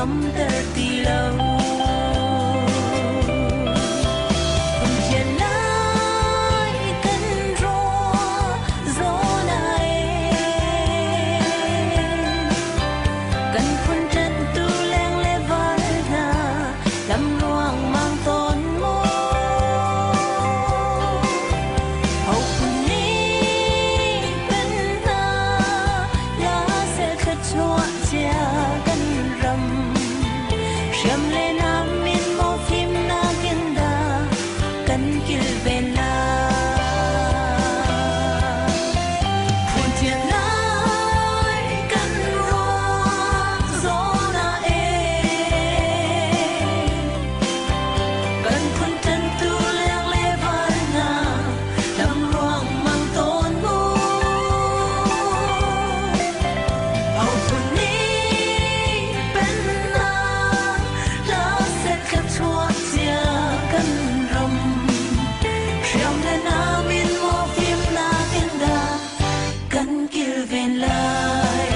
damter ti lo. Phun lai kan ruah zawn ah Kan phun ṭanhtu leng le val hna lam ruangmang tawn maw? Ho phun nih pen hna la seh thluachuah cia kan ram. Hriam le nam in maw fimnak in dah kan kilven lai. Phun thian lai kan ruah zawn ah Kan phun ṭantu leng le val hna lam ruangmang tawn mu. Ho phun nih pennak hla seh thluachuah cia kan ram. Hriam le nam in maw fimnak in dah kan kilven lai.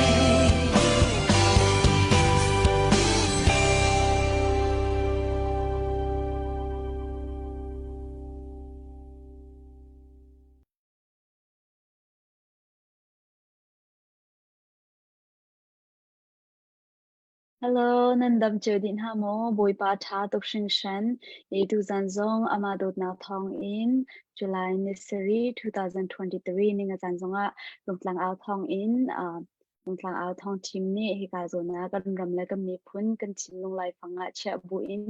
Hello, nan dam cio dih hna maw? Bawipa ṭha tuk hringhran. I tuzan zong amah dawtnak thawngin July ni sarih 2023 ninga caan zongah Rungtlang au thawngin uh, Rungtlang au thawng team nih hika zawn ah kan ram le kan miphun kan thinlung laifang ah chiah buin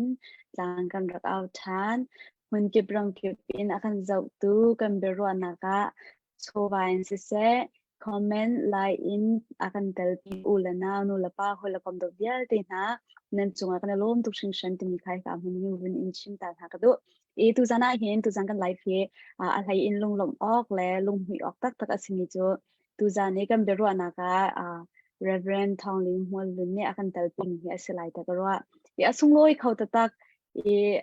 tlang kan rak au ṭhan. Hmunkip ramkip in a kan zohtu kan biaruahnak ah chawva in siseh, comment, like in a kan telpi u le nau, nu le pa, hawi le kom dawt vialte hna nan cungah kan i lawm tuk hringhran timi kha hika hmun hi vun in chim ta hna ka duh. I tuzan ah hin tuzan kan live hi a hlei in lunglawmh awk le lunghmuih awk taktak a simi cu tuzan i kan biaruahnak ah Reverend Thawng Ling Hmual Lun nih a kan telpimi hi a si lai ta ka ruah. I a sunglawi kho taktak i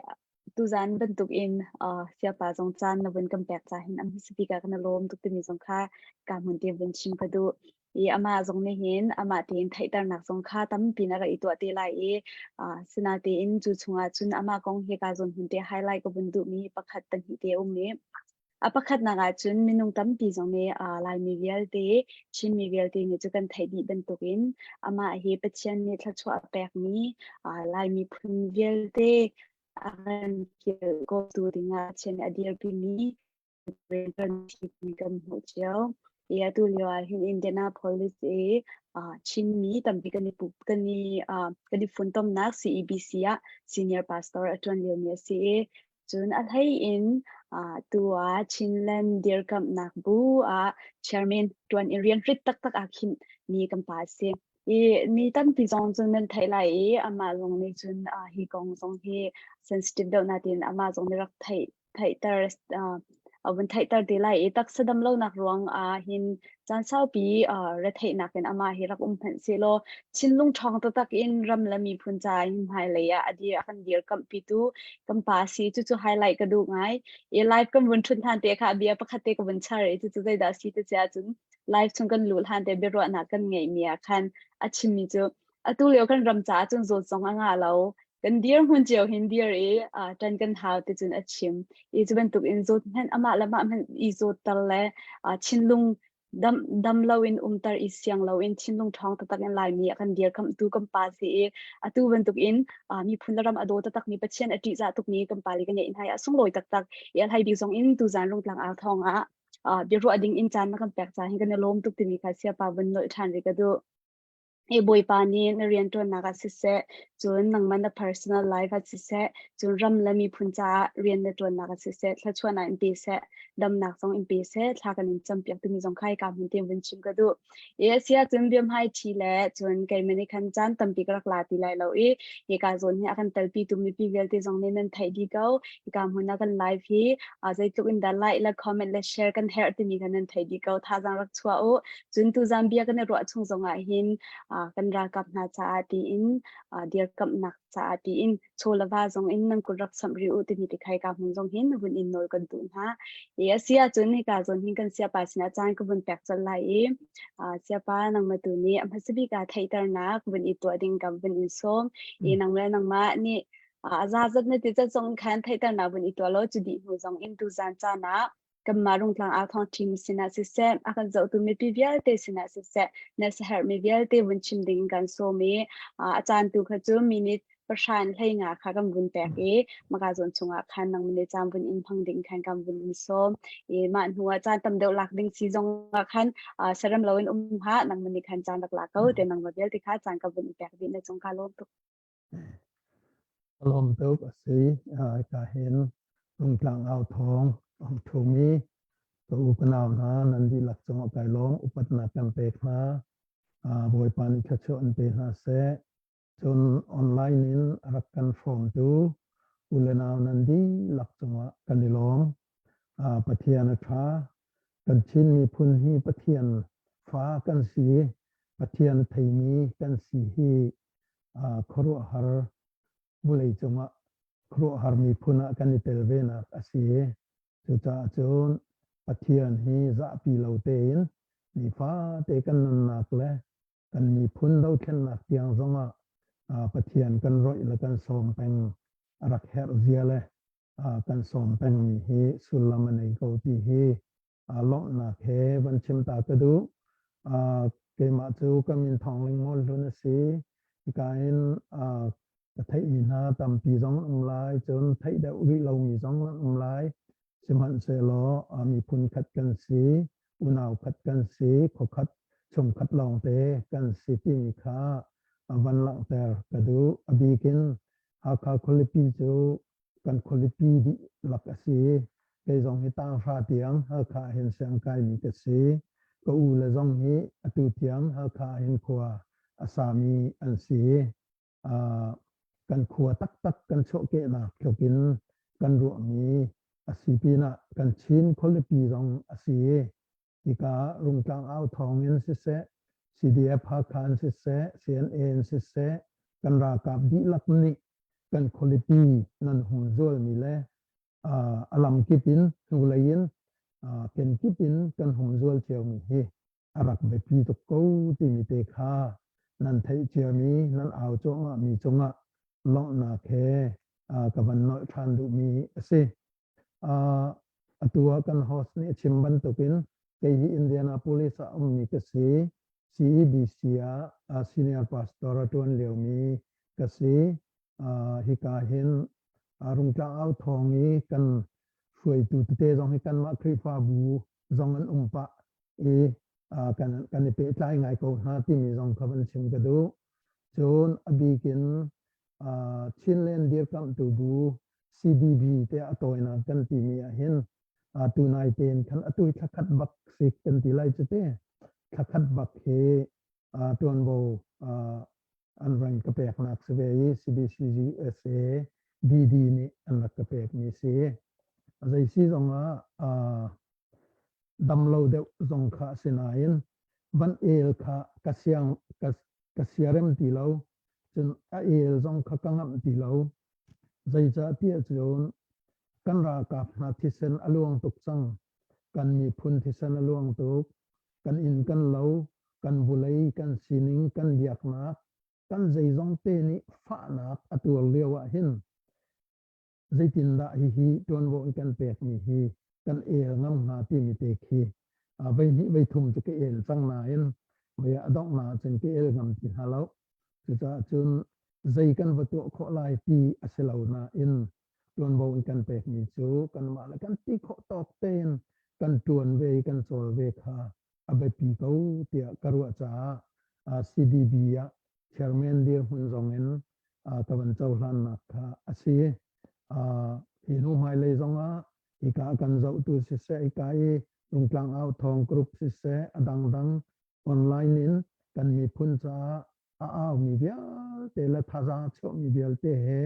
tuzan bantuk in uh, siapa zong caan na vun kan pek ca hin am hmasabik ah kan i lawm tuk timi zong kha ka hmun te vun chim ka duh. I amah zong nih hin amah tein theihternak zong kha tampi na rak i tuah te lai i uh, sinatein cu chungah cun amah kong hi ka zawn hmun te highlight ka vun duhmi pakhat pahnih te um i A pakhatnak ahcun minung tampi zong nih uh, Laimi vialte, Chinmi vialte nih cu kan theih dih bantukin amah hi Pathian nih thluachuah a pekmi uh, Lai miphun vialte a kan kilkawtu dingah Pathian nih a dirpimi kan hmuh cio. I atu lio ah hin Indianapolis i uh, Chinmi tampi kan i pup kan i uh, kan i funtomnak CEBC ah senior pastor a ṭuan liomi a si i Cun a hlei in tu ah Chinland dirkamhnak bu ah chairman ṭuan in rian rit taktak aa khinh mi kan pa a si. I mi tampi zong cun nan theih lai i amah zong nih cun hi kong zong hi sensitive deuh natin amah zong nih rak theih theihter a vun theihter te lai i taksa dam lonak ruang ah hin caan saupi retheihnak in amah hi rak um hmanh sehlaw thinlung ṭhawng taktak in ram le miphun ca in hmailei ah a dir a kan dirkamhpitu kan pa si cucu highlight ka duh ngai i live kan vun ṭhut hlan te kha bia pakhat te ka vun char i cucu zeidah si te cia cun live chung kan luh hlan te biaruahnak kan ngeihmi ah khan a chimmi cu atu lio kan ram caah cun zawt zong a ngah lo kan dirhmun cio hin dir i ṭan kan hau ti cun a chim i cu bantuk in zawt hmanh amah le mah hmanh i zawtter le thinlung dam dam loin umter i siang loin thinlung ṭhawng taktak in Laimi a kan dirkamhtu kan pa si i atu bantuk in miphun le ram a daw taktak mi Pathian a ṭihzah tukmi kan pa le kan ngeih hna i a sunglawi taktak i a hlei bik zong in tuzan Rungtlang au thawng ah biaruah ding in caan na kan pek ca hin kan i lawm tuk timi kha siapa vun nolh ṭhan rih ka duh. Hi Bawipa nih na rianṭuannak ah siseh, cun nangmah na personal life ah siseh, cun ram le miphun caah rian na ṭuannak ah siseh, thluachuahnak in pe seh, damnak zong in pe seh, thla kan in campiak timi zong kha hika hmun te vun chim ka duh. I a si ahcun biahmai ṭhi le cun keimah nih khan caan tampi ka rak la ti lai lo i hika zawn hi a kan telpitu mipi vialte zong nih nan theih dih ko. Hika hmun ah kan live hi zeitluk in dah like le comment le share kan herh timi kha nan theih dih ko. Thazaang rak chuah u. Cun tuzan bia kan i ruah chung zongah hin Kan ralkap hna caah tiin dirkamhnak caah tiin chaw le va zong in nan kut rak samh rih u timi ti khai ka hmun zong hin vun in nawl kan duh hna. I a si ahcun hika zawn hin kan siapa sinah caan ka vun pek colh lai i siapa nangmah tu nih a hmasa bik ah theihternak vun i tuah ding ka vun in sawm i nang le nangmah nih a zazat na ti cat zong khan theihternak vun i tuah law cu dih hnu zong in tuzan caan ah kanmah Rungtlang Authawng team sinah siseh, a kan zohtu mipi vialte sinah siseh, na siaherhmi vialte vun chim ding kan sawm i a caan tu kha cu minute 15 kha kan vun pek i maka zawn chungah khan nang mene caan vun in hmang ding khan kan vun in sawm i mah hnu ah caan tam deuh lak ding si zong ah khan saram loin um ha nang mene khan caan rak la ko te nang ma vialte kha caan ka vun pek dih na cung ka lawm tuk. Lawm tuk a si. Ka hin Rungtlang au thawng ang thumi ka u ka nau hna nan dihlak cungah kai lawm upatnak kan pek hna. Bawipa nih thluachuah an pe hna seh. Cun online in a rak kan hrawmtu u le nau nan dihlak cungah kan i lawm. Pathian a ṭha. Kan Chin miphun hi Pathian fa kan si. Pathian theimi kan si hi khuaruahhar vawlei cungah khuaruahhar miphun ah kan i tel venak a si. Cucaah cun Pathian hi zahpi lo tein nifate kan nunnak le kan miphun dothlennak tiang zongah Pathian kan roih le kan sawm peng a rak herh zia le kan sawm pengmi hi sullam a nei ko ti hi lawmhnak he van chim ta ka duh. Keimah cu ka min Thawng Ling Mawl Hlun a si. Hika in ka theihmi hna tampi zong an um lai, cun theih deuh rih lomi zong an um lai. Sihmanhsehlaw miphun khat kan si, unau khat kan si, khuakhat chungkhat lawngte kan si timi kha van langhter ka duh. A bik in Hakha khualipi cu kan khualipi dihlak a si. Kei zong hi tanghra tiang Halkha hin siang kaimi ka si. Ka u le zong hi atu tiang Halkha hin khua a sami an si. Kan khua taktak kan chuahkehnak tluk in kan ruahmi a si pinah kan Chin khualipi zong a si. Hika Rungtlang au thawng in siseh, CDF Hakha in siseh, CNA in siseh, kan ralkap dihlak nih kan khualipi nan humzualmi le a lamkip in hnulei in kenkip in kan humzual ciomi hi a rak biapi tuk ko timi te kha nan theih ciami nan au cuahmahmi cungah lawmhnak he ka van nolh ṭhan duhmi a si. Atu ah kan host nih a chim bantukin kei hi Indianapolis ah ummi ka si. CEBC ah senior pastor a ṭuan liomi ka si. Hika hin Rungtlang au thawng i kan hruaitu tete zong hi kanmah Khrihfabu zong an um pah i kan i pehtlai ngai ko hna timi zong kha van chim ka duh. Cun a bik in Chinland dirkamhtu bu CDB tiah a tawinak kan timi ah hin tunai tein khan atu hi thlakhat bak si kan ti lai cu te. Thlakhat bak hi tuanvo an ran ka peknak si ve i CBC USA BD nih an rak ka pekmi si. Zei si zong ah dam lo deuh zong kha a si nain van el kha ka siang ka siarem ti lo cun a el zong kha ka ngamh ti lo. Zeicahtiah cun kan ralkap hna thisen a luang tuk cang. Kan miphun thisen a luang tuk. Kan inn kan lo, kan vulei, kan sining, kan biaknak, kan zeizong te nih fahnak a tuar lio ah hin zeitindah hihi ṭuanvo in kan pekmi hi kan el ngam hnga timi te khi vei hnih vei thum cu ka el cang nain mei a donghnak cun ka el ngam ti hna lo. Cucaah cun zei kan va tuah khawh lai ti a si lo nain ṭuanvo in kan pekmi cu kanmah le kan ti khawh tawk tein kan ṭuan ve i kan cawl ve kha a biapi ko tiah ka ruah caah CDB ah chairman dirhmun zong in ka van cohlannak kha a si. Hi hnu hmailei zongah hika kan zohtu siseh, hika i Rungtlang Au Thawng Group siseh, a dangdang online in kan miphun caah a aumi vialte le thazaang a chuahmi vialte he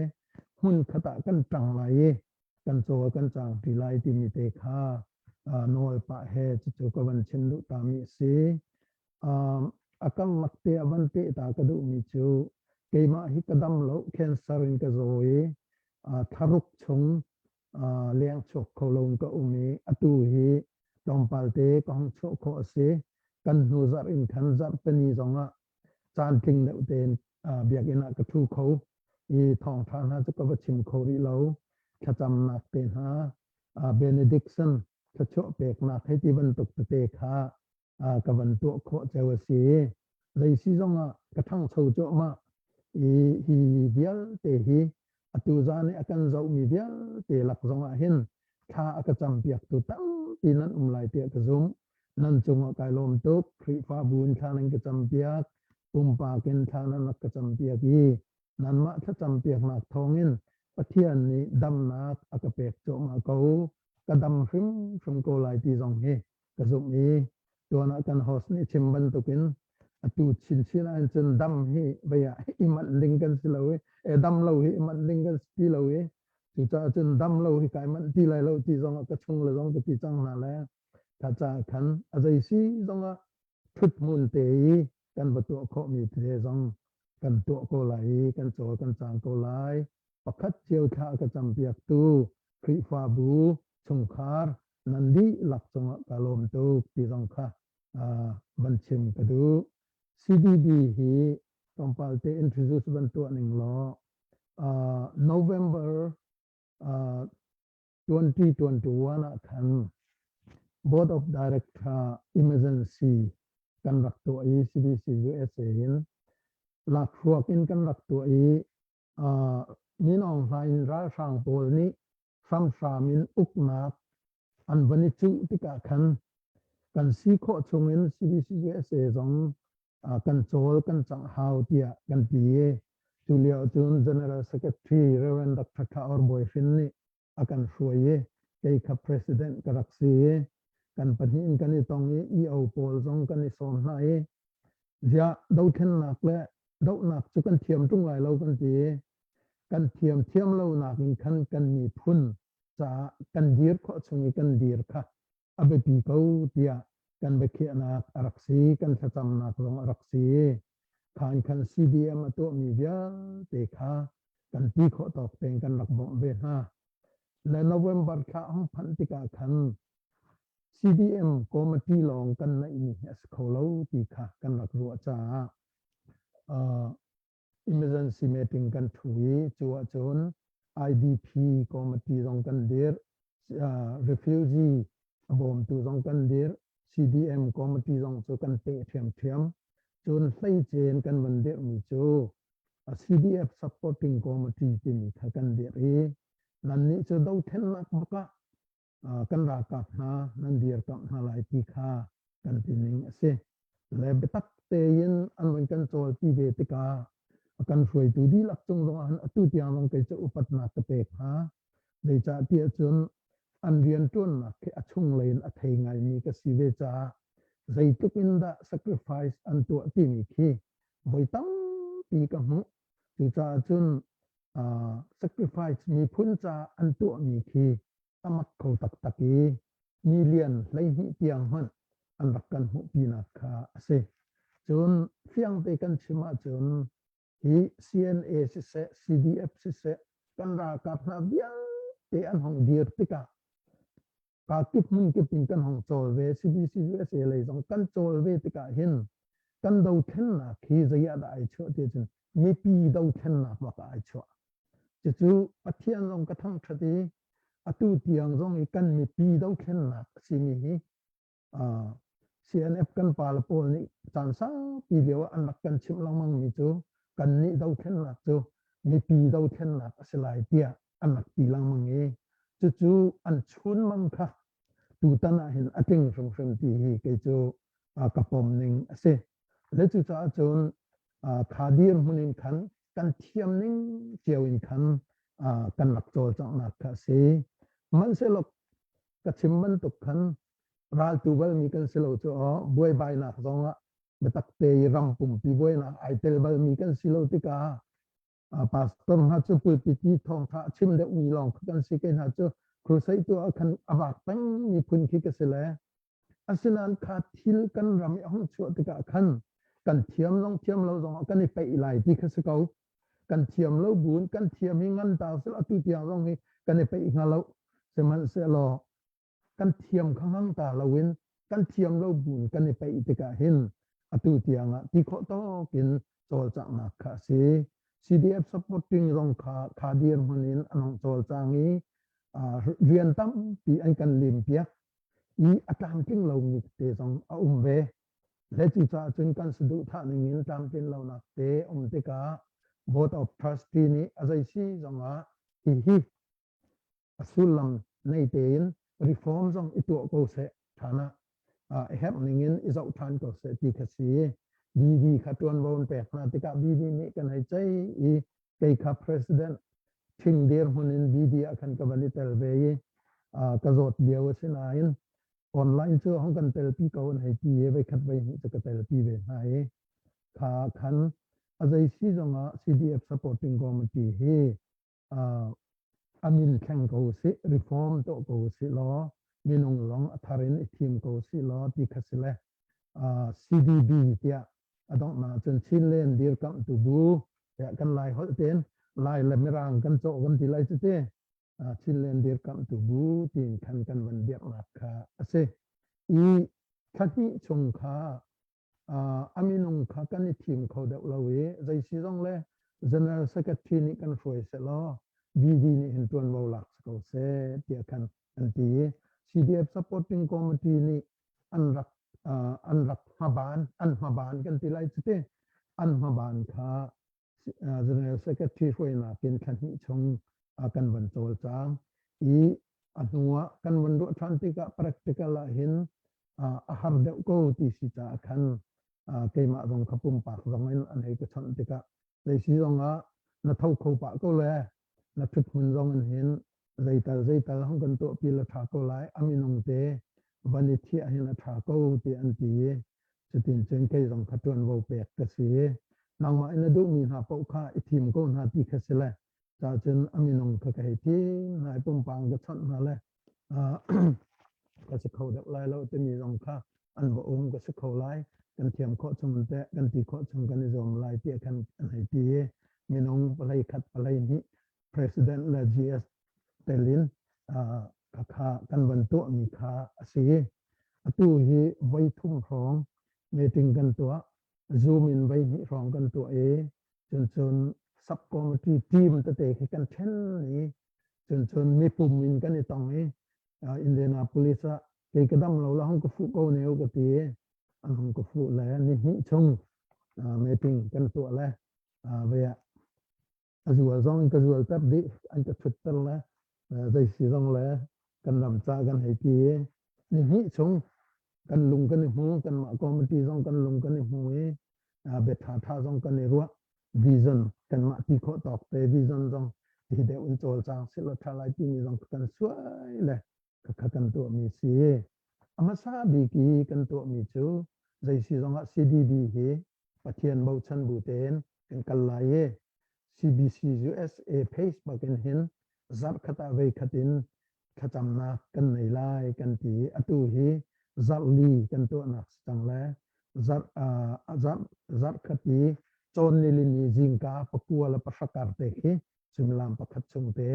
hmun khat ah kan ṭang lai i kan caw kan caang ṭi lai timi te kha nawl pah he cucu ka van chim duh tami a si. A karlak te a van peh ta ka duhmi cu keimah hi ka dam lo, cancer in ka zaw i thlaruk chung leng chuak kho lo in ka um i atu hi tlawmpal te ka hung chuah khawh a si. Kan hnu zarh in khan zarhpini zongah caan tling deuh tein biakinn ah ka ṭhu kho i thawngṭha hna cu ka va chim kho rih lo. Thlacamnak te hna, benediction, thluachuah peknak hei ti bantuk tete kha ka van tuah khawh cio a si. Zei si zongah ka ṭhangcho cuahmah i hi vialte hi atu zan i a kan zohmi vialte lak zongah hin thla a ka campiaktu tampi nan um lai tiah ka zumh. Nan cungah kai lawm tuk. Khrihfabu in thla nan ka campiak, pumpak in thla nan rak ka campiak i nanmah thlacampiaknak thawngin Pathian nih damnak a ka pek cuahmah ko. Ka dam hrimhrim ko lai ti zong hi ka zumh i tuan ah kan host nih chim bantukin atu chinchin ah cun dam hi vei ah i manh ding kan si lo i e dam lo hi i manh ding kan si ti lo i cucaah cun dam lo hi kai manh ti lai lo ti zong ah ka chung le zong ka ti cang hna le kha caah khan a zei si zong ah thut hmun te i kan va tuah khawhmi te zong kan tuah ko lai i kan cawl kan cang ko lai. Pakhat cio thla ka campiaktu Khrihfabu chungkhar nan dihlak cungah ka lawm tuk ti zong kha van chim ka duh. CDB hi tlawmpal te introduce van tuah ning law November 2021 ah khan Board of Director emergency kan rak tuah i CBC USA in lakhruak in kan rak tuah i Min Aung Hlaing ralhrang pawl nih hramhram in uknak an van i cuh tikah khan kan si khawh chungin CBC USA zong kan cawl kan cangh hau tiah kan ti i cu lio cun General Secretary Reverend Dr. Tha Or Bawi Hrin nih a kan hruai i kei kha president ka rak si i kan pahnih in kan i tong i EO pawl zong kan i sawm hna i ziah dothlennak le dohnak cu kan thiam ṭung lai lo kan ti i kan thiam thiam lo nak in khan kan miphun caah kan dir khawh chung i kan dir kha a biapi ko tiah kan biakhiahnak a rak si, kan thlacamnak zong a rak si. Khan khan CDM a tuahmi vialte kha kan ti khawh tawk tein kan rak bawmh ve hna. Le November thla hong phanh tikah khan CDM committee lawng kan neihmi hi a si kho lo ti kha kan rak ruah caah emergency meeting kan thu i cu ahcun IDP committee zong kan dirh, refugee a bawmtu zong kan dirh, CDM committee zong cu kan peh ṭhiamṭhiam. Cun hleicen kan van dirhmi cu CDF supporting committee timi kha kan dirh i nannih cu dothlennak bak ah kan ralkap hna nan dirkamh hna lai ti kha kan ti ning a si. Le biatak tein an van kan cawlpi ve tikah a kan hruaitu dihlak cung zong ah atu tiang zong kei cu upatnak ka pek hna. Zeicah tiah cun an rianṭuannak khi a chunglei in a thei ngaimi ka si ve caah zeitluk in dah sacrifice an tuah timi khi voi tampi ka hmuh. Cucaah cun sacrifice miphun caah an tuahmi khi a mak kho taktak i million 12 tiang hmanh an rak kan hmuhpinak kha a si. Cun fiangte kan chim ahcun hi CNA siseh, CDF siseh, kan ralkap hna vialte an hong dir tikah ka kip hmun kip in kan hong cawl ve CBC USA lei zong kan cawl ve tikah hin kan dothlennak hi zei ah dah ai chuah ti cun mipi dothlennak bak ah ai chuah. Cucu Pathian zong ka thangṭhat i atu tiang zong i kan mipi dothlennak a simi hi CNF kan pale pawl nih caan saupi lio ah an rak kan chimh lengmang mi cu kannih dothlennak cu mipi dothlennak a si lai tiah an rak ti lengmang i cucu an chunmang kha tutan ah hin a tling hrimhrim ti hi kei cu ka pom ning a si. Le cucaah cun kha dirhmun in khan kan thiam ning cio in khan kan rak cawlcanghnak kha a si. Hmanhsehlaw ka chim bantuk khan raltu balmi kan si lo cu aw buaibainak zong ah biatak te i ram pumpi buainak ai tel balmi kan si lo tikah pastor hna cu pulpit i thawngtha a chim deuhmi lawng kha kan si ke hna cu crusade tu ah khan a vak pengmi phun khi ka si le asinain kha thil kan ram i a hung chuah tikah khan Kan thiam zong thiam lo zong ah kan i peih lai ti kha si ko. Kan thiam lo buin kan thiam hi ngan ta sel atu tiang zong hi kan i peih hnga lo. Sihmanhsehlaw kan thiam kha ngang ta loin kan thiam lo buin kan i peih tikah hin atu tiang ah ti khawh tawk in cawlcanghnak kha a si. CDF supporting zong kha kha dirhmun in an hong cawlcang i rian tampi an kan lim piak i a tlamtling lomi tete zong a um ve. Le cucaah cun kan saduhthah ning in tlamtlin lonak te um tikah Board of Trustee nih a zei si zongah hihi a sullam nei tein reform zong i tuah ko seh ṭhan ah a herh ning in i zoh ṭhan ko seh ti kha si. BD kha ṭuanvo an pek hna tikah BD nih kan hei ceih i kei kha president ṭhing dirhmun in BD ah khan ka van i tel ve i ka zawt lio a si nain online cu hong kan telpi ko an hei ti i voikhat voihnih cu ka telpi ve hna i kha khan a zei si zongah CDF supporting committee hi a min thleng ko sih, reform tuah ko sih law minung zong a thar in i thim ko sih law ti kha si le CDB tiah a donghnak cun Chinland dirkamhtu bu tiah kan Lai holh tein Lai le Mirang kan cawh kan ti lai cu ti Chinland dirkamhtu bu tiin khan kan van biaknak kha a si. I thla hnih chung kha a minung kha kan i thim kho deuh lo i zei si zong le General Secretary nih kan hruai sehlaw BD nih hin ṭuanvo lak si ko seh tiah khan an ti i CDF Supporting Committee nih an rak an rak hmaban an hmaban kan ti lai cu ti an hmaban kha General Secretary hruainak in thla hnih chung kan van cawlcang i a hnu ah kan van ruah ṭhan tikah practical ah hin a har deuh ko ti si caah khan keimah zong kha pumpak zong in an hei ka chawnh tikah zeisi zong ah na tho kho pah ko le na ṭhut hmun zong in hin zeital zeital hong kan tuahpi la ṭha ko lai a minung te van i thiah hin a ṭha ko ti an ti i cutin cun kei zong kha ṭuanvo pek ka si i nangmah in na duhmi hna paoh kha i thim ko hna ti kha si le ca cun a minung kha ka hei thim hna i pumpang ka chawnh hna le ka si kho deuh lai lo timi zong kha an va um ka si kho lai kan thiam khawh chung te kan ti khawh chung kan i zuam lai ti khan an hei ti i minung palei khat palei hnih president le GS telin kha kan van tuahmi kha a si. Atu hi voi thum hrawng meeting kan tuah. Zoom in voi hnih hrawng kan tuah i cun cun subcommittee team tete khi kan then i cun cun mipum in kan i tong i Indianapolis ah kei ka dam lo la hong ka fuh ko ne ka ti an hong ka fuh le ni hnih chung meeting kan tuah le ve a zual zong in ka zualter dih an ka thutter le zei si zong le kan ram ca kan hei ti i ni hnih chung kan lung kan i hmu kanmah committee zong kan lung kan i hmu i bia tha tha zong kan i ruah vision kanmah ti khawh tawk te vision zong ti deuh in cawlcang sila tha lai timi zong kan suai le khakha kan tuahmi si a hmasa bik i kan tuahmi cu zei si zongah CDB hi Pathian bochan bu tein kan kal lai i CBC USA Facebook in hin zarhkhat ah voikhat in thlacamnak kan nei lai kan ti i atu hi zarh li kan tuahnak si cang le zarh zarh zarhkhat i cawn nilini zingka pakua le pahra kar te khi suimilam pakhat chung te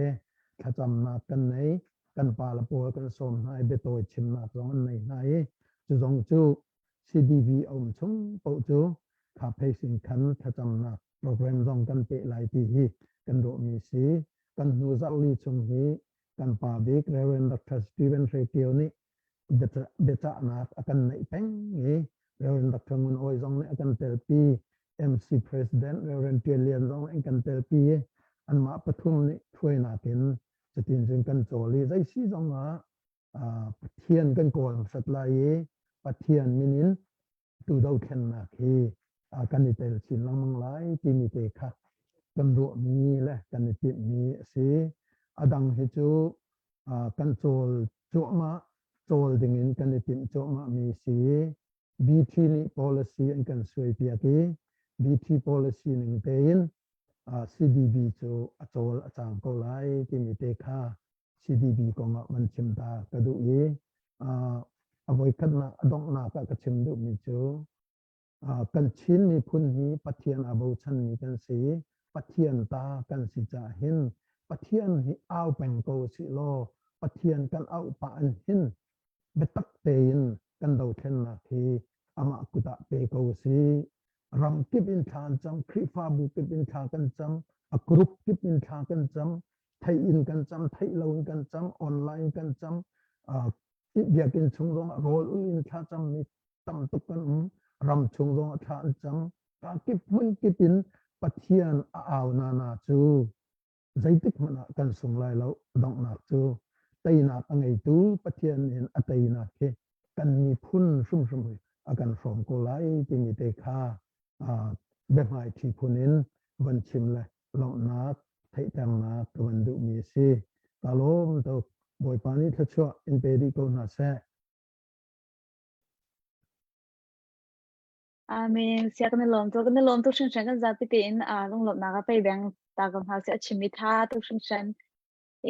thlacamnak kan nei kan pa le pawl kan sawm hna i biatawi chimnak zong an nei hna i cu zong cu CDB a um chung paoh cu kha pheisin khan thlacamnak program zong kan peh lai ti hi kan ruahmi si. Kan hnu zarh li chung hi kan pa bik Reverend Dr. Stephen Hre Kio nih biacahnak a kan neih peng i Reverend Dr. Ngun Awi zong nih a kan telpi MC President Reverend Tial Lian zong nih an kan telpi i anmah pathum nih hruainak in cutin cun kan cawl i zei si zong ah Pathian kan kawl hmasat lai i Pathian min in tu dothlennak hi kan i tel chin lengmang lai timi te kha kan ruahmi le kan i timhmi a si. A dang hi cu kan cawl cuahmah, cawl dingin kan i timh cuahmahmi si. BT nih policy an kan suaipiak i BT policy ning tein CDB cu a cawl a cang ko lai timi te kha CDB kong ah van chim ta ka duh i a voikhatnak a donghnak ah ka chim duhmi cu. Kan Chin miphun hi Pathian aa bochanmi kan si. Pathian ta kan si caah hin Pathian hi au peng ko sih law Pathian kan auh pah in hin biatak tein kan dothlennak hi amah kut ah pe ko sih. Ram kip in thla an cam, Khrihfabu kip in thla kan cam, a group kip in thla kan cam, theih in kan cam, theih lo in kan cam, online kan cam, biakinn chung zong ah rawl ul in thla cammi tam tuk kan um, ram chung zong ah thla an cam. Ka kip hmun kip in Pathian a au na na cu zeitik hmanh ah kan sung lai lo. Donghnak cu teinak a ngeitu Pathian in a teinak hi kan miphun hrimhrim hi a kan hrawm ko lai timi te kha biahmai ṭhi phun in van chim le lawmhnak theihternak ka van duhmi a si. Ka lawm tuk. Bawipa nih thluachuah in pe dih ko hna seh. Amen. Sia kan i lawm tuk. Kan i lawm tuk hringhran kan zapi tein lunglawmhnak a pei beng ta ko hna seh a chimmi tha tuk hringhran.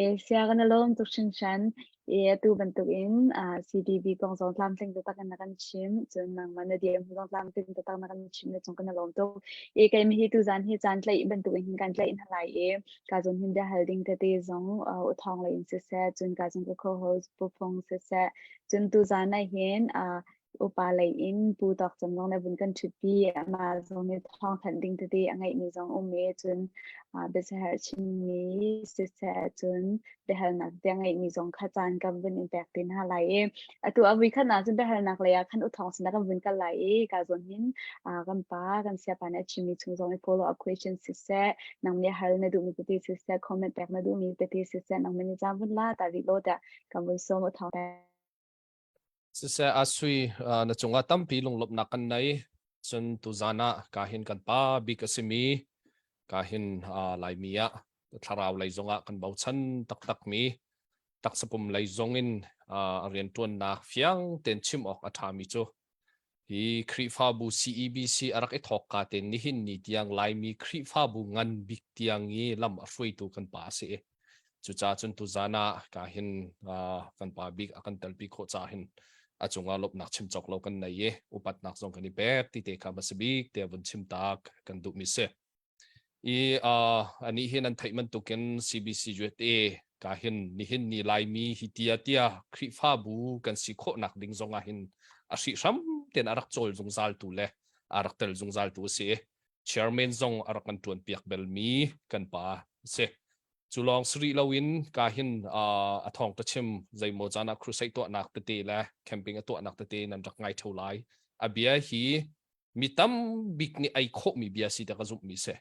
E sia kan i lawm tuk hringhran. E atu bantuk in CDB kong zong tlamtling taktak in na kan chim. Cun nangmah na dir zong tlamtling taktak na kan chim na cung kan i lawm tuk. E kei mi hi tuzan hi caan tlaih bantuk in hin kan tlaih hna lai i ka zon hin bia hal ding tete zong u thawng lei in siseh cun ka zong ka co-host Pu Phong siseh cun tuzan ah hin upa lei in Pu Tawk Cem zong le vun kan ṭhutpi amah zong nih thawng thanh ding tete a ngeihmi zong um i cun biaherh chimmi siseh cun biahalnak te a ngeihmi zong kha caan kan vun in pek te hna lai i atu a vui khat ah cun biahalnak lei ah khan u thawng sinah kan vun kal lai i ka zawn hin kan pa kan siapa nih a chimmi chung zong i follow up question siseh nang nih hal na duhmi tete siseh comment pek na duhmi tete siseh nang nih caan vun la ta rih law tiah kan vun sawm u thawng Siseh Asui na cungah tampi lunglawmhnak kan nei. Cun tuzan ah ka hin kan pa bik a simi ka hin Laimi ah thlarau lei zongah kan bochan taktakmi taksapum lei zongin a rianṭuannak fiang tein chim awk a ṭhami cu hi Khrihfabu CEBC a rak i thawk ka tein nihin ni tiang Laimi Khrihfabu ngan bik tiang i lam a hruaitu kan pa a si i cucaah cun tuzan ah ka hin kan pa bik a kan telpi khawh caah hin a cungah lawmhnak chim cawk lo kan nei i upatnak zong kan i pek ti te kha hmasa bik te vun chim tak kan duhmi si. I anih hi nan theih bantukin CBC USA ka hin nihin ni Laimi hi tia tia Khrihfabu kan si khawhnak ding zong ah hin a hrihhram ten a rak cawl zungzal tu le a rak tel zungzal tu a si. Chairman zong a rak kan tuan piak belmi kan pa a si. Cu lawng si rih loin ka hin a thawng ka chim zeimaw caan ah crusade tuahnak tete le camping a tuahnak tete nan rak ngai theo lai. A bia hi mi tam bik nih ei khawhmi bia si te ka zumhmi si.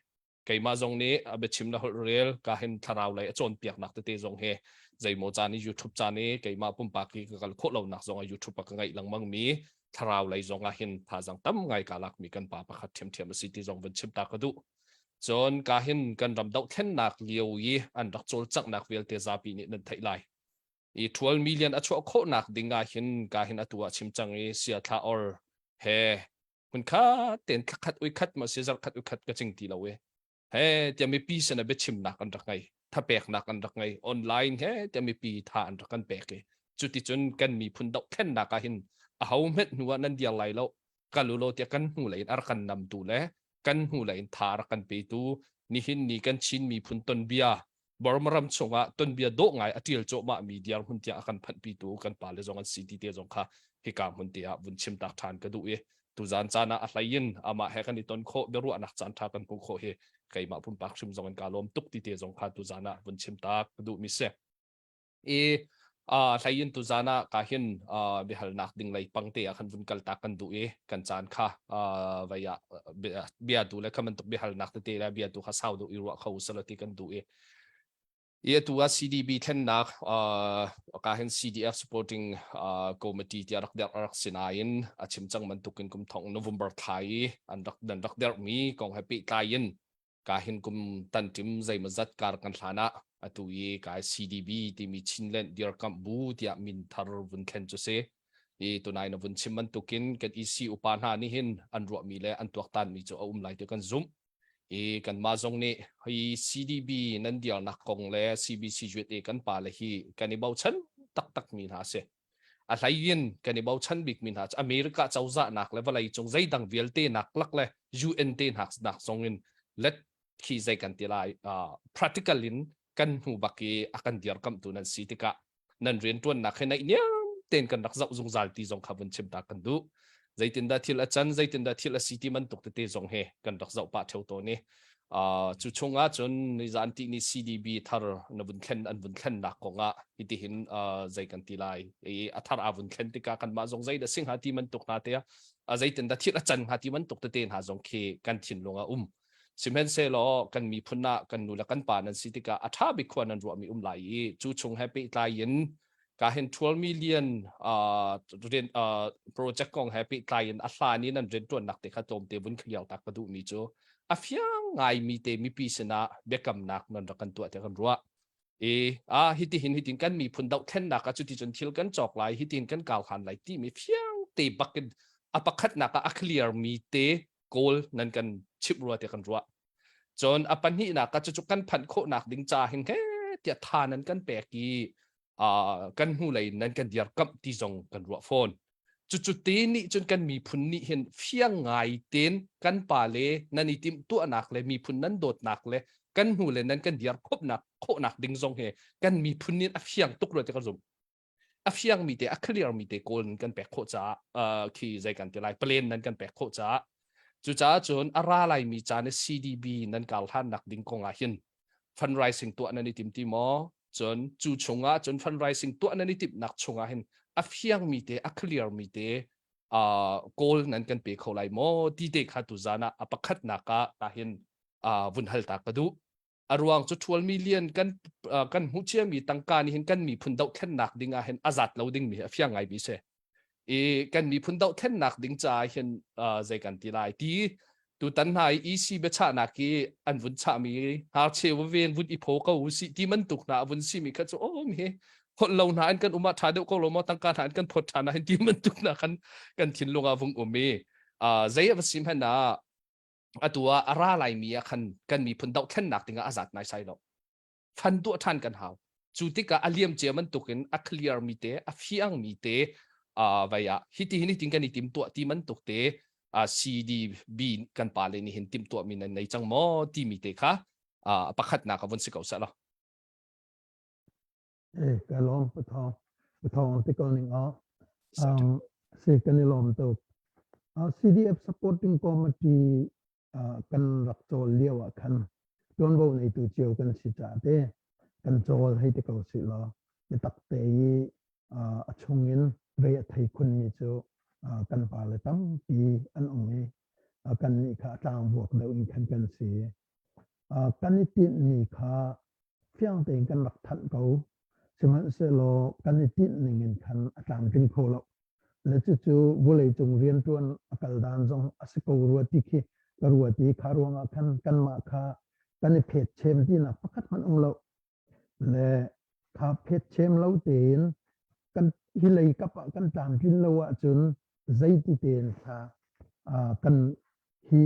Keimah zong nih a biachim le holh rel ka hin thlarau lei a cawnpiaknak tete zong hi zeimaw caan i YouTube caan i keimah pumpak i ka kal khawh lonak zong ah YouTube ah ka ngaih lengmang mi thlarau lei zong ah hin thazang tam ngai ka lakmi kan pa pakhat ṭhiamṭhiam a si ti zong vun chim ta ka duh. Cun ka hin kan ram dohthlennak lio i an rak cawlcanghnak vialte zapi nih nan theih lai. I 12 million a chuah khawhnak ding ah hin ka hin atu ah chim cang i sia thla or he hun khat ten thlakhat ui khat ma si zarh khat ui khat ka ching ti lo e he tia mipi sin a biachimnak an rak ngei thapeknak an rak ngei online he tia mipi tha an rak kan pek i cuticun kan miphun dohthlennak ah hin a ho hmet hnu ah nan dir lai lo kal u law tiah kan hnu lei in a rak kan namtu le kan hnu lei in tha rak kan petu nihin ni kan Chin miphun tonbia Burma ram chungah tonbia dawh ngai a ṭial cuahmah mi dirhmun tiang a kan phanhpitu kan pale zong an si ti te zong kha hika hmun te ah vun chim tak ṭhan ka duh i tuzan caan ah a hlei in amah he kan i ton khawh biaruahnak caan ṭha kan hmuh khawh hi keimah pumpak hrim zong in ka lawm tuk ti te zong kha tuzan ah vun chim tak ka duh mi si. I hlei in tuzan ah ka hin biahalnak ding lei pang te ah khan vun kal tak kan duh i kan caan kha vai ah bia tu le kha bantuk biahalnak tete le bia tu kha sau deuh i ruah kho usala ti kan duh i i atu ah CDB thlennak ka hin CDF supporting committee tiah rak derh rak si nain a chim cang bantukin kum thong November thla i an rak nan rak derhmi kong he pehtlai in ka hin kum tanṭim zeimawzat kar kan hlan ah atu i kai CDB timi Chinland dirkamh bu tiah min thar vun thlen cu si. I tunai na vun chim bantukin kan EC upa hna nih hin an ruahmi le an tuaktanmi cu a um lai ti kan zumh. I kanmah zong nih hi CDB nan dirnak kong le CBC USA kan pa le hi kan i bochan taktak mi hna si. A hlei in kan i bochan bikmi hna cu America cozahnak le vawlei cung zeidang vialte nak lak le UN te hna nak zong in let khi zei kan ti lai practical in kan hnu bak i a kan dirkamhtu nan si tikah nan rianṭuannak he naihniam tein kan rak zoh zungzal ti zong kha vun chim ta kan duh. Zeitindah thil a can, zeitindah thil a si ti bantuk tete zong he kan rak zoh pah ṭheo tawn i cu chungah cun nizan ti ni CDB thar na vun thlen an vun thlennak kongah hitihin zei kan ti lai i a thar a vun thlen tikah kanmah zong zeidah si hnga ti bantuk hna te ah zeitindah thil a can hnga ti bantuk tete hna zong khi kan thinlung ah um. Sihmanhsehlaw kan miphun ah kan nu le kan pa nan si tikah a ṭha bik khua nan ruahmi um lai i cu chung he pehtlai in ka hin 12 million rian project kong he pehtlai in a hlan i nan rianṭuannak te kha tlawmte vun clear tak ka duhmi cu a fiang ngaimi te mipi sinah biakamnak nan rak kan tuah tiah kan ruah. I a hitihin hitin kan miphun dohthlennak ah cuticun thil kan cawk lai hitin kan kau han lai timi fiang te bakin a pakhatnak ah a clear mi te kawl nan kan chimh rua tiah kan ruah. Cun a pahnihnak ah cucu kan phanh khawhnak ding ca hin he tiah tha nan kan pek i kan hnulei nan kan dirkamh ti zong kan ruah fawn. Cucu te nih cun kan miphun nih hin fiang ngai tein kan pa le nan i timh tuahnak le miphun nan dawtnak le kan hnu le nan kan dir khawhnak khawhnak ding zong he kan miphun nih a fiang tuk rua ti ka zumh. A fiangmi te a clear mi te kawl nan kan pek khawh caah khi zei kan ti lai plan nan kan pek khawh caah cucaah cun a ra laimi caan i CDB nan kar hlannak ding kong ah hin fundraising tuah nan i tim ti maw cun cu chungah cun fundraising tuah nan i timhnak chungah hin a fiangmi te a clear mi te kawl nan kan pe kho lai maw ti te kha tu zan ah a pakhatnak ah ta hin vun hal ta ka duh a ruang cu 12 million kan kan hmuh ciami tangka nih hin kan miphun dohthlennak ding ah hin a zat lo ding mi a fiang ngai mi si i kan miphun dohthlennak ding caah hin zei kan ti lai ti tutan hna i EC biachahnak i an vun chahmi hnarcheu va ven vun i phaw ko usih ti bantuk hna a vun simi kha cu om hi holh lo hna in kan um ah ṭha deuh ko lo maw tangka hna in kan phawt ṭhan ah hin ti bantuk hna khan kan thinlung ah vung um i zei a va si hmanh ah atu ah a ra laimi ah khan kan miphun dohthlennak dingah a zat naisai lo fan tuah ṭhan kan hau cu tikah a liam cia bantukin a clear mi te a fiang mi te vai ah hiti hin hitin kan i tim tuah ti bantuk te CDB kan pa le nih hin tim tuah mi nan nei cang maw ti mi te kha pakhatnak a vun si ko seh law Eh, ka lawm pathawng. Pathawng ti ko ning aw. Um, si kan i lawm tuk. Uh, CDF Supporting Committee uh, kan rak cawl lio ah khan tuanvo neitu cio kan si ca te kan cawl hei ti ko si law biatak te i uh, a chungin rei a thei khun mi cu uh, kan pa le tampi an um i uh, kan nih kha tlang buak deuh in khan kan si. Uh, kan i tinh mi kha fiang tein kan rak thanh ko. Sihmanhsehlaw kan i tinh ning in khan a tlamtling kho lo. Le cucu vawleicung rianṭuan a kal dan zong a si ko rua ti khi ka ruat i kha ruangah khan kanmah kha kan i phetchem tinak pakhat hmanh um lo. Le kha phetchem lo tein kan hi lei kap ah kan tlamtlin lo ahcun zeiti tein kha kan hi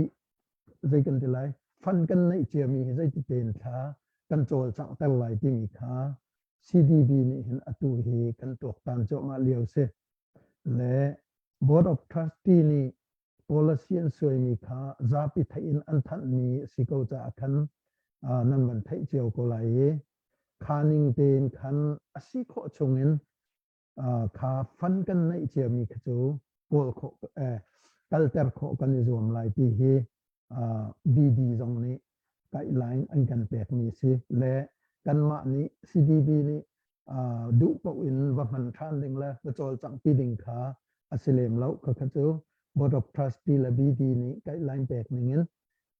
zei kan ti lai fund kan neih ciami hi zeiti tein thla kan cawlcanghter lai timi kha CDB nih hin atu hi kan tuaktan cuahmah lio si le Board of Trustee nih policy an suaimi kha zapi theih in an thanhmi a si ko caah khan nan van theih cio ko lai i kha ning tein khan a si khawh chungin kha fund kan neih ciami kha cu kawl khawh kalter khawh kan i zuam lai ti hi BD zong nih guideline an kan pekmi si le kanmah nih CDB nih duh paoh in va hman ṭhan ding le va cawlcanghpi ding kha a si lem lo kha kha cu Board of Trustee le BD nih guideline pek ning in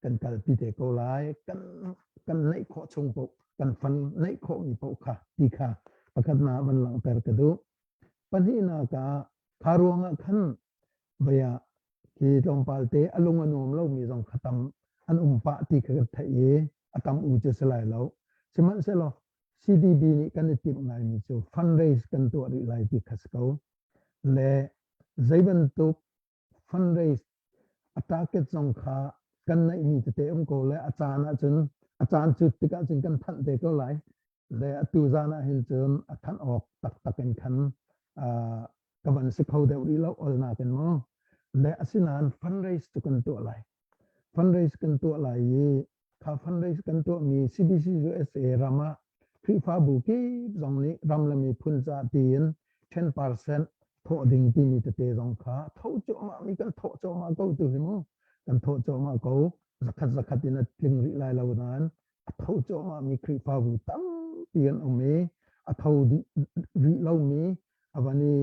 kan kalpi te ko lai kan kan neih khawh chung paoh kan fan neih khawhmi paoh kha ti kha pakhatnak van langhter ka duh pahnihnak ah kha ruangah khan vaya hi tlawmpal te a lung a nuam lomi zong kha tam an um pah ti kha kan theih i a tam u cu si lai lo sihmanhsehlaw CDB nih kan i timh ngaimi cu fundraise kan tuah rih lai ti kha si ko le zei bantuk fundraise a target zong kha kan neihmi tete um ko le a caan ahcun a caan cut tikah cun kan thanh te ko lai le atu zan ah hin cun a thanh awk taktak in khan uh, Ka van si kho deuh rih lo ol nakin mu. Le asinain fundraise cu kan tuah lai. Fundraise kan tuah lai i kha fundraise kan tuahmi CBC USA ram ah Khrihfabu kip zong nih ram le miphun ca tiin 10% thawh ding timi tete zong kha tho cuahmah mi kan thawh cuahmah ko tu hi mu. Kan thawh cuahmah ko. Zakhat zakhat in a tling rih lai lo nain a tho cuahmah mi Khrihfabu tampi an um i a tho dih rih lomi a van i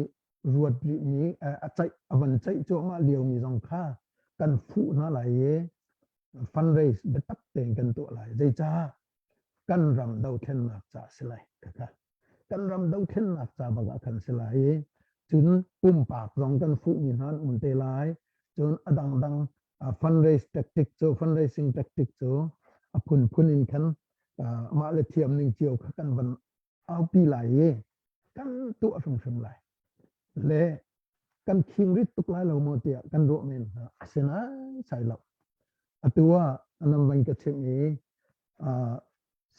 ruat rihmi a ceih a van ceih cuahmah liomi zong kha kan fuh hna lai i fundraise biatak tein kan tuah lai. Zeicah? Kan ram dothlennak ca si lai. Kha kan ram dothlennak ca bak ah khan si lai i cun pumpak zong kan fuhmi hna an um te lai. Cun a dangdang fundraise tactic cu fundraising tactic cu a phunphun in khan mah le thiam ning cio kha kan van aupi lai i kan tuah hrimhrim lai. Le kan khing rit tuk lai lo maw tiah kan ruah men hna. Asinain sai lo. Atu ah anam van ka chimh i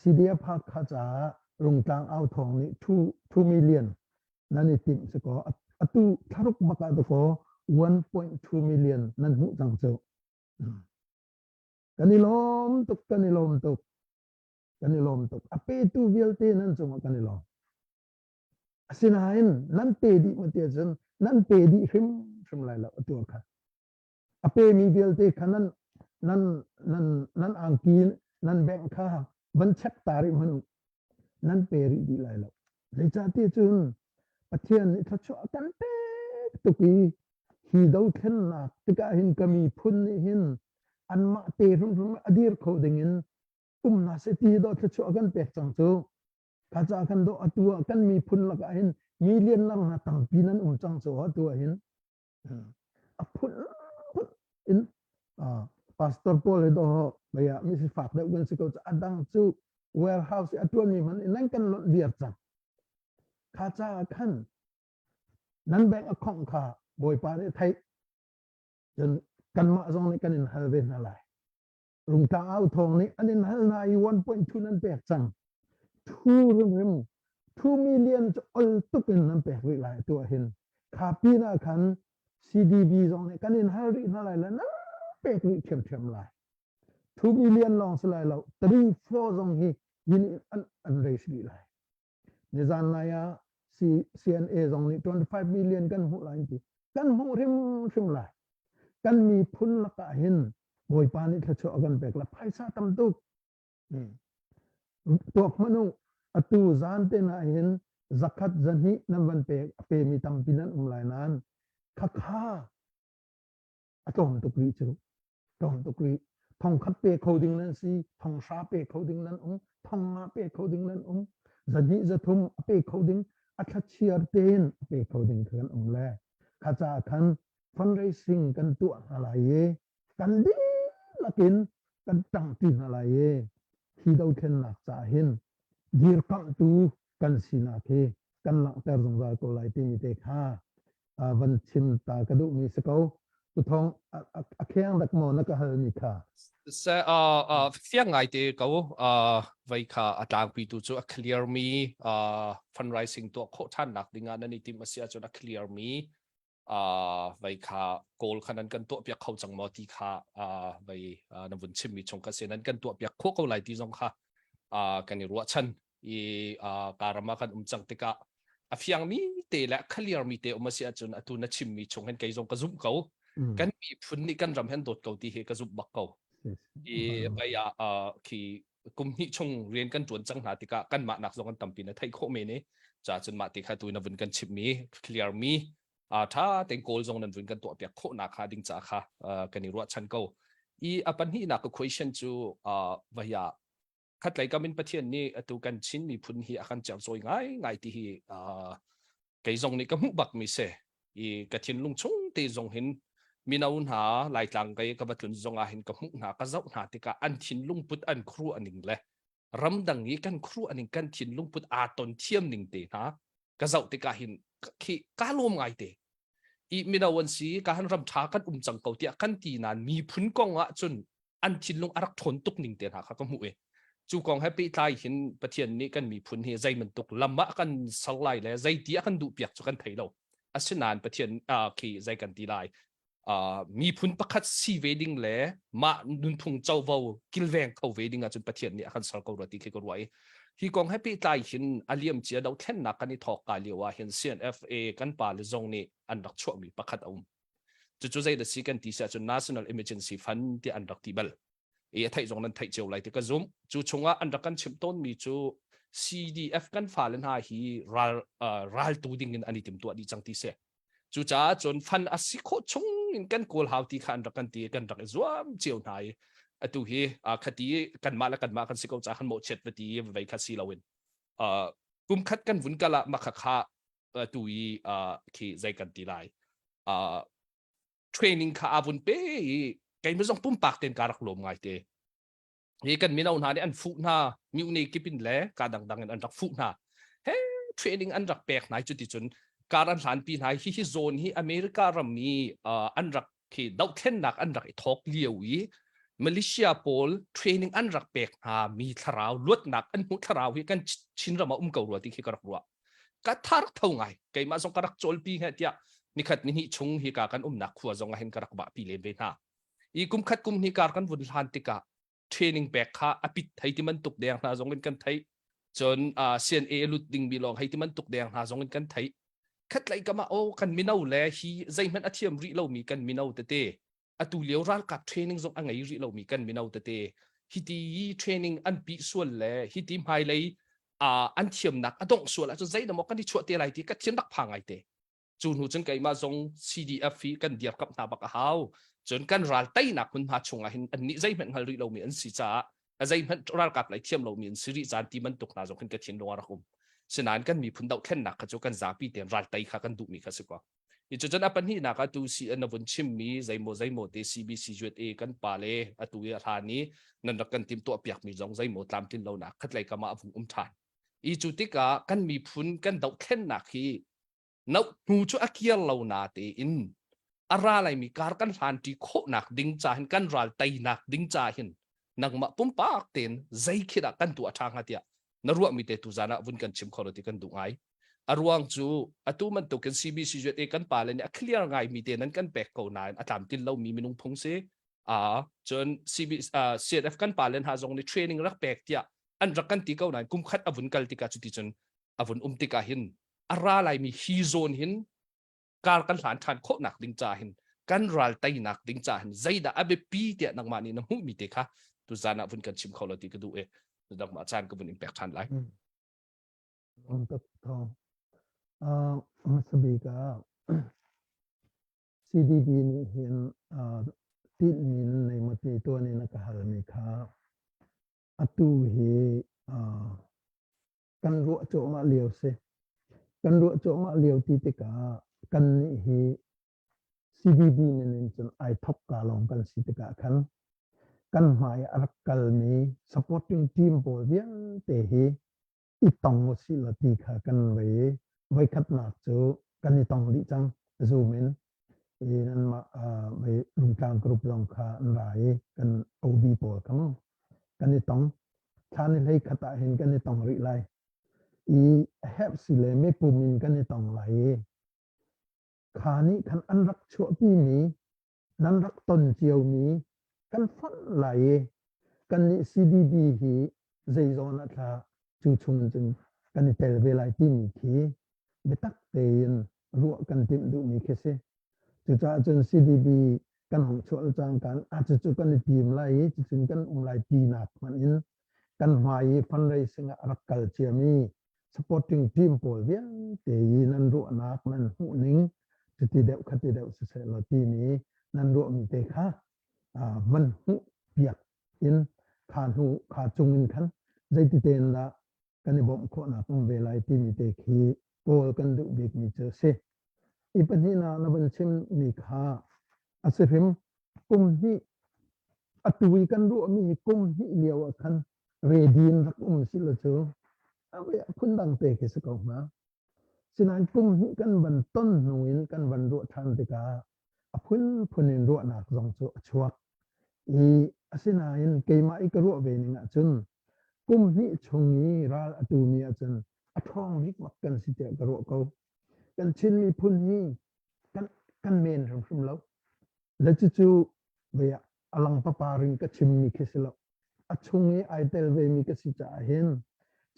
CDF Hakha caah Rungtlang au thawng nih 2 million nan i timh si kaw atu thlaruk bak ah dakaw 1.2 million nan hmuh cang cu. Kan i lawm tuk, kan i lawm tuk, kan i lawm tuk. A petu vialte nan cungah kan i lawm. Asinain nan pe dih ma tiah cun nan pe dih hrimhrim lai lo atu kha. A pemi vialte kha nan nan nan nan angki nan bank kha van check ta rih hmanh u. Nan pe rih dih lai lo. Zeicahtiah cun Pathian nih thluachuah a kan pek tuk i hi dothlennak tikah hin ka miphun nih hin anmah te hrimhrim a dir kho dingin um hna seh ti hi dawh thluachuah a kan pek cang cu. Kha ca kan dawh atu ah kan miphun lakah hin mi lianlang hna tampi nan um cang cu atu ah hin a phun in pastor pawl he dawh mei ah mi sifak deuh kan si ko a dang cu warehouse i a tuanmi hmanh in nan kan lonh viar cang. Kha caah khan nan bank account kha Bawipa nih theih cun kanmah zong nih kan in hal ve hna lai. Rungtlang au thawng nih an in hal hna i 1.2 nan pek cang. Thu rimrim 2 million cu ol tuk in nan pek rih lai tu ah hin. Kha pin ah khan CDB zong nih kan in hal rih hna lai le nan pek rih ṭhiamṭhiam lai. 2 million lawng si lai lo 3 4 zong hi yin an an raise rih lai. Nizan lai ah CNA zong nih 25 million kan hmuh lai ti. Kan hmuh hrimhrim lai. Kan miphun lakah hin Bawipa nih thluachuah a kan pek la phaisa tam tuk. Tuak hmanh u atu zan te na hin zakhat zahnih nan van pek a pemi tampi nan um lai nain khakha a tlawm tuk rih cu tlawm tuk rih thong khat pe kho ding nan si thong hra pe kho ding nan um thong nga pe kho ding nan um zahnih zathum a pe kho ding a thlachiar tein a pe kho ding kan um le kha ca khan fundraising kan tuah hna lai i kan dihlak in kan ṭangṭi hna lai i hi dothlennak caah hin dirkamhtu kan sinak hi kan langhter zungzal ko lai timi te kha van chim ta ka duhmi si ko. Tuthong a kheng dak maw na ka halmi kha? Se uh, fiang ngai te ko uh, vai kha a tlangpi tu cu a clear mi uh, fundraising tuah khawh ṭhan nak ding ah nan i tim a si ahcun a clear mi uh, vai kha kawl kha nan kan tuah piak kho cang maw ti kha uh, vai uh, na vun chimmi chung kha si nan kan tuah piak khawh ko lai ti zong kha uh, kan i ruahchan i uh, karam ah kan um cang tikah a fiang mi te le clear mi te um a si ahcun atu na chimmi chung hin kei zong ka zumh ko kan miphun nih kan ram hen dawt ko ti hi ka zumh bak ko i vai ah khi kum hnih chung rian kan ṭuan cang hna tikah kanmah nak zong an tampi na theih khawh men i ca cun mah ti kha tu na vun kan chimh mi clear mi a ṭha tein kawl zong nan vun kan tuah piak khawh nak kha ding ca kha kan i ruahchan ko i a pahnihnak ka question cu vahia khatlei kam in Pathian nih atu kan Chin miphun hi a kan cercawi ngai ngai ti hi kei zong nih ka hmuh bak mi si i ka thinlung chung te zong hin mino hna laitlang kei ka va tlun zong ah hin ka hmuh hna ka zoh hna tikah an thinlung put an khru aning le ramdang i kan khru aning kan thinlung put aa ton thiam ning te hna ka zoh tikah hin khi ka lawm ngai te i mino an si ka han ram tha kan um cang ko tiah kan ti nain miphun kong ah cun an thinlung a rak ṭhawn tuk ning te hna kha ka hmuh i cu kong he pehtlai hin Pathian nih kan miphun hi zei bantuk lam ah kan ser lai le zeiti a kan duh piak cu kan thei lo. Asinain Pathian khi zei kan ti lai miphun pakhat si ve ding le mah nunphung covo kilveng kho ve ding ahcun Pathian nih a kan ser ko rua ti khi ka ruah i hi kong he pehtlai hin a liam cia dothlennak kan i thawk ka lio ah hin CNFA kan pa le zong nih an rak chuahmi pakhat a um. Cucu zei da si kan ti si ahcun National Emergency Fund ti an rak ti bal. I a theih zong nan theih cio lai ti ka zumh. Cu chungah an rak kan chimh tawnmi cu CDF kan fale hna hi ral raltu ding in an i timtuah dih cang ti si. Cucaah cun fund a si khawh chung in kan kawl hau ti kha an rak kan ti kan rak i zuam cio hna i atu hi khati kanmah le kanmah kan si ko caah kan mawhchiat va ti vei kha si loin kum khat kan vun kal ah makha kha atu i khi zei kan ti lai training kha a vun pe i keimah zong pumpak ten ka rak lawm ngai te. Hi kan mino hna nih an fuh hna mune kipin le ka dangdang in an rak fuh hna. He training an rak pek hna cuti cun kar an hlan pi hna hi hi zone hi America ram i an rak khi dohthlennak an rak i thawk lio i Malaysia pawl training an rak pek hna mi thlarau luatnak an hmuh thlarau hi kan Chin ram ah um ko rua ti khi ka rak ruah. Ka thar tho ngai keimah zong ka rak cawlpi he tiah nikhat ni hnih chung hi ka kan umnak khua zong ah hin ka rak vah pi len ve hna. I kum khat kum hnih kar kan vun hlan tikah training pek kha a pit thei ti bantuk deng hna zong in kan theih. Cun CNA lut ding mi lawng hei ti bantuk deng hna zong in kan theih. Khatlei kam ah oh kan mino le hi zeihmanh a thiam rih lomi kan mino tete atu lio ralkap training zong a ngei rih lomi kan mino tete hiti training an pi sual le hiti hmailei an thiamnak a dongh sual ahcun zeidah maw kan i chuah te lai ti ka thiam rak pha ngai te. Cu hnu cun keimah zong CDF hi kan dirkamh hna bak a hau. Cun kan ral teinak hmunhma chungah hin annih zeihmanh hngal rih lomi an si caah a zeihmanh ralkap lei thiam lomi an si rih caan ti bantuk hna zong khin ka thinlung ah rak um. Sinain kan miphun dohthlennak kha cu kan zapi tein ral tei kha kan duhmi kha si ko. I cucun a pahnihnak ah tu si na vun chimmi zeimaw zeimaw te CBC USA kan pa le atu i a hlan i nan rak kan timhtuah piakmi zong zeimaw tlamtlin lonak khatlei kam ah a vung um ṭhan. I cu tikah kan miphun kan dohthlennak hi no hnu cu a kir lo na tein a ra laimi kar kan hlanṭi khawhnak ding ca hin kan ral teinak ding ca hin nangmah pumpak tein zei khi dah kan tuah ṭha hnga tiah na ruahmi te tu zan ah vun kan chim kho lo ti kan duh ngai. A ruang cu atu bantukin CBC USA kan pa le nih a clear ngaimi te nan kan pek ko nain a tlamtlin lomi minung phung si. A cun CB, uh, CNF kan pa le hna zong nih training rak pek tiah an rak kan ti ko nain kum khat a vun kal tikah cuti cun a vun um tikah hin a ra laimi hi zawn hin kar kan hlan ṭhan khawhnak ding ca hin kan ral teinak ding ca hin zeidah a biapi tiah nangmah nih na hmuhmi te kha tuzan ah vun kan chim kho lo ti ka duh i nangmah caan ka vun in pek ṭhan lai. Lam tak thawng. Uh, hmasa bik ah CDB nih hin uh, tinhmi nei maw ti tuan in a ka halmi kha atu hi uh, kan ruah cuahmah lio si. Kan ruah cuahmah lio ti tikah kannih hi CDB min in cun ai thok ka lawng kan si tikah khan kan hmai a rak kalmi supporting team pawl vialte hi i tong usih law ti kha kan vei voikhatnak cu kan i tong dih cang Zoom in i nanmah vei Rungtlang group zong kha an ra i kan OB pawl kha mu kan i tong thla ni hlei khat ah hin kan i tong rih lai i a herh si le mipum in kan i tong lai i kha nih khan an rak chuahpimi nan rak ton ciomi kan fonh lai i kannih CDB hi zeizawn ah thla cu chung cun kan i tel ve lai timi khi biatak tein ruah kan timh duhmi khi si. Cucaah cun CDB kan hong chuah le cangka ah cucu kan i tim lai i cucun kan um lai tinak hmanh in kan hmai i fundraising ah rak kal ciami supporting team pawl vialte i nan ruahnak nan hmuhning cuti deuh khati deuh siseh law timi nan ruahmi te kha van hmuh piak in kha hnu kha cung in khan zeiti tein dah kan i bawmh khawhnak um ve lai timi te khi kawl kan duh bikmi cu a si. I pahnihnak na van chimmi kha a si hrim kum hnih atu i kan ruahmi hi kum hnih lio ah khan ready in rak um si lo cu a phundang te khi si ko hnga. Sinain kum hnih kan van ton hnu in kan van ruah ṭhan tikah a phunphun in ruahnak zong cu a chuak. I asinain keimah i ka ruah ve ning ahcun kum hnih chung i ral a tumi ahcun a ṭhawng bik bak kan si tiah ka ruah ko. Kan Chin miphun hi kan kan men hrimhrim lo. Le cucu ve a lang papa ring ka chimmi khi si lo. A chung i ai tel vemi ka si caah hin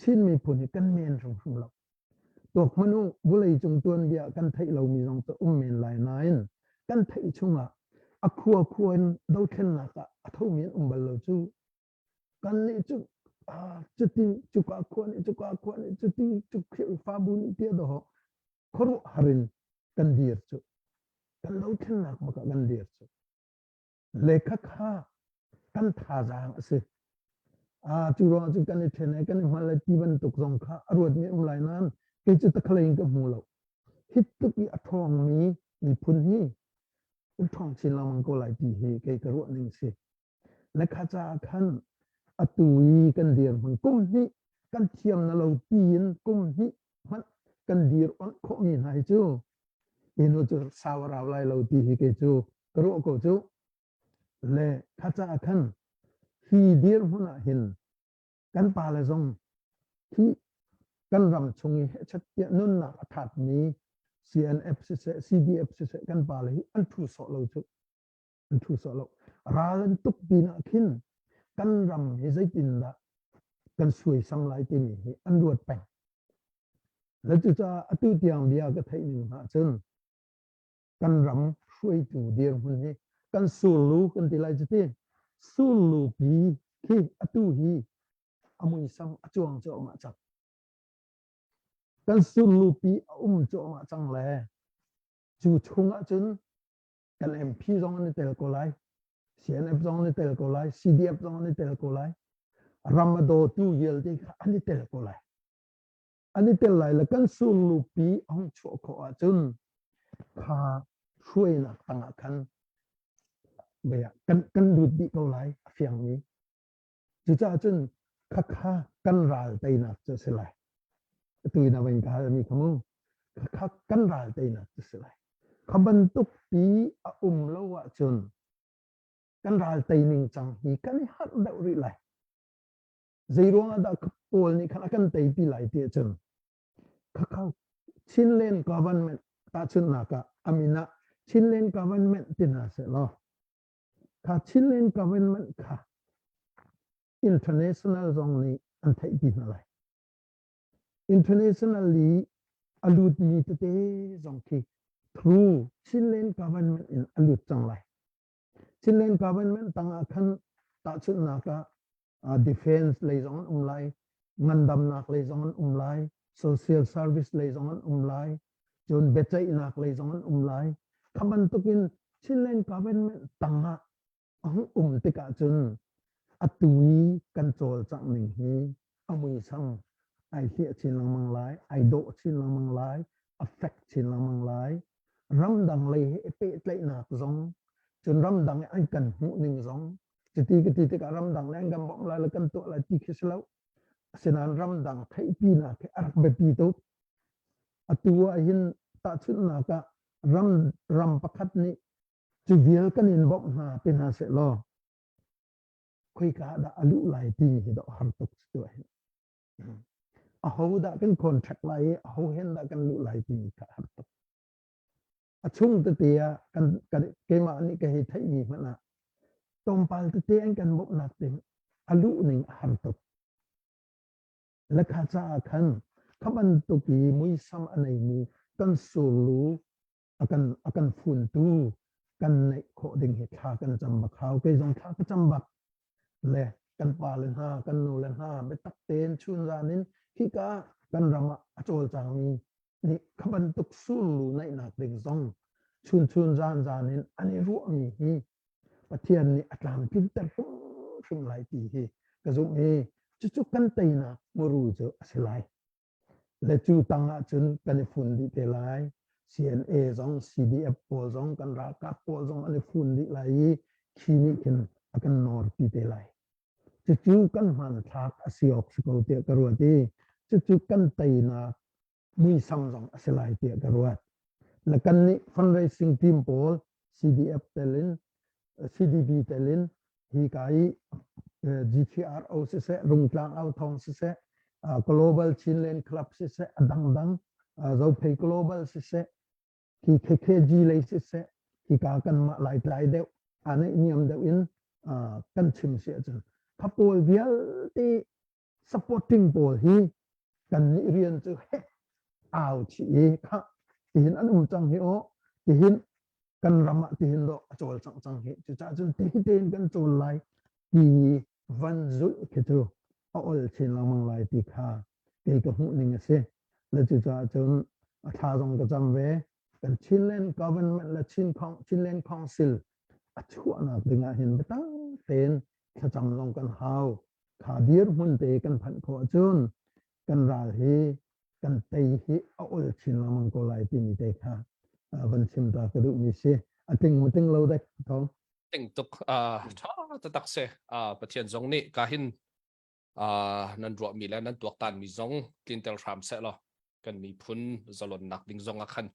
Chin miphun hi kan men hrimhrim lo. Tuak hmanh u, vawleicung tuanbia kan theih lomi zong cu um men lai nain kan theih chungah a khua khua in dothlennak ah a thomi an um bal lo cu. Kannih cu cuti cuka khua nih cuka khua nih cuti cu Khrihfabu nih tiah dawh khuaruahhar in kan dir cu. Kan dothlennak bak ah kan dir cu. Le khakha kan thazaang a si. Cu ruangah cun kan i ṭhen i kan i hngal lai ti bantuk zong kha a ruatmi um lai nain kei cu takhalei in ka hmu lo. Hi tluk i a ṭhawngmi miphun hi an ṭhawng chin lengmang ko lai ti hi kei ka ruah ning si. Le kha caah khan atu i kan dirhmun kum hnih kan thiam na lo tiin kum hnih hmanh kan dir onh khawhmi hna hi cu hinu cu sau a rau lai lo ti hi kei cu ka ruah ko cu. Le kha caah khan hi dirhmun ah hin kan pale zong hi kan ram chung i hechet tiah nunnak a thatmi CNF siseh CDF siseh kan pale hi an thu sawh lo cu an thu sawh lo. Ral an tuk pinah khin kan ram hi zeitindah kan suaisam lai timi hi an ruat peng. Le cucaah atu tiang bia ka theih ning hna cun kan ram hruaitu dirhmun hi kan surlu kan ti lai cuti surlu pi khi atu hi a muisam a cuang cuahmah cang. Kan surlu pi a um cuahmah cang le cu chung ah cun kan MP zong an i tel ko lai, CNF zong an i tel ko lai, CDF zong an i tel ko lai, ram a dawtu vialte kha an i tel ko lai. An i tel lai le kan surlupi a hung chuah khawh ahcun kha hruainak tangah khan kan, kan lut dih ko lai a fiangmi. Cucaah cun khakha kan ral teinak cu a si lai. Atu in a van ka halmi kha mu. Khakha kan ral teinak cu a si lai. Kha bantuk pi a um lo ahcun kan ral tei ning cang hi kan i harh deuh rih lai. Zei ruangah dah Paul nih khan a kan teipi lai ti ahcun khakha Chinland government tahchunhnak ah a min ah Chinland government ti hna seh law kha Chinland government kha international zong nih an theihpi hna lai. International i a lutmi tete zong khi through Chinland government in a lut cang lai. Chinland government tangah khan tahchunhnak ah defense lei zong an um lai, ngandamnak lei zong an um lai, social service lei zong an um lai, cun biaceihnak lei zong an um lai. Kha bantukin Chinland government tangah a hung um tikah cun atu i kan cawlcangh ning hi a muisam ai hliah chin lengmang lai, ai dawh chin lengmang lai, a fek chin lengmang lai. Ramdang lei he i pehtlaihnak zong, cun ramdang i an kan hmuh ning zong, cuti ka ti tikah ramdang le an kan bawmh lai le kan tuah lai ti khi si lo. Asinain ramdang theihpinak hi a rak biapi tuk. Atu ah hin tahchunhnak ah ram ram pakhat nih cu vial kan in bawmh hna ti hna seh law khoika ah dah a luh lai timi hi dawh har tuk cu hin. Aho dah kan contract lai i aho hen dah kan luh lai timi kha har tuk. A chung tete ah kan, kan keimah nih ka hei theihmi hmanh ah tlawmpal tete an kan bawmhnak ding a luh ning a har tuk. Lekha caah khan kha bantuk i muisam a neimi kan surlu a kan a kan funtu kan neih khawh ding hi thla kan cam bak hau. Kei zong thla ka cam bak. Le kan pa le hna, kan nu le hna biatak tein chun zan in hika kan ram ah a cawlcangmi nih kha bantuk surlu neihnak ding zong chun chun zan zan in an i ruahmi hi Pathian nih a tlamtlinter hrimhrim lai ti hi ka zumh i cucu kan teinak muru cu a si lai. Le cu tang ahcun kan i fun dih te lai. CNA zong, CDF pawl zong, kan ralkap pawl zong an i fun dih lai i khi nih khin a kan nawrpi te lai. Cucu kan hmanthlak a si awk si ko tiah ka ruat i cucu kan teinak muisam zong a si lai tiah ka ruat. Na kan nih fundraising team pawl CDF tel in CDB tel in hi ka i GTRO siseh, Rungtlang Au Thawng siseh, Global Chinland Club siseh, a dangdang. Zophei Global siseh, hi KKG lei siseh, hika kanmah Laitlai deuh aa naihniam deuh in kan chim si ahcun kha pawl vialte supporting pawl hi kan nih rian cu hek au chih i kha tihin an um cang hi aw tihin kan ram ah tihin dawh a cawlcangh cang hi cucaah cun ti tein kan cawl lai ti van zulh khi cu a ol chin lengmang lai ti kha kei ka hmuh ning a si le cucaah cun a thla zong ka cam ve kan Chinland government le Chin Chinland Council a chuahnak dingah hin biatak tein thlacam zong kan hau kha dirhmun te kan phanh khawh ahcun kan ral hi kan tei hi a ol chin lengmang ko lai timi te kha van chim ta ka duhmi si a ting mu ting lo dek thong ting tuk tha taktak se pathian zong nih ka hin nan ruahmi le nan tuaktanmi zong tlinter hram seh law kan miphun zalonnak ding zong ah khan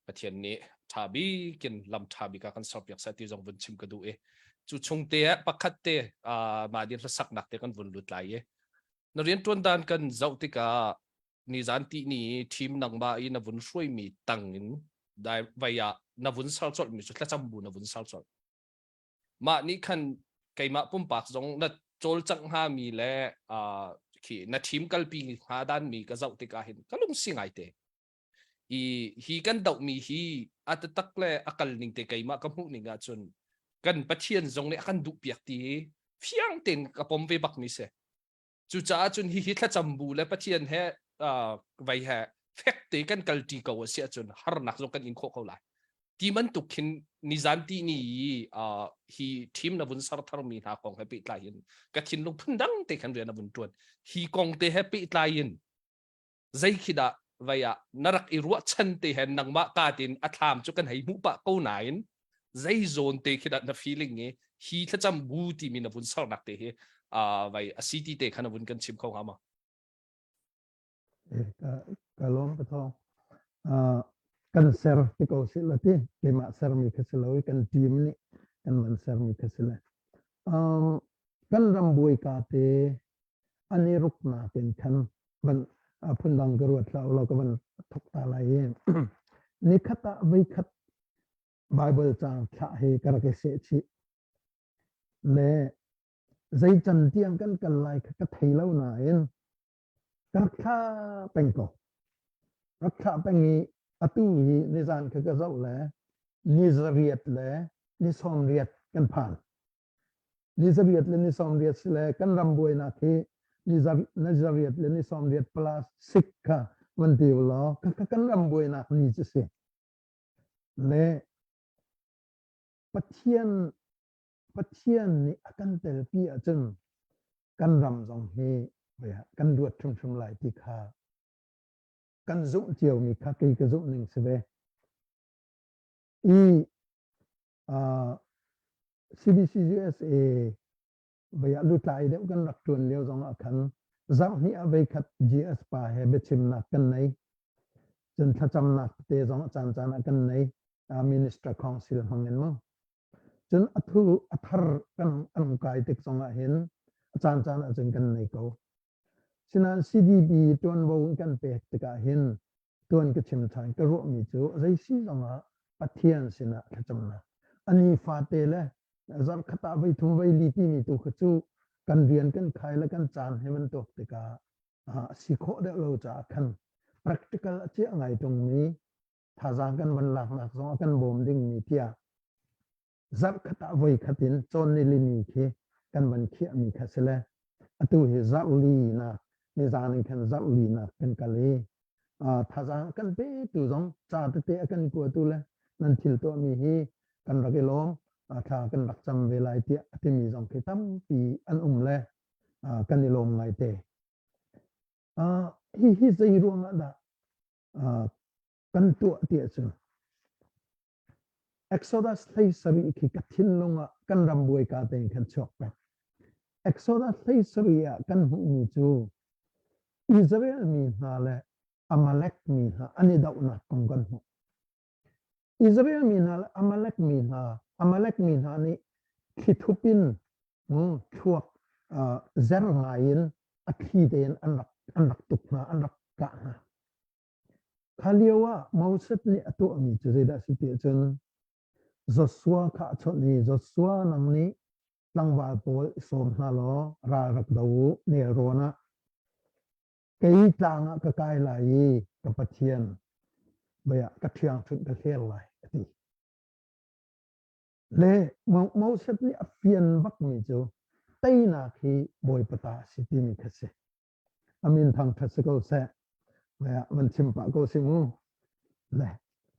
Pathian nih ṭha bikin lam ṭha bik ah kan serpiak seh ti zong vun chim ka duh i cu chung te ah pakhat te mah din hlasaknak te kan vun lut lai i na rianṭuan dan kan zoh tikah nizan ti ni team nangmah i na vun hruaimi tang in dai vai ah na vun ser colh mi cu thlacam bu na vun ser colh mah nih khan keimah pumpak zong na cawlcangh hngami le uh, khi na team kalpi hnga dan mi ka zoh tikah hin ka lungsi ngai te i hi kan dohmi hi a taktak le a kal ning te keimah ka hmuh ning ahcun kan Pathian zong nih a kan duh piak ti hi fiang tein ka pom ve bak mi si cucaah cun hihi thlacam bu le Pathian he uh, vai he fek te kan kalṭi ko a si ahcun harnak zong kan in khawh ko lai ti bantuk khin nizan ti ni i uh, hi team na vun ser tharmi hna kong he pehtlai in ka thinlung phundang te khan rian na vun ṭuan hi kong te he pehtlai in zei khi dah vai ah na rak i ruahchan te he nangmah ka tin a thlam cu kan hei hmuh pah ko nain zei zawn te khi dah na feeling i hi thlacam bu timi na vun sarnak te hi uh, vai a si ti te kha na vun kan chim kho hnga ma Eh, ka ka lawm ka thong uh, kan ser ti ko si la ti keimah sermi kha si lo i kan team nih kan van sermi kha si le um, kan ram buai ka te an i ruknak in khan van phundang ka ruat hlah law ka van thok ta lai i nikhat ah voikhat Bible caang thlah hi ka rak i seh chih le zei can tiang kan kal lai kha ka thei lo nain ka rak thla peng ko rak thlah peng i atu hi nizan kha ka zoh le ni zariat le ni sawmriat kan phan Ni zariat le ni sawmriat si le kan ram buainak hi ni zariat le ni sawmriat plus sik kha van ti law kan ram buainak ni cu si. Le Pathian Pathian nih a kan telpi ahcun kan ram zong hi kan luat hrimhrim lai ti kha kan zumh ciomi kha kei ka zumh ning si ve. I uh, CBC USA vei ah lutlai deuh kan rak ṭuan lio zong ah khan zarh hnih ah veikhat GS pa he biachimnak kan nei. Cun thlacamnak te zong a caan caan ah kan nei. Minister Council hmang in mu. Cun a thu a thar kan an kai tik zong ah hin a caan caan ah cun kan nei ko. Sinain CDB ṭuanvo in kan pek tikah hin tuan ka chim ṭhan ka ruahmi cu zei si zongah Pathian sinah thlacamnak. A nifate le zarhkhat ah voi thum voi li timi tu kha cu kan rian kan khai le kan caan he bantuk tikah a si khawh deuh lo caah khan practical a ciah ngai ṭungmi thazaang kan van laknak zong a kan bawm dingmi tiah zarhkhat ah voi khat in cawn nilini khi kan van khiahmi kha si le atu hi zarh li nak nizan in khan zarh li nak kan kal i thazaang kan petu zong ca tete a kan kuatu le nan thil tuahmi hi kan rak i lawm thla kan rak cam ve lai tiah a timi zong khi tampi an um le kan i lawm ngai te hi hi zei ruangah dah kan tuah tiah cun Exodus 17 khi ka thinlung ah kan ram buai ka tein khan chuak peng. Exodus 17 ah kan hmuhmi cu Israel mi hna le Amalek mi hna an i dohnak kong kan hmuh. Israel mi hna le Amalek mi hna, Amalek mi hna nih thlithup in thluak zer ngai in a thli tein an rak an rak tuk hna, an rak kah hna. Kha lio ah Moses nih a tuahmi cu zeidah a si ti ahcun Joshua kha a chawnh i Joshua nang nih tlangval pawl i sawm hna law ral rak do u nelrawn ah kei tlang ah ka kai lai i ka Pathian bia ka ṭhiangṭhunh ka hler lai a ti. Le Moses nih a fian bakmi cu teinak hi Bawipa ta a si timi kha si. A min thangṭhat si ko seh. Van chim pah ko si mu. Le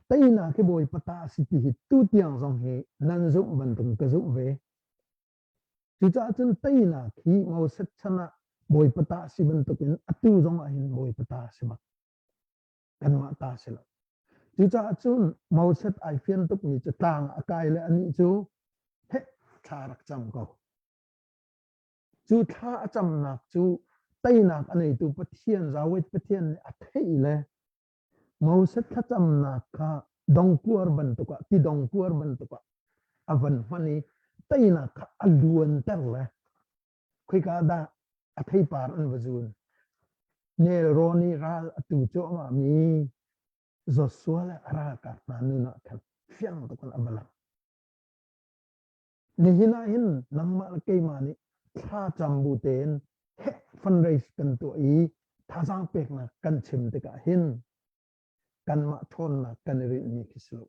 teinak hi Bawipa ta a si ti hi tu tiang zong hi nan zumh bantuk ka zumh ve. Cucaah cun teinak hi Moses chan ah Bawipa ta a si bantukin atu zong ah hin Bawipa ta a si bak. Kanmah ta a si lo. Cucaah cun Moses ai fian tukmi cu tlang a kai le anih cu heh thla rak cam ko. Cu thla a camnak cu teinak a neitu Pathian Zawet Pathian nih a theih le Moses thlacamnak kha dongkuar bantuk ah ti dongkuar bantuk ah a van hman i teinak kha a luanter le khoika dah a theipar an va zun. Nelrawn i ral a tu cuahmah mi Joshua le a ralkap hna nun ah khan fiang tuk in a va lang. Nihin ah hin nangmah le keimah nih thla cam bu tein heh fundraise kan tuah i thazaang peknak kan chim tikah hin kanmah ṭhawnnak kan i rinhmi khi si lo.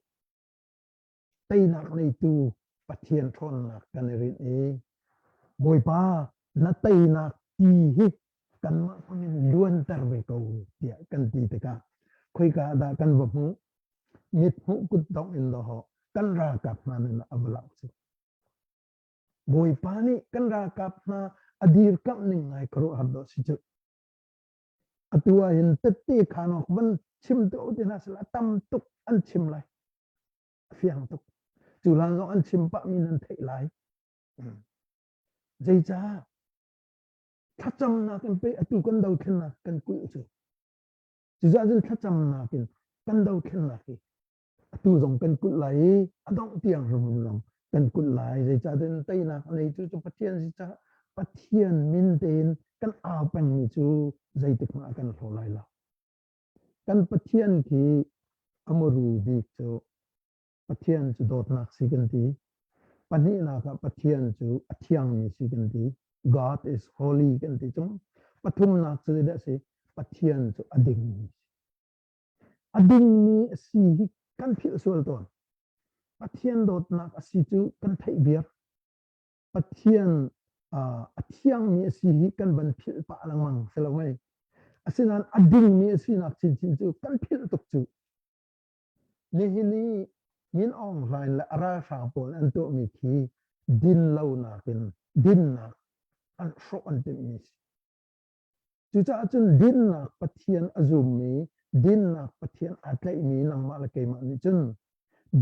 Teinak neitu Pathian ṭhawnnak kan i rinh i Bawipa na teinak ti hi kanmah hmangin luanter ve ko tiah kan ti tikah khoika dah kan va hmuh mithmuh kutdongh in dawh kan ralkap hna nun ah a va langh cu. Bawipa nih kan ralkap hna a dirkamh ning ngai khuaruahhar dawh si cu. Atu ah hin tette khan awk van chim te ti hna sila tam tuk an chim lai. A fiang tuk. Cu hlan zong an chim pah mi nan theih lai. Zeicah thlacamnak in pe atu kan dothlennak kan kulh cu. Cucaah cun thlacamnak in kan dothlennak hi atu zong kan kulh lai i a dongh tiang hrimhrim zong kan kulh lai. Zeicahtiah teinak a neitu cu Pathian si caah Pathian min tein kan au pengmi cu zeitik hmanh ah kan hlaw lai lo. Kan Pathian khi a muru bik cu Pathian cu dawtnak si kan ti. Pahnihnak ah Pathian cu a thiangmi si kan ti. God is holy kan ti cung. Pathumnak cu zeidah a si? Pathian cu a dingmi si. A dingmi a si hi kan philh sual tawn. Pathian dawtnak a si cu kan theih viar. Pathian a thiangmi a si hi kan van philh pah lengmang si lo mei. Asinain a dingmi a sinak chinchin cu kan philh tuk cu. Nihin i Min Aung Hlaing le a ralhrang pawl an tuahmi khi dinlonak in dinnak an hrawh an timhmi si. Cucaah cun dinnak Pathian a zummi, dinnak Pathian aa tlaihmi nangmah le keimah nih cun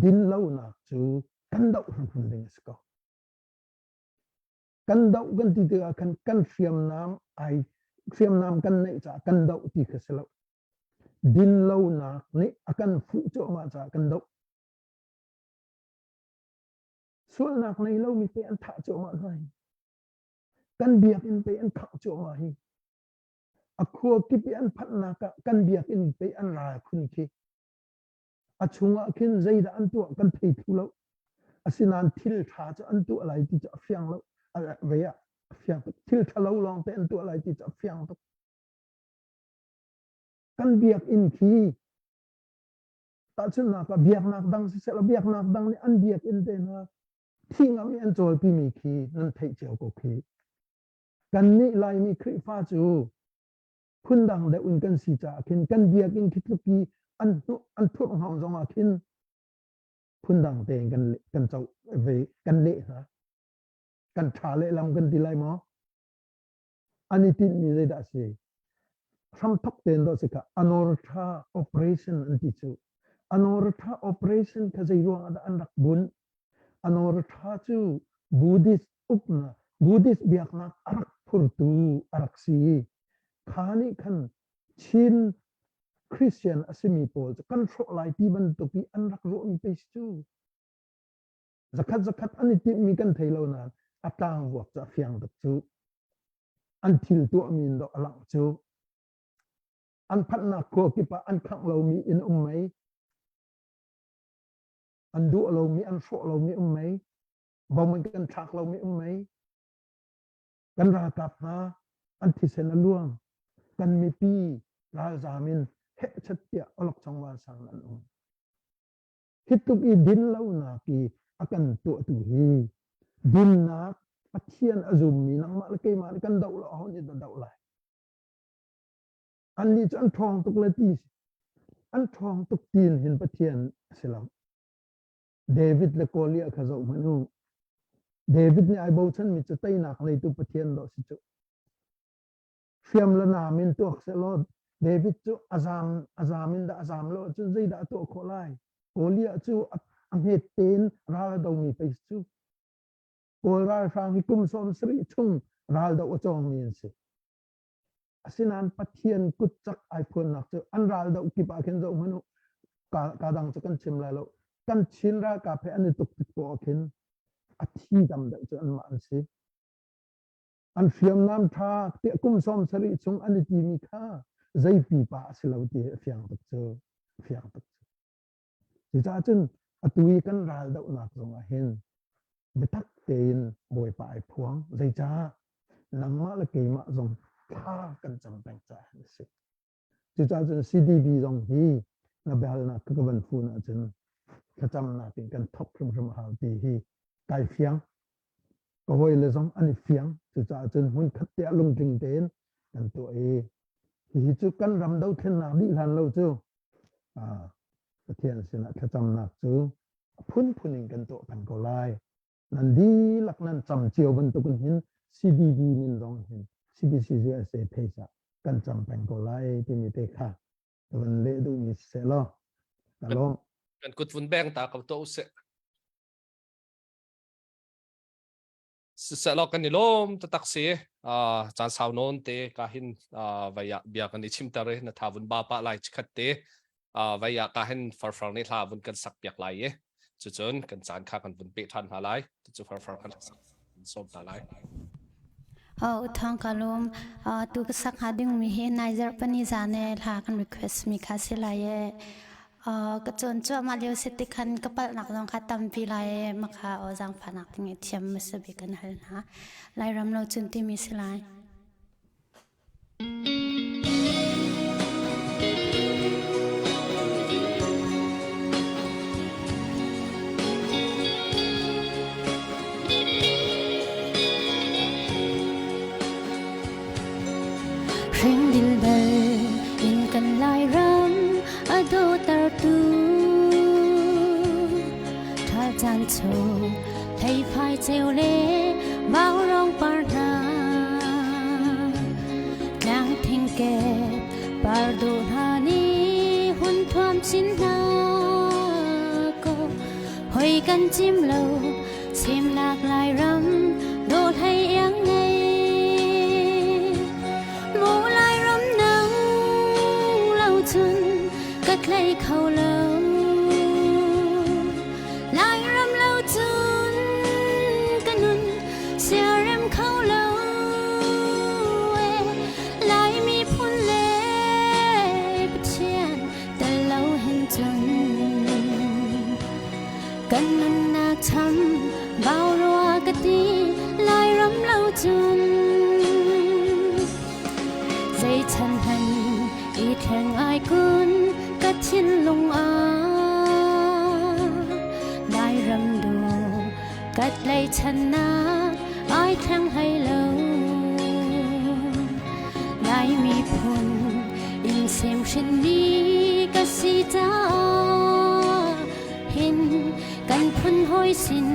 dinlonak cu kan doh hrimhrim ding a si ko. Kan doh kan ti tikah khan kan hriamnam ai hriamnam kan neih caah kan doh ti kha si lo. Dinlonak nih a kan fuh cuahmah caah kan doh. Sualnak nei lomi pe an thah cuahmah hna hi. Kan biakinn pe an khangh cuahmah hi. A khua kip i an phanhnak ah kan biakinn pe an ral khun khi. A chungah khin zeidah an tuah kan thei thlu lo. Asinain thil ṭha cu an tuah lai ti cu a fiang lo. A vei ah a fiang tuk. Thil ṭha lo lawng te an tuah lai ti cu a fiang tuk. Kan biakinn khi tahchunhnak ah biaknak dang siseh law biaknak dang nih an biakinn te hna thi ngam i an cawlpimi khi nan theih cio ko khi. Kannih Laimi Khrihfa cu phundang deuh in kan si caah khin kan biakinn khi tluk i an an phurh hngawng zong ah khin phundang tein kan kan co ve kan leh hna. Kan ṭha lehlam kan ti lai maw? An i tinhmi zeidah a si? Hramthok tein dawh si kha anortha operation an ti cu. Anortha operation kha zei ruang ah dah an rak bunh? Anortha cu Buddhist uknak, Buddhist biaknak a rak phurtu a rak si. Kha nih khan Chin Christian a simi pawl cu kan hrawh lai ti bantuk i an rak ruahmi pei si cu. Zakhat zakhat an i timhmi kan thei lo nain a tlangvuak cu a fiang tuk cu. An thil tuahmi in dawh a langh cu. An phanhnak khua kip ah an khangh lomi inn um mei? An duh lomi, an hrawh lomi um mei? Bom in kan thlak lomi um mei? Kan ralkap hna an thisen a luang. Kan mipi ralzam in hehchat tiah awlokchong vansang an um. Hi tluk i din lonak i a kan tuahtu hi dinnak Pathian a zummi nangmah le keimah nih kan doh lo aho nih dah doh lai? Annih cu an ṭhawng tuk le ti an ṭhawng tuk tiin hin Pathian a si lo. David le Goliath kha zoh hmanh u. David nih ai bochanmi cu teinak neitu Pathian dawh si cu. Hriam le nam in tuak sehlaw David cu a zam a zam in dah a zam lo ahcun zeidah a tuah khawh lai? Goliath cu a hmet tein ral a domi pei cu. Kawl ralhrang hi kum 70 chung ral doh a cawngmi an si. Asinain Pathian kut cak ai phuannak cu an ral doh kip ah khin zoh hmanh u. Ka dang cu kan chim lai lo. Kan Chin ralkap he an i tuk tik poah khin a thi tam deuh cu anmah an si. An hriamnam ṭha tiah kum 70 chung an i timi kha zei pipa a si lo ti a fiang tuk cu. A fiang tuk cu. Cucaah cun atu i kan ral dohnak zongah hin biatak tein Bawipa ai phuang. Zeicah? Nangmah le keimah zong thla kan cam peng caah a si. Cucaah cun CDB zong hi na biahalnak ka van fun ahcun thlacamnak in kan thok hrimhrim a hau ti hi kai fiang. Ka hawile zong an i fiang. Cucaah cun hmunkhat te ah lungtling tein kan tuah i hihi cu kan ram dothlennak dih hlan lo cu Pathian sinah thlacamnak cu a phunphun in kan tuah peng ko lai. Nan dihlak nan cam cio bantukin hin CDB min zong hin CBC USA page ah kan cam peng ko lai timi te kha ka van leh duhmi siseh law ka lawm. Kan kut vun beng ta ko to usih. Siseh law kan i lawm taktak si. Caan sau nawn te ka hin vai ah bia kan i chimter i na tha vun ba pah lai chikhat te vai ah ka hin farfar nih hla vun kan sak piak lai i cucun kan caan kha kan vun peh ṭhan hna lai. Cucu farfar kan sak sawm hna lai. Oh, thong ka lum. Tu ka sak hnga ding mi hi nai zarh pani zan e hla kan request mi kha si lai e. Ka cawn cuahmah lio si ti khan ka palhnak zong kha tampi lai i makha aw zaangfahnak ding i thiam hmasa bik kan hal hna. Lairam lo cun timi si lai. Hringdil bal in kan Lairam a dawtertu ṭhal caan chung hlei ceu le vaurawng par hna tlang thing kep par dawh hna nih hun thuam chin hna kaw hoi kan cim lo Semnak Lairam dawh hlei iang ngei Mu Lairam nang lo cun ka tlei kho lo Lairam lo cun ka nun siarem kho lo Laimi phun le Pathian tel lo hin cun Kan nunnak cham bau rua ka ti Lairam lo cun zei chan hman i thleng ai kun ka thinlung ah Lairam du ka tlaichannak ai thleng hlei lo Lai miphun in sem hrinmi ka si caah hin kan phun hawi sin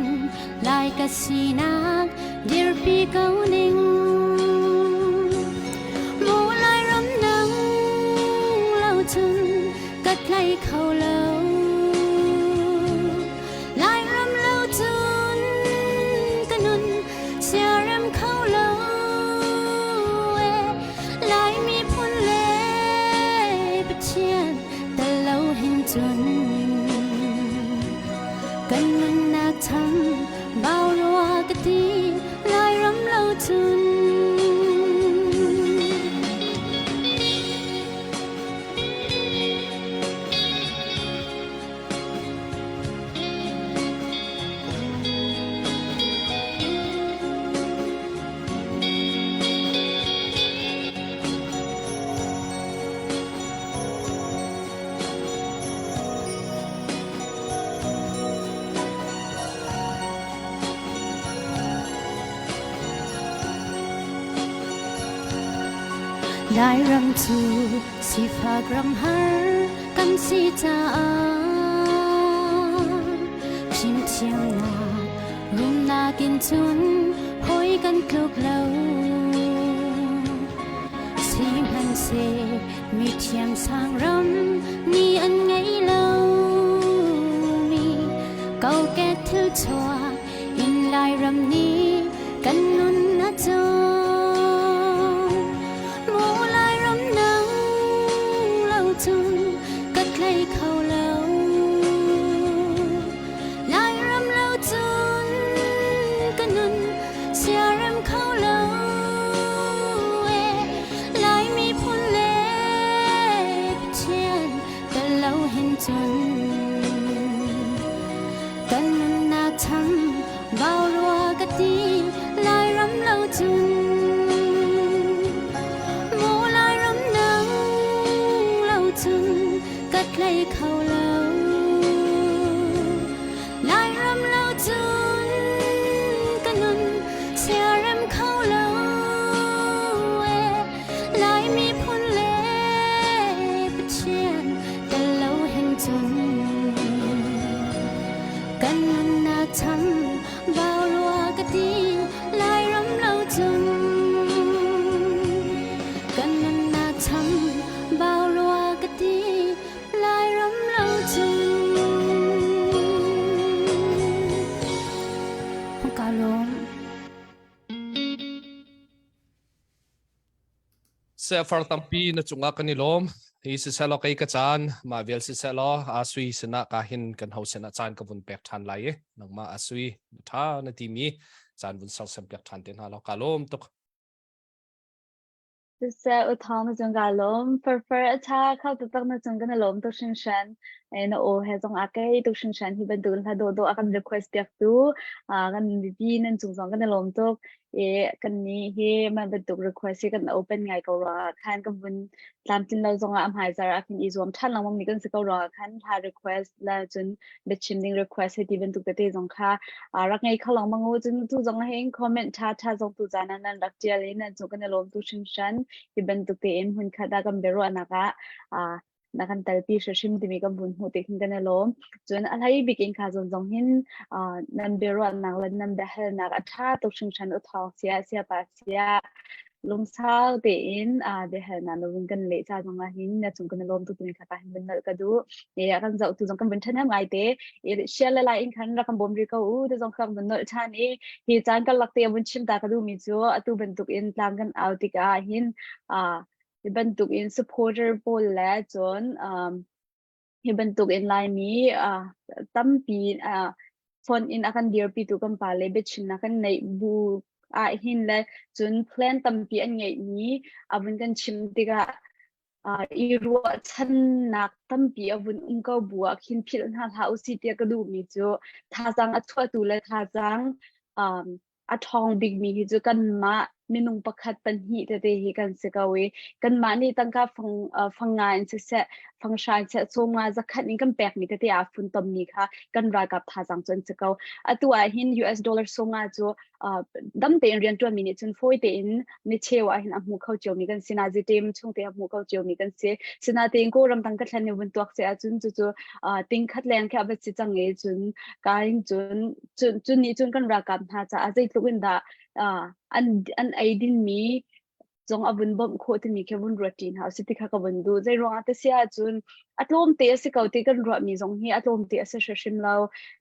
lai ka sinak dirpi ko ning mu lai ram nang lo cun ka tlai kho lo lai ram lo cun ka nun siarem kho lo e lai miphun le Pathian tel lo hin cun kan nunnak cham bau rua ka ti Lairam lo cun. Lairam cu sifak ram har kan si caah fimthiamnak rumnak in cun hawi kan tluk lo. Sihmanhseh mi thiamsang ram nih an ngei lo mi kokek thil chuah in Lairam nih kan nun a cawm. Mu Lairam nang lo cun ka tlei kho lo. Lairam lo cun ka nun siarem kho lo e. Lai miphun le Pathian tel lo hin cun kan nunnak cham bau rua ka ti Lairam lo cun mu Lairam nang lo cun ka tlei kho lo Lairam lo cun ka nun siarem kho lo e Lai miphun le Pathian tel lo hin cun kan nunnak cham bau rua ka ti Lairam lo cun kan nunnak cham bau rua ka ti Lairam lo cun Ka lawm. Sefar tampi na cungah kan i lawm. Hi siselaw kei ka caan mah vial siselaw asui sinah ka hin kan ho sinah caan ka vun pek ṭhan lai i nangmah asui ṭha na timi caan vun sersiam piak ṭhan te hna law ka lawm tuk. Siseh u thawng na cung kaa lawm. Farfar a ṭha kho taktak na cung kan i lawm tuk hringhran. Eh, na aw he zong aa kei tuk hringhran hi bantuk in hla dawhdawh a kan request piaktu ah kan mipi nan cung zong kan i lawm tuk. Eh, kan nih hi mah bantuk request hi kan open ngai ko ruangah khan kan vun tlamtlin lo zongah a hmaizar ah khin i zuam ṭhan lengmang mi kan si ko ruangah khan hla request le cun biachim ding request hei ti bantuk tete zong kha rak ngei kho lengmang u. Cun tu zong hin comment ṭha ṭha zong tu caan ah nan rak ṭial i nan cung kan i lawm tu hringhran. Hi bantuk tein hmunkhat ah kan biaruahnak ah na kan telpi hrimhrim timi kan vun hmuh tik hin kan i lawm. Cun a hlei bik in kha zawn zong hin nan biaruahnak le nan biahalnak a ṭha tuk hringhran u thawng sia sia pa sia lungsau tein biahalnak na vun kan leh ca zong ah hin na cung kan i lawm tuk timi kha ta hin vun nalh ka duh. E kan zoh tu zong kan vun ṭhahnem ngai te. E share le lai in khan rak kan bawm rih ko u ti zong kha kan vun nolh ṭhan i hi caan karlak te vun chim ta ka duhmi cu atu bantuk in tlang kan au tikah hin hi bantuk in supporter pawl le cun hi bantuk in Laimi tampi phone in a kan dirpitu kan pa le biachimnak kan neih bu ah hin le cun plan tampi an ngeihmi a vun kan chim tikah i ruahchannak tampi a vun um ko bu ah khin philh hna hlah usih tiah ka duhmi cu thazaang a chuahtu le thazaang a ṭhawng bikmi hi cu kanmah minung pakhat pahnih tete hi kan si ko i kanmah nih tangka fang, fang nga in siseh fang hra in siseh sawm nga zakhat in kan pekmi tete aa funtommi kha kan ralkap thazaang cu an si ko. Atu ah hin US dollar sawm nga cu uh, dam tein rianṭuanmi nih cun fawi tein ni cheu ah hin a hmu kho ciomi kan si. Nazi team chung te a hmu kho ciomi kan si. Sinatein Kawlram tangka thlen i vun tuak se ahcun cucu uh, ting khat leng khi a va si cang i cun kain cun cun cun nih cun kan ralkap hna caah zeitluk in dah uh, an an ei dinmi zong a vun bawmh khawh timi khi vun ruat ṭi hna usih ti kha ka vun duh. Zei ruangah te si ahcun a tlawmte a si ko ti kan ruahmi zong hi a tlawmte a si hrimhrim lo.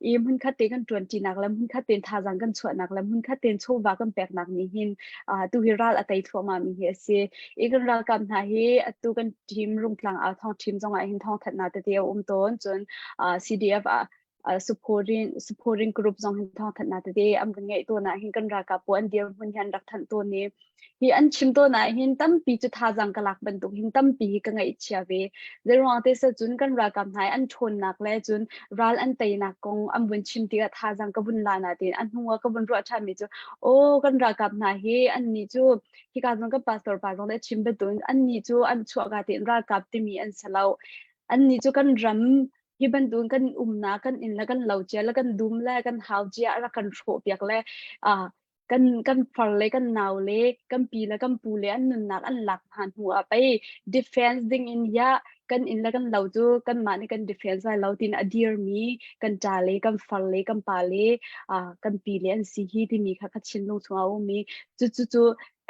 I hmunkhat te kan ṭuanṭinak le hmunkhat tein thazaang kan chuahnak le hmunkhat tein chawva kan peknak nih hin uh, tu hi ral a tei thluahmah mi hi a si. I kan ralkap hna hi atu kan team Rungtlang au thawng team zong ah hin thawngthanhnak tete a um tawn. Cun uh, CDF ah supporting supporting group zong hin thawngthanhnak tete an vun ngeih tawn ah hin kan ralkap pawl an dirhmun hi an rak thanh tawn i hi an chim tawn ah hin tampi cu thazaang ka lak bantuk hin tampi hi ka ngaihchia ve zeiruang te sa cun kan ralkap hna an ṭhawnnak le cun ral an teinak kong an vun chim tikah thazaang ka vun la na tiin a hnu ah ka vun ruah ṭhan mi cu aw kan ralkap hna hi an nih cu hika zong kan pastor pa zong le chim bantukin an nih cu an chuahka tein ralkap timi an si lo an nih cu kan ram Hi bantukin kan umnak kan inn le kan lo cia le kan dum le kan hau cia a rak kan hrawhpiak le uh, Kan kan far le kan nau le kan pi le kan pu le an nunnak an lak hna hnu ah pei defense ding in ya kan inn le kan lo cu kanmah nih kan defense lai lo tiin a dirmi kan ṭa le kan far le kan pa le kan pi le an si hi timi kha ka thinlung chungah a um i cu cu cu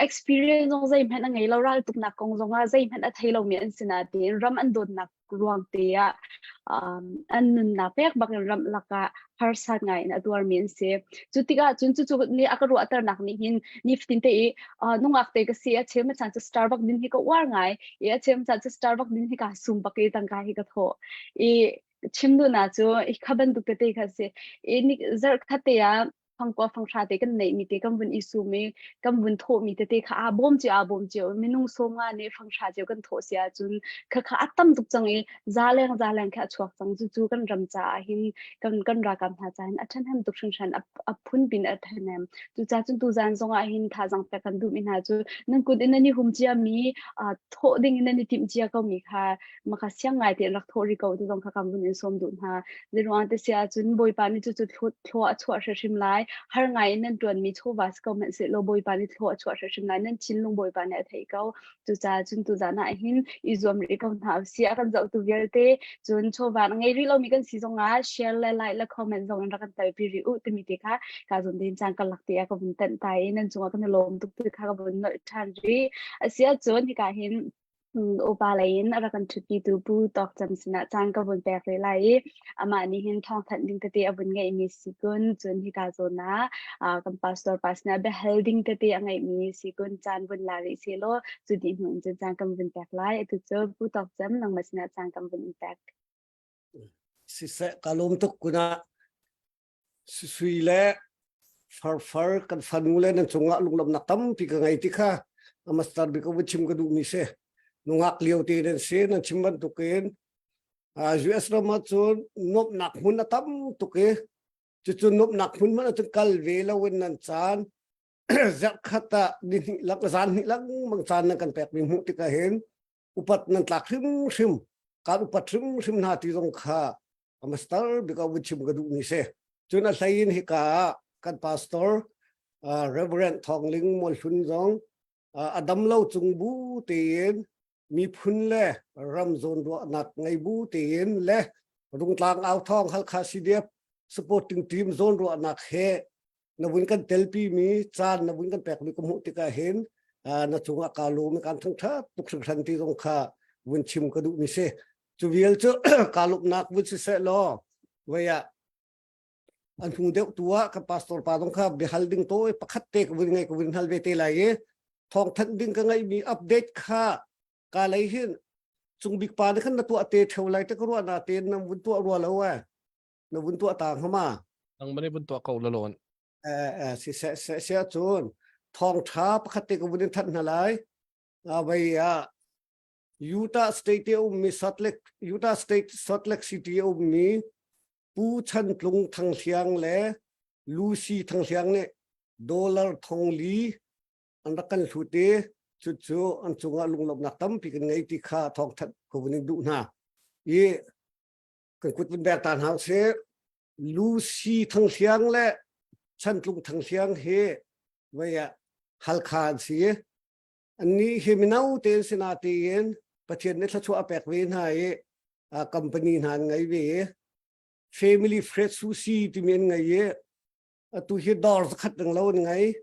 experience zong zeihmanh a ngei lo, raltuknak kong zongah zeihmanh a thei lomi an si nain ram an dawtnak ruang te ah an nunnak pek bak in ram lakah harsat ngai in a tuarmi an si. Cu tikah cun cucu nih a ka ruahternak nih hin nifatin te i nungak te ka si, a cheu caan cu Starbucks din hi ka uar ngai i a cheu caan cu Starbucks din hi ka sum bak i tangka hi ka thawh i chim duhnak cu kha bantuk tete kha si i zarh khat te ah fangkua fanghra te kan neih mi te kan vun i sum i kan vun thawh mi tete kha aa bawm cio, aa bawm cio. Minung 50 nih fanghra cio kan thawh si ahcun kha kha a tam tuk cang i za leng za leng kha a chuak cang. Cucu kan ram caah hin, kan kan ralkap hna caah hin a ṭhahnem tuk hringhran, a phunpin a ṭhahnem. Cucaah cun tuzaan zong ah hin thazaang pek kan duhmi hna cu nan kut in nan i hum cia mi, thawh ding in nan i timh cia ko mi kha maka siang ngai te rak thawh ri ko ti zong kha kan vun in sawm duh hna. Zeiruang te si ahcun Bawipa nih cucu thlua a chuah hrimhrim lai. Har ngai in nan ṭuanmi chawva si ko hmanh sehlaw Bawipa nih thlua a chuah hrimhrim lai. Nan thinlung Bawipa nih a theih ko. Cucaah cun tuzaan ah hin i zuam rih ko hna usih. A kan zohtu vialte, cun chawva ngei rih lomi kan si zongah share le like le comment zong in rak kan telpi rih u timi te kha ka zawn tein caan ka lak ti ah ka vun tanh ta i nan cungah kan i lawm tuk ti kha ka vun nolh ṭhan rih. Asiahcun hika hin upa lei in a rak kan ṭhutpitu Pu Tawk Cem sinah caan ka vun pek rih lai i amah nih hin thawngthanh ding tete a vun ngeihmi si kun, cun hika zawn ah kan pastor pa sinah biahal ding tete a ngeihmi si kun, caan vun la rih sehlaw cu dih hnu in cun caan kan vun pek lai. Atu cu Pu Tawk Cem, nangmah sinah caan kan vun in pek. Siseh, ka lawm tuk kuna. Sui le farfar kan fanu le nan cungah lunglawmhnak tampi ka ngei ti kha a master bik ka chim ka duhmi si. Nungak lio te nan si, nan chim bantukin US ram ah cun nuamhnak hmun a tam tuk i cucu nuamhnak hmun hmanh ahcun kal ve loin nan caan zarhkhat ah ni hnih lak zan hnih lengmang caan nan kan pekmi hmuh tikah hin upat nan tlak hrimhrim, kan upat hrimhrim hna ti zong kha a master bik ah chim ka duhmi si. Cun a hlei in hika ah kan pastor Reverend Thawng Ling Mualhlun zong a dam lo cung bu tein miphun le ram zawn ruahnak ngei bu tein le Rungtlang Au Thawng Halkha CDF supporting team zawn ruahnak he na vun kan telpi mi caan na vun kan pek mi ka hmuh tikah hin na cungah ka lawm, kan thangthat tuk hringhran ti zong kha vun chim ka duh mi si. Cu vial cu kaa lawmhnak vun siseh law voi ah an hnu deuh tu ah kan pastor pa zong kha biahal ding tawi pakhat te ka vun ngei, ka vun hal ve te lai i thawngthanh ding ka ngeihmi update kha ka lei hin cungbik pa nih khan na tuah te theo lai te ka ruah na tein na vun tuah rua lo eh, na vun tuah ta hnga ma? Nang mani vun tuah ko lalon. Eh eh, si se se sia cun thawngtha pakhat te ka vun in thanh hna lai. Vai ah Utah State i a ummi Salt Lake, Utah State Salt Lake City a ummi Pu Chan Tlung Thang Hliang le Lucy Thang Hliang nih dollar 4000 an rak kan hlut i cucu an cungah lunglawmhnak tampi kan ngei ti kha thawngthanh ka vun in duh hna. I kan kut vun bek ta hna usih. Lucy Thang Hliang le Chan Tlung Thang Hliang hi vei ah Halkha an si. Annih hi mino tein si natein Pathian nih thluachuah a pek ve hna i company hna an ngei ve i Family Fresh Sushi timi an ngei i atu hi dawr zakhat ding lo an ngei.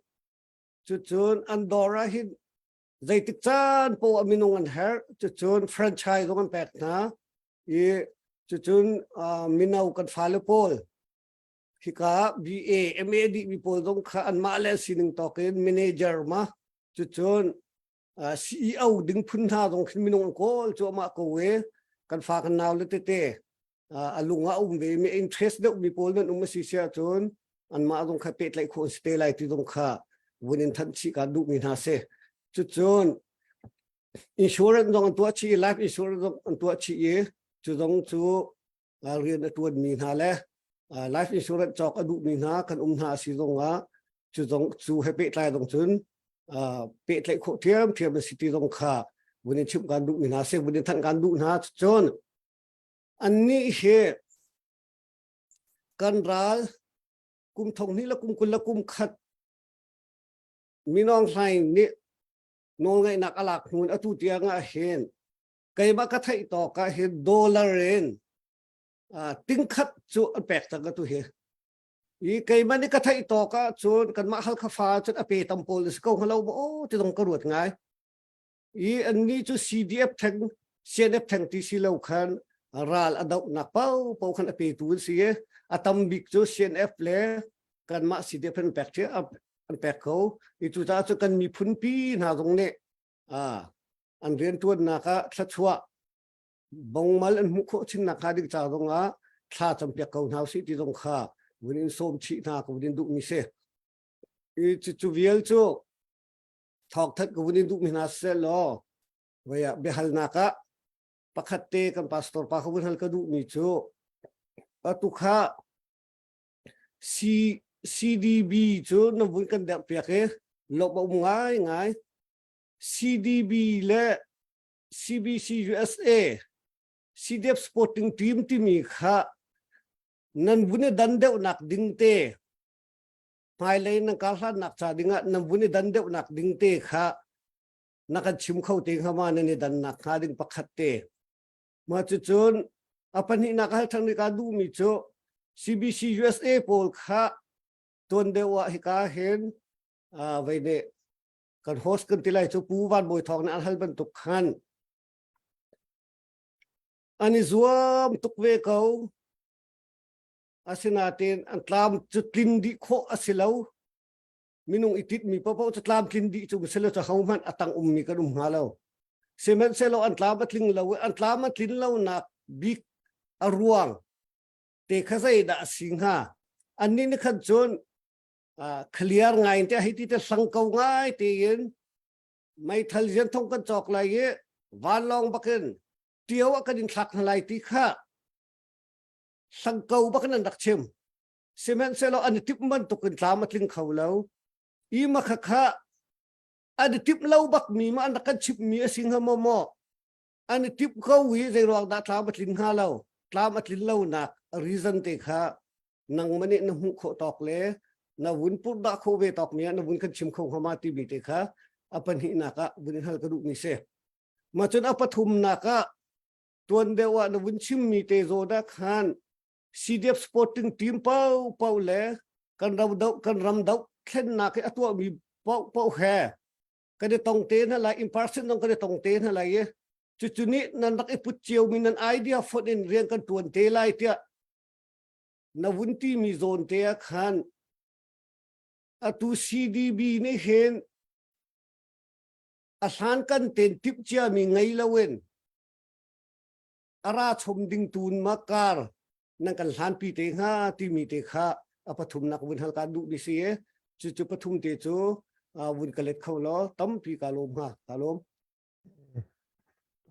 Cucun an dawr ah hin zeitik caan poah minung an herh. Cucun franchise zong an pek hna i cucun mino kan fale pawl hika BA, MA dihmi pawl zong kha anmah le sining tawk in manager ma cucun CEO ding phun hna zong khin minung an kawl cuahmah ko i kan fa kan nau le tete a lung ah um ve mi interest deuh mi pawl nan um a si si ahcun anmah zong kha pehtlaih khawh si te lai ti zong kha vun in thanh chih ka duh mi hna si. Cucun insurance zong an tuah chih i life insurance zong an tuah chih i cu zong cu rian a ṭuanmi hna le life insurance cawk a duhmi hna kan um hna a si zongah cu zong cu he pehtlai zong cun pehtlaih khawh ṭhiamṭhiam a si ti zong kha vun in chimh kan duhmi hna si, vun in thanh kan duh hna. Cun annih hi kan ral kum 2021. Min Aung Hlaing nih nawlngeihnak a lak hnu in atu tiang ah hin keimah ka theih tawk ah hin dollar in tingkhat cu an pek cang atu hi. I keimah nih ka theih tawk ah cun kanmah Halkha fa cun a pe tam pawl si ko hnga lo maw ti zong ka ruat ngai. I annih cu CDF theng CNF theng ti si lo khan ral a dohnak paoh paoh khan a petu an si i a tam bik cu CNF le kanmah CDF an pek an pek ko. I cucaah cu kan miphun pi hna zong nih an riantuannak ah thluachuah bongmal an hmuh khawh chinnak hnga ding ca zong ah thla campiak ko hna usih ti zong kha vun in sawm chih hna ka vun in duhmi si. I cu vial cu thawngthanh ka vun in duhmi hna seh law voi ah biahalnak ah pakhat te kan pastor pa ka vun hal ka duhmi cu atu kha C CDB cu na vun kan derh piak i lawmh a um ngai ngai CDB le CBC USA CDF Sporting Team timi kha nan vun i dan deuhnak ding te hmailei nan kar hlannak ca dingah nan vun i dan deuhnak ding te kha na kan chim kho te hnga ma nan i dannak hnga ding pakhat te ma cucun a pahnihnak hal thang ka duhmi cu CBC USA pawl kha tuan deuh ah hika hin vei nih kan host kan ti lai cu Pu Van Bawi Thawng nih an hal bantuk khan an i zuam tuk ve ko asinain an tlam cu tlin dih khawh a si lo minung i titmi paohpaoh cu tlam tlin dih cu si lo cu hohmanh a tang ummi kan um hnga lo sihmanhsehlaw an tlam a tling lo i an tlam a tlin lonak bik a ruang te kha zeidah a si hnga annih nih khan cun clear ngai in te hei ti te hlang ko ngai tein meithal zian thong kan cawk lai i vanlawng bakin tio ah kan in thlak hna lai ti kha hlang ko bakin an rak chim sihmanhsehlaw an i timh bantuk in tlam a tling kho lo i ma kha kha an i timh lo bak mi ma an rak kan chimh mi a si hnga maw maw an i timh ko i zeiruang dah tlam a tlin hnga lo tlam a tlin lo nak reason te kha nangmah nih na hmuh khawh tawk le na vun purh dah khawh ve tawk mi ah na vun kan chim kho hnga ma timi te kha a pahnihnak ah vun in hal ka duh mi si ma cun a pathumnak ah tuan deuh ah na vun chim mi te zawn ah khan CDF sporting team pau pau le kan ram do kan ram do thlennak i a tuah mi pau pau he kan i tong te hna lai in person zong kan i tong te hna lai i cucu nih nan rak i put cio mi nan idea fonh in rian kan tuan te lai tiah na vun ti mi zawn te ah khan atu CDB nih hin a hlan kan ten tip cia mi ngei loin a ra chom ding tun ma kar nan kan hlan pi te hnga timi te kha a pathumnak vun hal kan duh mi si e cu cu pathum te cu vun ka let kho law tampi ka lawm hnga ka lawm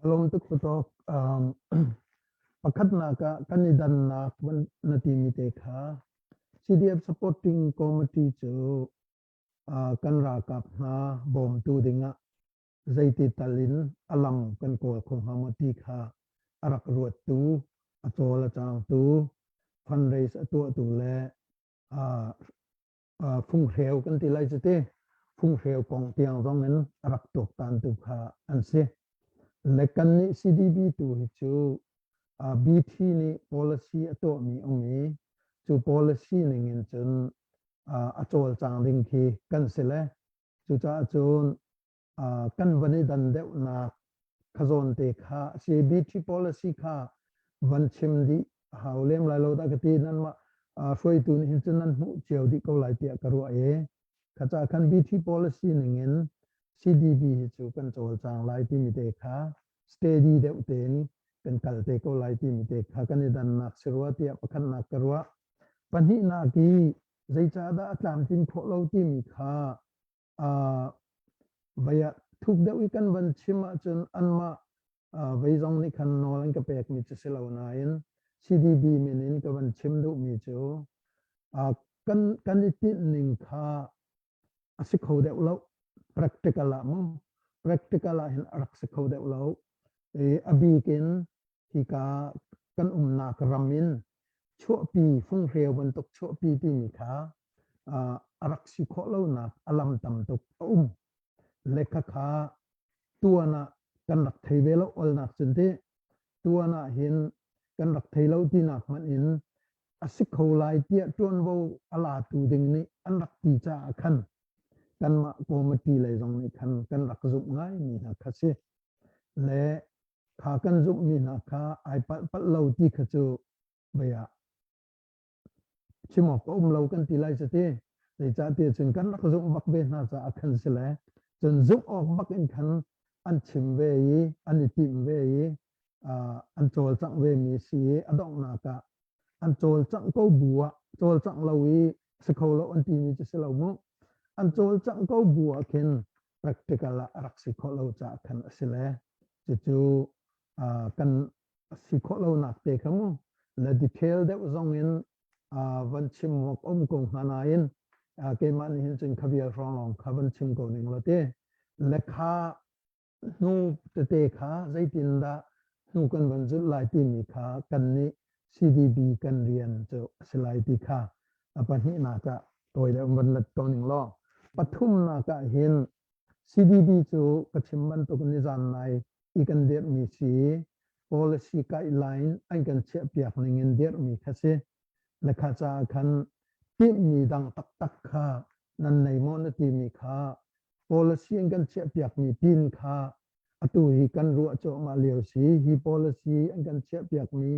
Ka lawm tuk patok. Pakhatnak ah kan i dannak na timi te kha CDF Supporting Committee cu kan ralkap hna bawmtu dingah zeiti tal in a lam kan kawl kho hnga maw ti kha a rak ruattu, a cawl a cangtu, fundraise a tuahtu le funghreu kan ti lai cu ti funghreu kong tiang zong in a rak tuaktan tu kha an si. Le kan nih CDB tu hi cu BT nih policy a tuahmi um i cu policy ning in cun a cawlcang ding khi kan si le cucaah cun kan van i dan deuhnak khazawn te kha CBT policy kha van chim dih hau lem lai lo dah ka ti nan mah hruaitu nih hin cun nan hmuh cio dih ko lai tiah ka ruah i kha ca khan BT policy ning in CDB hi cu kan cawlcang lai timi te kha steady deuh tein kan kal te ko lai timi te kha kan i dannak si rua tiah pakhatnak ka ruah pahnihnak i zeicahdah a tlamtlin khawh lo timi kha Vei ah thuk deuh i kan van chim ahcun anmah vei zong nih khan nawl an ka pekmi cu si lo nain CDB min in ka van chim duhmi cu kan, kan i tinh ning kha a si kho deuh lo. Practical ah mu. Practical ah hin a rak si kho deuh lo. I a bik in hika kan umnak ram in chuahpi funghreu bantuk chuahpi timi kha. a rak si khawh lonak a lam tam tuk a um. Le khakha tuan ah kan rak thei ve lo olnak cun ti tuan ah hin kan rak thei lo tinak hmanh in a si kho lai tiah ṭuanvo a latu ding nih an rak ti caah khan kanmah committee lei zong nih khan kan rak zumh ngaimi hna kha si. Le kha kan zumhmi hna kha ai palh palh lo ti kha cu vei ah chim awk a um lo kan ti lai cu ti. Zeicahtiah cun kan rak zumh bak ve hna caah khan si le cun zumh awk bak in khan an chim ve i an i tim ve i an cawlcangh ve mi si i a donghnak ah an cawlcangh ko bu ah cawlcangh lo i si kho lo an timi cu si lo mu an cawlcangh ko bu ah khin practical ah a rak si khawh lo caah khan a si le cucu kan si khawh lonak te kha mu le detail deuh zong in van chim awk um ko hnga nain keimah nih hin cun kha vial hrawng lawng kha van chim ko ning lo ti le kha hnu tete kha zeitindah hnu kan van zulh lai timi kha kan nih CDB kan rian cu a si lai ti kha a pahnihnak ah tawi deuh van let ko ning law pathumnak ah hin CDB cu ka chim bantuk nizan nai i kan dirhmi si policy guideline an kan chiahpiak ning in dirhmi kha si le kha caah khan timhmi dang taktak kha nan nei maw na timi kha policy an kan chiahpiakmi pin kha atu hi kan ruah cuahmah lio si. Hi policy an kan chiahpiakmi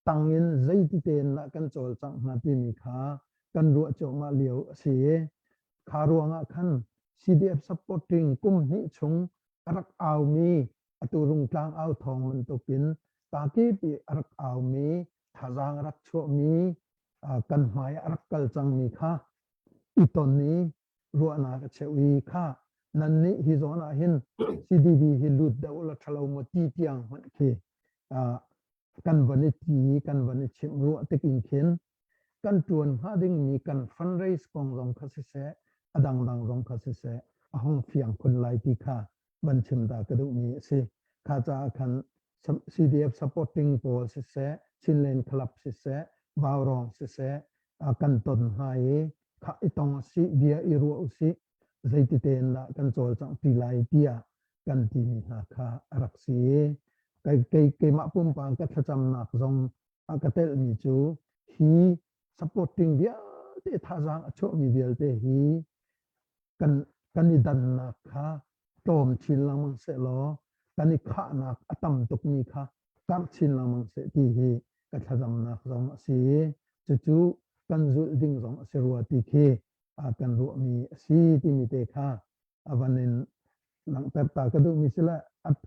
tangin zeiti tein dah kan cawlcangh hnga timi kha kan ruah cuahmah lio a si. Kha ruangah khan CDF supporting kum hnih chung a rak aumi atu Rungtlang au thawng bantukin kakip i a rak aumi thazaang a rak chuahmi kan hmai a rak kal cangmi kha i ton i ruahnak a cheuh i kha nan nih hi zawn ah hin CDB hi lut deuh la ṭhalo maw ti tiang hmanh khi kan van i ti kan van i chimh ruah tik in khin kan ṭuan hnga dingmi kan fundraise kong zong kha siseh a dangdang zong kha siseh a hung fiang khun lai ti kha van chim ta ka duhmi a si. Kha caah khan CDF supporting pawl siseh, Chinland Club siseh, Vaurawng siseh, kan ton hna i kha i tong usih, bia i ruah usih, zeiti tein dah kan cawlcangh ti lai tiah kan timi hna kha a rak si i kei keimah pumpak ka thlacamnak zong a ka telhmi cu hi supporting vialte thazaang a chuahmi vialte hi kan kan i dannak kha tlawm chin lengmang sehlaw kan i khahnak a tam tukmi kha karh chin lengmang seh ti hi ka thlacamnak zong a si i cucu kan zulh ding zong a si rua ti khi kan ruahmi a si timi te kha a van in langhter ta ka duhmi si le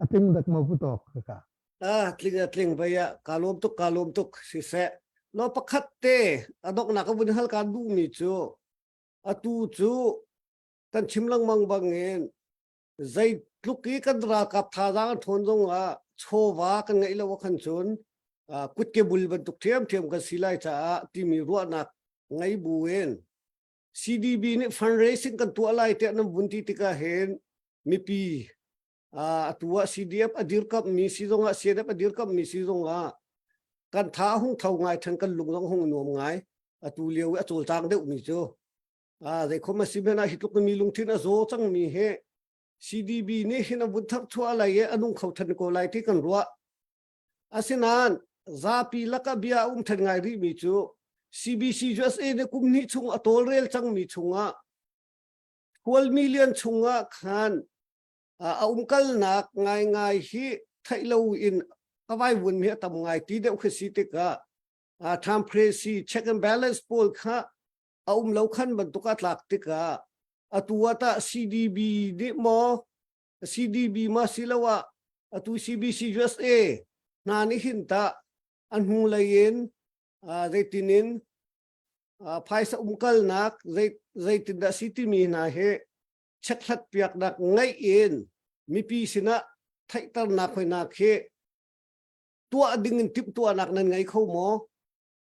a tling dak mo pu tawk ka Ah, tling a tling vai ah ka lawm tuk ka lawm tuk siseh lo pakhat te a donghnak ka vun hal ka duhmi cu atu cu kan chim lengmang bangin zeitluk i kan ralkap thazaang an ṭhawn zongah chawva kan ngeih lo khan cun kutke bul bantuk ṭhiamṭhiam kan si lai caah timi ruahnak ngei buin CDB nih fundraising kan tuah lai tiah nan vun ti tikah hin mipi atu ah CDF a dirkamhmi si zongah CNF a dirkamhmi si zongah kan tha hung tho ngai ṭhan kan lung zong hung nuam ngai atu lio i a cawlcang deuhmi cu zeikhom a si hmanh ah hi tluk mi lungthin a zaw cangmi hi CDB nih hin a vun tharchuah lai i a nung kho than ko lai ti kan ruah. Asinain zapi laka bia a um than ngai rihmi cu CBC USA nih kum hnih chung a tawlrel cangmi chungah 12 million chungah khan a umkalnak ngaingai hi theih lo in a vaivun mi a tam ngai ti deuh khi si tikah transparency check and balance pawl kha a um lo khan bantuk a tlak tikah atu ah tah CDB nih maw CDB ma siloah atu CBC USA hna nih hin tah a hnu lei in zeitin in phaisa umkalnak zeitindah si timi hna hi chekhlat piaknak ngaih in mipi sinah theihternak hoinak hi tuah ding in timhtuahnak nan ngei kho maw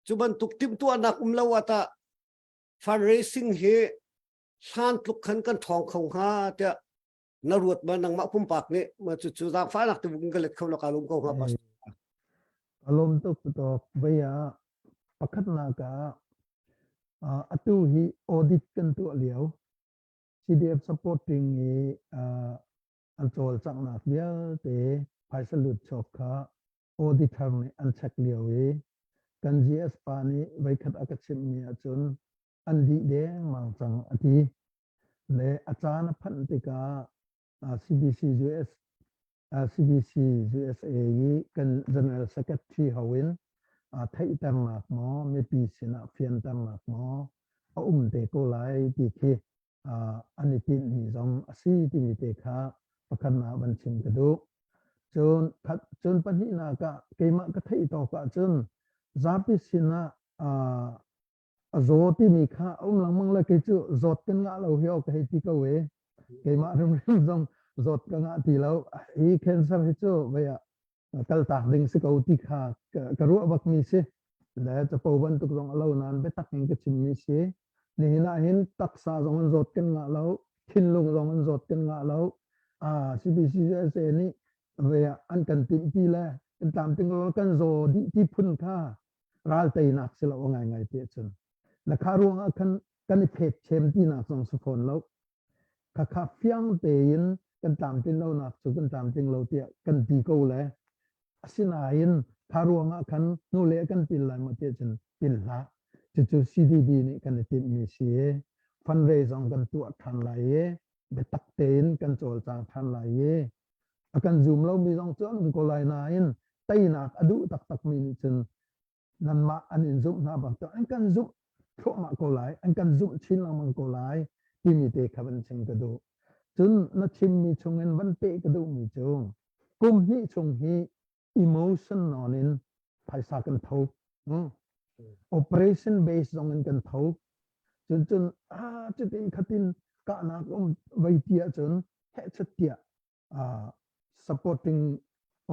Cu bantuk timhtuahnak um lo ah tah fundraising hi hlan tluk khan kan ṭhawng kho hnga tiah na ruat ma nangmah pumpak nih ma cucu zaangfahnak te buk in ka let kho lo ka lum ko hnga pastor. Ka lawm tuk tuk vei ah pakhatnak ah. Atu hi audit kan tuah lio. CDF supporting i an cawlcanghnak vialte phaisa lut chuak kha auditor nih an check lio i kan GS pa nih voikhat a ka chimhmi ahcun an dih dengmang cang a ti. Le a caan a phanh tikah CBC US CBC USA i kan General Secretary ho in theihternak maw mipi sinah fianternak maw a um te ko lai ti khi an i tinhmi zong a si timi te kha pakhatnak van chim ka duh. Cun cun pahnihnak ah keimah ka theih tawk ahcun zapi sinah a zaw timi kha a um lengmang le kei cu zawt kan ngah lo hi ka hei ti ko e. Keimah hrimhrim zong zawt ka ngah ti lo. Hi cancer hi cu vei ah kaltak ding si ko ti kha ka ruah bak mi si. Le capo bantuk zong a lo nain biatak in ka chimmi si. Nihin ah hin taksa zong in zawt kan ngah lo, thinlung zong in zawt kan ngah lo. CBCUSA nih vei ah an kan timhpi le kan tlamtling lo kan zaw dih ti phun kha ral teinak si lo a ngaingai ti ahcun. Na kha ruangah khan kan i phet chem tinak zong si fawn lo. Khakha fiang tein kan tlamtlin lonak cu kan tlamtling lo tiah kan ti ko le asinain kha ruangah khan hnule kan pil lai maw tiah cun pil hlah. Cucu CDB nih kan i timhmi si i fundraise zong kan tuah ṭhan lai i biatak tein kan cawlcang ṭhan lai i a kan zum lomi zong cu an um ko lai nain teinak a duh taktakmi nih cun nanmah an in zumh hna bantuk an kan zumh thluahmah ko lai an kan zumh chin lengmang ko lai timi te kha van chim ka duh cun na chimmi chungin van peh ka duhmi cu kum hnih chung hi emotion nawn in phaisa kan tho operation base zong in kan tho cun cun ah cutin khatin kahnak um vai ti ahcun hehchat tiah supporting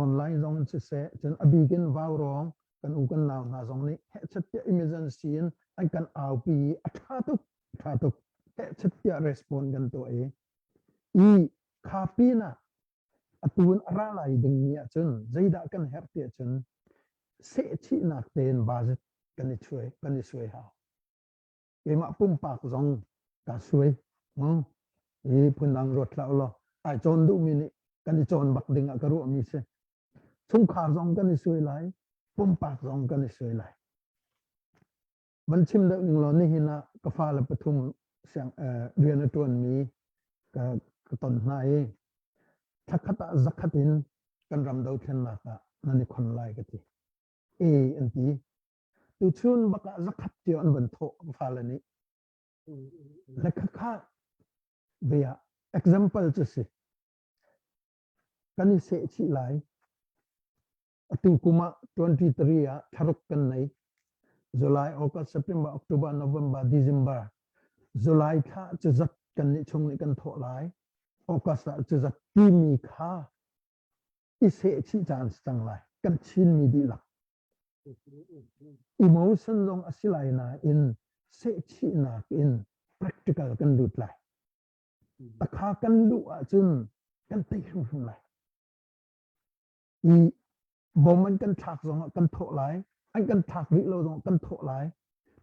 online zong in siseh cun a bik in vaurawng kan u kan nau hna zong nih hehchat tiah emergency in an kan aupi i a tha tuk tha tuk hehchat tiah respond kan tuah i i kha pinah atu in a ra lai dingmi ahcun zeidah kan herh ti ahcun sehchihnak tein budget kan i chuai kan i suai hau keimah pumpak zong ka suai i phundang ruat hlah law ai cawn duhmi nih kan i cawn bak ding ah ka ruahmi si chungkhar zong kan i suai lai pumpak zong kan i suai lai van chim deuh ning law nihin ah ka fale pathum siang rian a ṭuanmi ka ka ton hna i thlakhat ah zakhat in kan ram dothlennak ah nan i khon lai ka ti e an ti Tuchun bak ah zakhat cio an van thawh fale nih. Le khakha ve ah example cu si. Kan i seh chih lai. Atu kum ah 23 ah thlaruk kan nei. July, August, September, October, November, December. July thla cu zat kan nih chung nih kan thawh lai. August ah cu zat timi kha i seh chih caan si cang lai. Kan Chinmi dihlak. Emotion zong a si lai nain sehchihnak in practical kan lut lai. Takha kan luh ahcun kan tei hrimhrim lai. I bom an kan thlak zongah kan thawh lai, an kan thlak rih lo zongah kan thawh lai,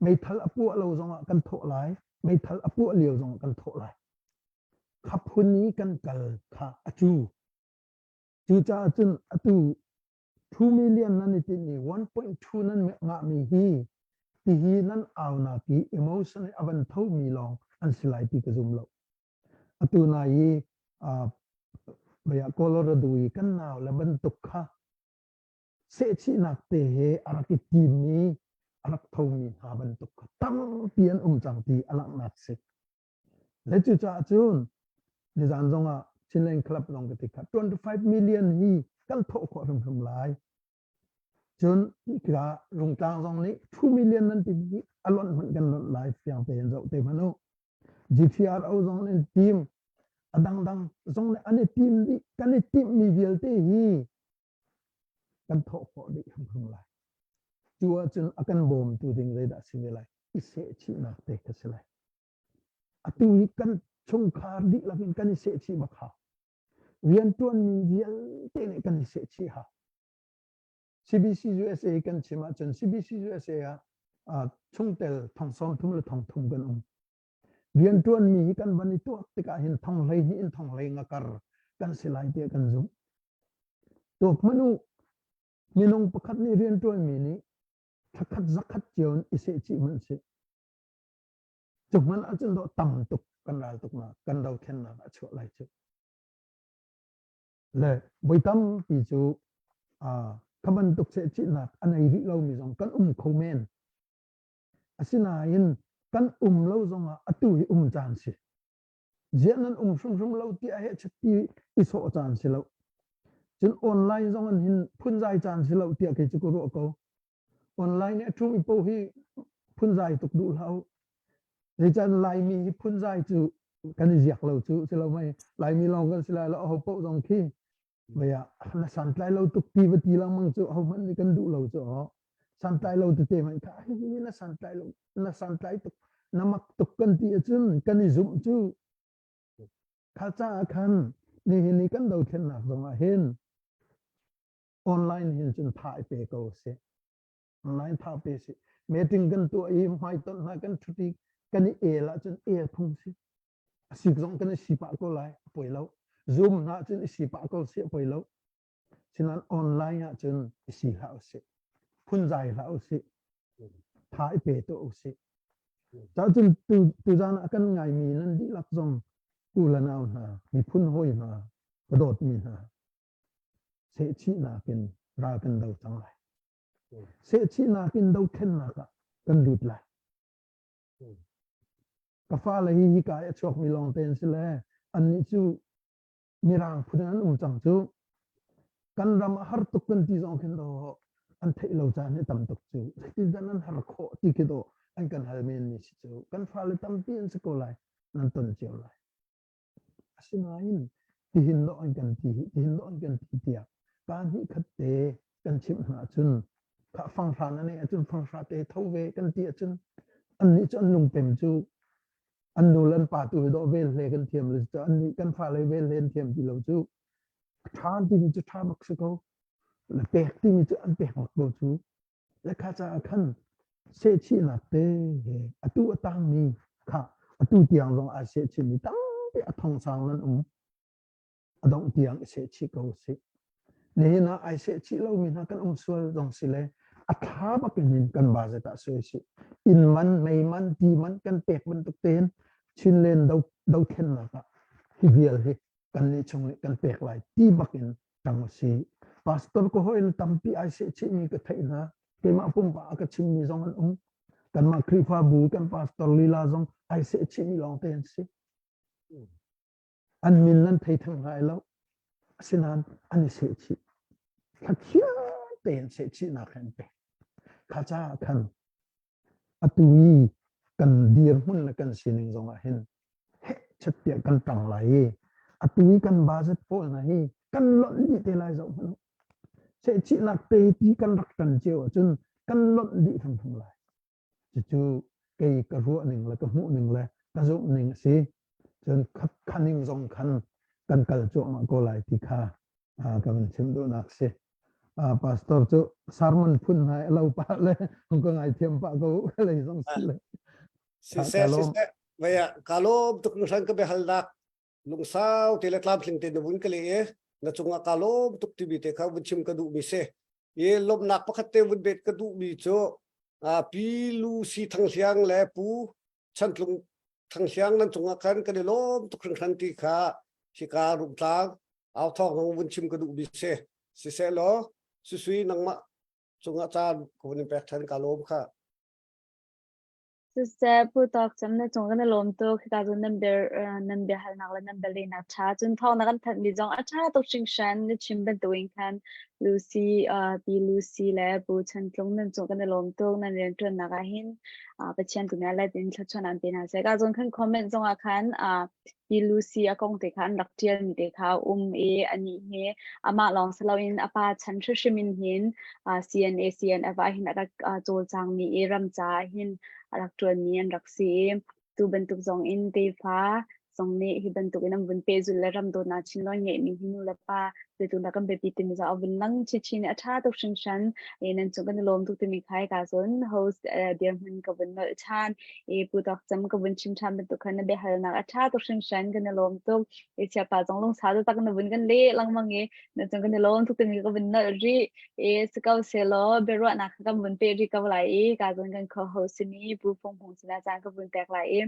meithal a puah lo zongah kan thawh lai, meithal a puah lio zongah kan thawh lai. Kha phun i kan kal kha a cu. Cucaah cun atu 2 million nan i tinhmi 1.2 nan ngahmi hi tihi nan aunak i emotion i a van thomi lawng an si lai ti ka zum lo. Atu na i Colorado i kan nau le bantuk kha sehchihnak te he a rak i timmi a rak thomi hna bantuk kha tampi an um cang ti a langhnak si. Le cucaah cun nizan zongah Chinland Club zong ka ti kha 25 million hi kan thawh khawh hrimhrim lai. Cun ka Rungtlang zong nih 2 million nan ti hi a lonh hmanh kan lonh lai fiang tein zoh te hmanh u. GTRO zong nih team a dangdang zong nih an i team dih kan i timhmi vialte hi kan thawh khawh dih hrimhrim lai. Cu ahcun a kan bawmtu ding zeidah si ve lai? I sehchihnak te kha si lai. Atu hi kan chungkhar dihlak in kan i sehchih bak hau. Rianṭuanmi vialte nih kan i sehchih hau. CBC USA kan chim ahcun CBC USA ah chungtel thong 30 le thong thum kan um. Rianṭuanmi hi kan van i tuak tikah hin thong 12 in thong 15 kar kan si lai tiah kan zumh. Tuak hmanh u, minung pakhat nih rianṭuanmi nih thlakhat zakhat cio in i sehchih hmanh sih. Cu hmanh ahcun dawh tam tuk kan ral tuknak, kan dothlennak a chuah lai cu. Le voi tampi cu kha bantuk sehchihnak a nei rih lomi zong kan um kho men. Asinain kan um lo zongah atu hi um caan si. Ziah nan um hrimhrim lo tiah heh ti i sawh caan si lo. Cun online zong an hin phunzai caan si lo tiah kei cu ka ruah ko. Online i a ṭhumi paoh hi phunzai tuk duh hlah u. Zeican Laimi hi phunzai cu kan i ziak lo cu si lo mei Laimi lawng kan si lai lo aho paoh zong khi mei ah na santlai lo tuk ti va ti lengmang cu ahohmanh nih kan duh lo cu aw santlai lo tete hmanh kha hi na santlai lo na santlai tuk na mak tuk kan ti ahcun kan i zumh cu kha caah khan nihin i kan dothlennak zongah hin online hin cun tha i pe ko si online tha pe si meeting kan tuah i hmaitonh hna kan ṭhut i kan i el ahcun el phung si a sik zong kan i si pah ko lai a poi lo zoom hna cun i si pah ko si a poi lo sinan online ah cun i si hlah usih phunzai hlah usih tha i pe tuah usih cun tu tuzan ah kan ngaimi nan dihlak zong u le nau hna miphun hawi hna ka dawtmi hna sehchihnak in ral kan do cang lai sehchihnak in dothlennak ah kan lut lai Ka fale hi hika i a chuakmi lawngte an si le annih cu Mirang phun in an um cang cu. Kan ram a har tuk kan ti zong khin dawh an theih lo caan hi tam tuk cu. Zeitindah nan har khawh ti khi dawh an kan hal menmi si cu. Kan fale tampi an si ko lai, nan ton cio lai. Asinain tihin dawh an kan ti tihin dawh an kan ti tiah kaa hnih khat te kan chimh hna ahcun khah fanghra na neih ahcun fanghra te tho ve kan ti ahcun annih cu an lungpem cu an nu le an pa tu hi dawh vel hle kan thiam lo cu annih kan fale vel hle an thiam ti lo cu a ṭha timi cu ṭha bak si ko le pek timi cu an pek bak ko cu Le kha caah khan sehchihnak te he atu a tangmi kha atu tiang zong ai sehchihmi tampi a thongsang nan um. A dongh tiang i sehchih ko usih. Nihin ah ai sehchih lomi hna kan um sual zong si le a thla bakin in kan budget ah suai sih. Inn man, mei man, ti man kan pek bantuk tein Chinland do dothlennak ah hi vial hi kannih chung nih kan pek lai ti bakin tang a si. Pastor ka hawi tampi ai sehchihmi ka theih hna. Keimah pumpak a ka chimmi zong an um. Kanmah Khrihfabu kan pastor lila zong ai sehchihmi lawngte an si. An min nan thei theng lai lo. Asinain an i sehchih. Thlathiang tein sehchihnak an pek. Kha caah khan Atu i kan dirhmun le kan sining zongah hin hehchet tiah kan ṭang lai i atu i kan budget pawl hna hi kan lonh dih te lai zoh hmanh u. Sehchihnak te ti kan rak ṭan cio ahcun kan lonh dih hrimhrim lai. Cucu kei ka ruah ning le ka hmuh ning le ka zumh ning a si. Cun khaning zong khan kan kal cuahmah ko lai ti kha ka van chim duhnak si. Pastor cu sermon phun hna a lo pah le hung ka ngaithiam pah ko lei zong si le. Siseh siseh vaya ka lawm tuk hran ka biahalnak lungsau te le tlamtling te na vun ka le e na cungah ka lawm tuk timi te kha vun chim ka duh mi si i lawmhnak pakhat te vun bet ka duh mi cu pi lu si thang hliang le pu chantlung thang hliang nan cungah khan kan i lawm tuk hringhran ti kha hika rungtlang au thawng hong vun chim ka duh mi si siseh law susui nangmah cungah caan ka vun in pek than ka lawm kha Siseh, Pu Tawk Cem na cung kan i lawm tuk. Hika cun nan bia nan biahalnak le nan bialehnak ṭha. Cun thawng na kan thanhmi zong a ṭha tuk hringhran. Na chim bantukin khan Lucy, Pi Lucy le Pu Chan Tlung nan cung kan i lawm tuk. Nan rianṭuannak ah hin Pathian tu nih a let in thluachuah an pe hna seh. Ka zawn khan comment zong ah khan hi Lucy a kong te kha an rak ṭialmi te kha a um i anih hi amah lawng si loin a pa chan hrimhrim in hin CNA CNF ah hin a rak cawlcangmi i ram caah hin a rak ṭuanmi an rak si i tu bantuk zong in tefa zong nih hi bantuk in an vun pehzulh le ram dawtnak chinlawn ngeihmi hi nu le pa Zeitluk dah kan biapi timi zong a vun lang chinchin i a ṭha tuk hringhran. I nan cung kan i lawm tuk timi kha hika cun host dirhmun ka vun nolh ṭhan. I Pu Tawk Cem ka vun chim ṭhan bantuk khan na biahalnak a ṭha tuk hringhran kan i lawm tuk. I Siapa zong lungsau taktak na vun kan leh lengmang i na cung kan i lawm tuk timi ka vun nolh rih. I si ko sehlaw biaruahnak kha kan vun peh rih ko lai i ka cun kan co-host simi Pu Fung Hmung sinah caan ka vun pek lai i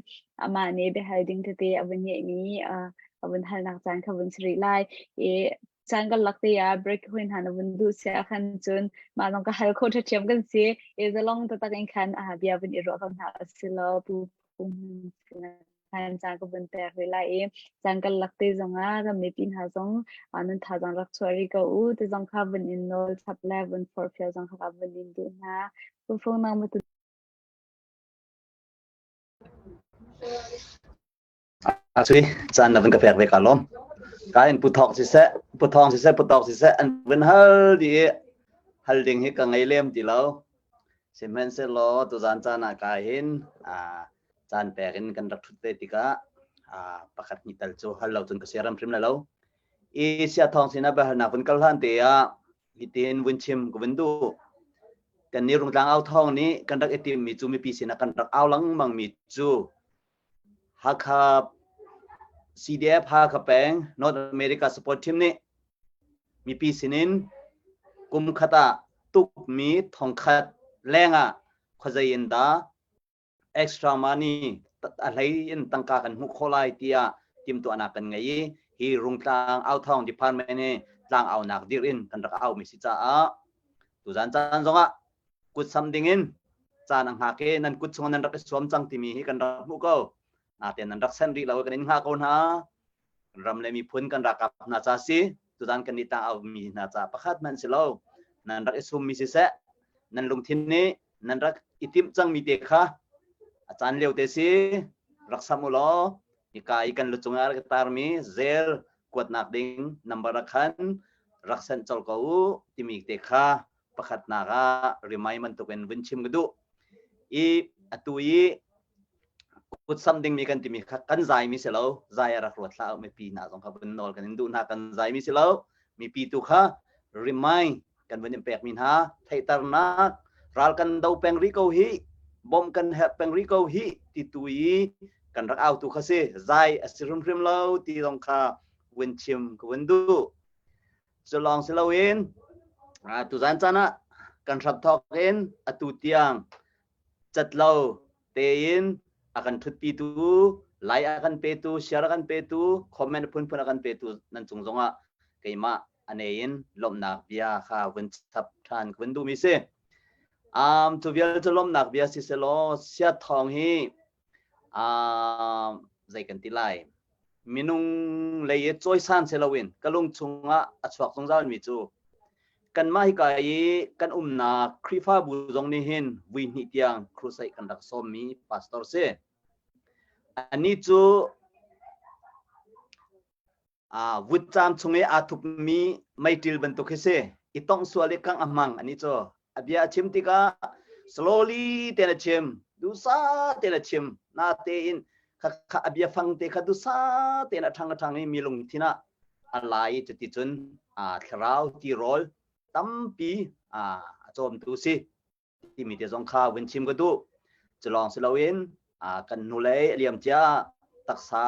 amah nih biahal ding tete a vun ngeihmi a vun halnak caan kha vun si rih lai. I caan kan lak te ah break hui hna na vun duh sia khan cun mah zong ka hal kho ṭhiam kan si. I zalong taktak in khan bia vun i ruah ko hna usih Pu Fung Hmung sinah khan caan ka vun pek rih lai i caan kan lak te zongah kan mipi hna zong nan thazaang rak chuah rih ko u ti zong kha vun in nawl chap le vun forhfial zong kha vun in duh hna. Fung nang ma tu Asui caan na vun ka pek ve ka lawm. Ka in pu thawk siseh, pu thawng siseh, pu tawk siseh an vun hal dih i hal ding hi ka ngei lem ti lo. Sihmanhsehlaw tuzaan caan ah ka hin caan pek in kan rak ṭhut ve tikah pakhat hnih tal cu hal lo cun ka siaram hrim lai lo. I sia thawng sinah biahalnak vun kal hlan te ah hitin vun chim ka vun duh. Kan nih Rungtlang au thawng nih kan rak i timmi cu mipi sinah kan rak au lengmang mi cu Hakha CDF Hakha peng North America Support Team nih mipi sinin kum khat ah tukmi thongkhat lengah khuazei in dah extra money a hlei in tangka kan hmuh khawh lai tiah timhtuahnak kan ngei i hi Rungtlang Authawng Department hi tlang aunak dir in kan rak au mi si caah tuzan caan zongah kut sam ding in caan a hngak i nan kut chung nan rak i suam cang timi hi kan rak hmuh ko. Natein nan rak send rih lo kan in hngah ko hna. Kan ram le miphun kan ralkap hna ca si tuzan kan nih tang au mi hna ca pakhat hmanh si lo. Nan rak i sum mi siseh nan lungthin nih nan rak i timh cang mi te kha a caan lio te si rak sam u law hika i kan lucung ah rak tar mi zel kuatnak ding number ah khan rak send colh ko u timi te kha pakhatnak ah remind bantukin vun chim ka duh. I atu i kut sam dingmi kan timi kha kan zaimi si lo, zai a rak ruat hlah mipi hna zong kha vun nawl kan in duh hna kan zaimi si lo, mipi tu kha remind kan vun in pekmi hna theihternak ral kan do peng rih ko hi bom kan herh peng rih ko hi ti tu i kan rak au tu kha si zai a si hrimhrim lo ti zong kha vun chim ka vun duh. Cu lawng si loin tuzan caan ah kan hramthawk in atu tiang cat lo tein a kan ṭhutpitu, like a kan petu, share a kan petu, comment phunphun a kan petu nan cung zongah keimah a nei in lawmhnak bia kha vun chap ṭhan ka vun duhmi si. Um, cu vial cu lawmhnak bia si selaw siat thawng hi um, zei kan ti lai Minung lei i cawisan si loin ka lung chungah a chuak zungzalmi cu kanmah hika i kan umnak Khrihfabu zong nih hin vui hnih tiang crusade kan rak sawmmi pastor si. Anih cu aa vutcaam chung i aa thupmi meiṭil bantuk hi si. I tongh sual i kangh a hmang anih cu. A bia a chim tikah slowly tein a chim, duhsah tein a chim. Natein kha kha a bia fang te kha duhsah tein a ṭhang a ṭhang i mi lungthin ah a lai i cuticun aa thlarau tirawl tampi aa a cawmtu si. Timi te zong kha vun chim ka duh. Cu lawng si loin kan hnulei a liam cia taksa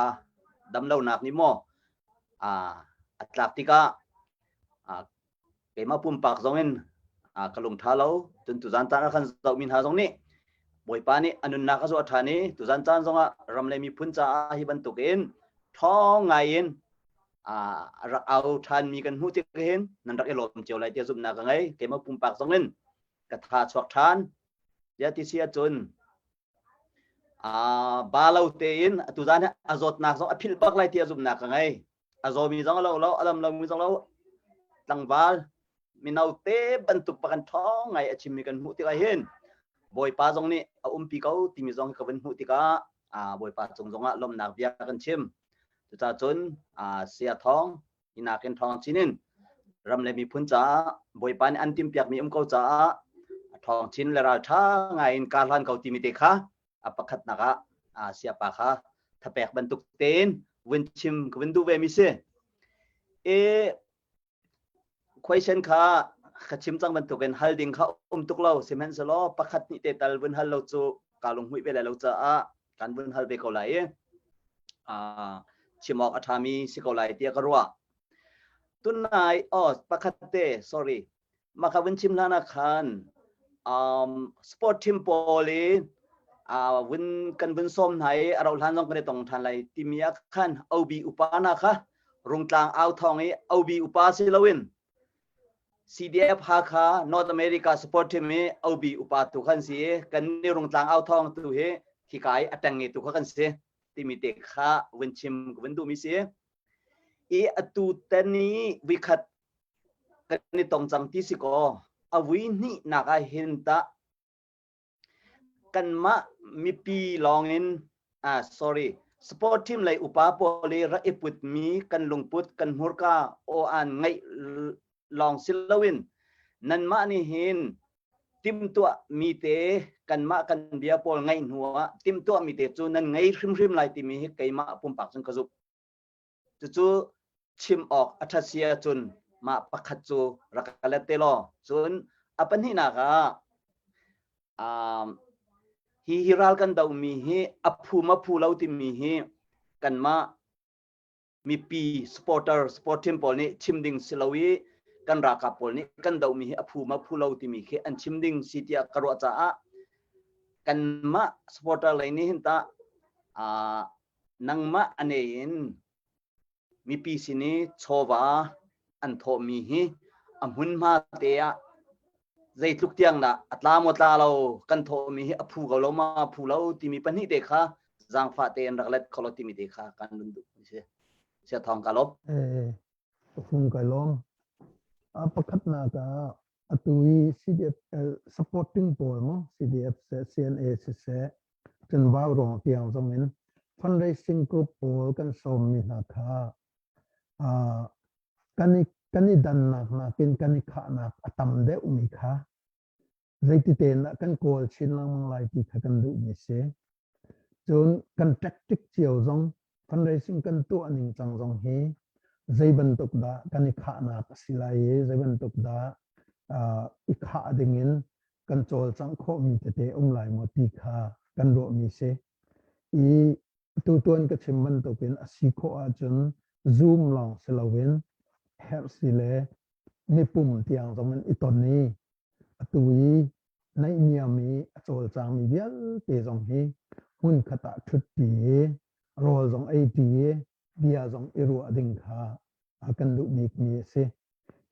damlonak nih maw a tlak tikah keimah pumpak zong in ka lung ṭha lo. Cun tuzan caan ah kan zohmi hna zong nih Bawipa nih a nunnak a zuah ṭhan i tuzan caan zongah ram le miphun caah hi bantukin ṭhawng ngai in a rak au ṭhanmi kan hmuh tik hin nan rak i lawm cio lai tiah zumhnak ka ngei. Keimah pumpak zong in ka tha chuak ṭhan. Ziah ti si ahcun ba lo tein atu zan hi a zawtnak zong a philh bak lai ti a zumhnak ka ngei. A zawmi zong a lo lo, a dam lomi zong lo, tlangval mino te bantuk pakan ṭhawng ngai a chimmi kan hmuh tikah hin Bawipa zong nih a umpi ko timi zong ka vun hmuh tikah Bawipa cung zongah lawmhnak bia kan chim. Cucaah cun sia thawng hi nakin ṭhawng chin in ram le miphun caah Bawipa nih an timhpiakmi um ko caah a ṭhawng chin le ralṭha ngai in kar hlan ko timi te kha a pakhatnak ah siapa kha thapek bantuk tein vun chim ka vun duh ve mi si. E. Question kha ka chim cang bantukin hal ding kha um tuk lo sihmanhsehlaw pakhat hnih te tal vun hal lo cu kaa lunghmuih ve lai lo caah kan vun hal ve ko lai i chim awk a ṭhami si ko lai tiah ka ruah. Tunai oh pakhat te sorry mah kha vun chim hlan ah khan um, sport team pawl i uh, vun kan vun sawm hna i a rauh hlan zong kan i tong ṭhan lai timi ah khan OB upa hna kha Rungtlang au thawng i OB upa si loin CDF Hakha North America support team i OB upa tu khan si i kan ni Rungtlang au thawng tu hi hika i a teng tu kha kan si timi te kha vun chim ka vun duhmi si i atu ten i vikhat kan i tong cang ti si kaw a vui hnih nak ah hin ta Kanmah mipi lawngin ah sorry sport team lei upa pawl i rak i putmi kan lungput kan hmurka aw-aan ngeih lawng si loin nanmah nih hin timhtuah mi te kanmah kan bia pawl ngaih hnu ah timhtuah mi te cu nan ngei hrimhrim lai timi hi keimah pumpak cun ka zumh. Cucu chim awk a ṭhat si ahcun mah pakhat cu rak ka let te law. Cun a pahnihnak ah um, hi hi ral kan dohmi hi a phu ma phu lo timi hi kanmah mipi supporter sport team pawl nih chim ding si lo i kan ralkap pawl nih kan dohmi hi a phu ma phu lo timi khi an chim ding si tiah ka ruah caah kanmah supporter lei nih hin tah uh, nangmah a nei in mipi sin i chawva an thawhmi hi a hmunhma te ah zeitluk tiang dah a tla maw tla lo kan thawhmi hi a phu ko lo ma phu lo timi pahnih te kha zaangfah tein rak let kho lo timi te kha kan run duh si sia thong ka lawm. Eh, hung kai lawm. A pakhatnak ah atu i CDF supporting pawl mo CDF seh CNA siseh cun vaurawng tiang zong in fundraising group pawl kan sawmmi hna kha kan i kan i dannak nakin kan i khahnak a tam deuhmi kha zeiti tein dah kan kawl chin lengmang lai ti kha kan duhmi si. Cun kan tactic cio zong fundraising kan tuah ning cang zong hi zei bantuk dah kan i khahnak a si lai i zei bantuk dah i khah ding in kan cawlcangh khawhmi tete um lai maw ti kha kan ruahmi si. I tutuan ka chim bantukin a si khawh ahcun Zoom lawng si loin herh si le mipum tiang zong in i ton i atu i naihniam i a cawlcangmi vialte zong hi hmunkhat ah ṭhutpi i rawl zong eiṭi i bia zong i ruah ding kha kan duh bikmi a si.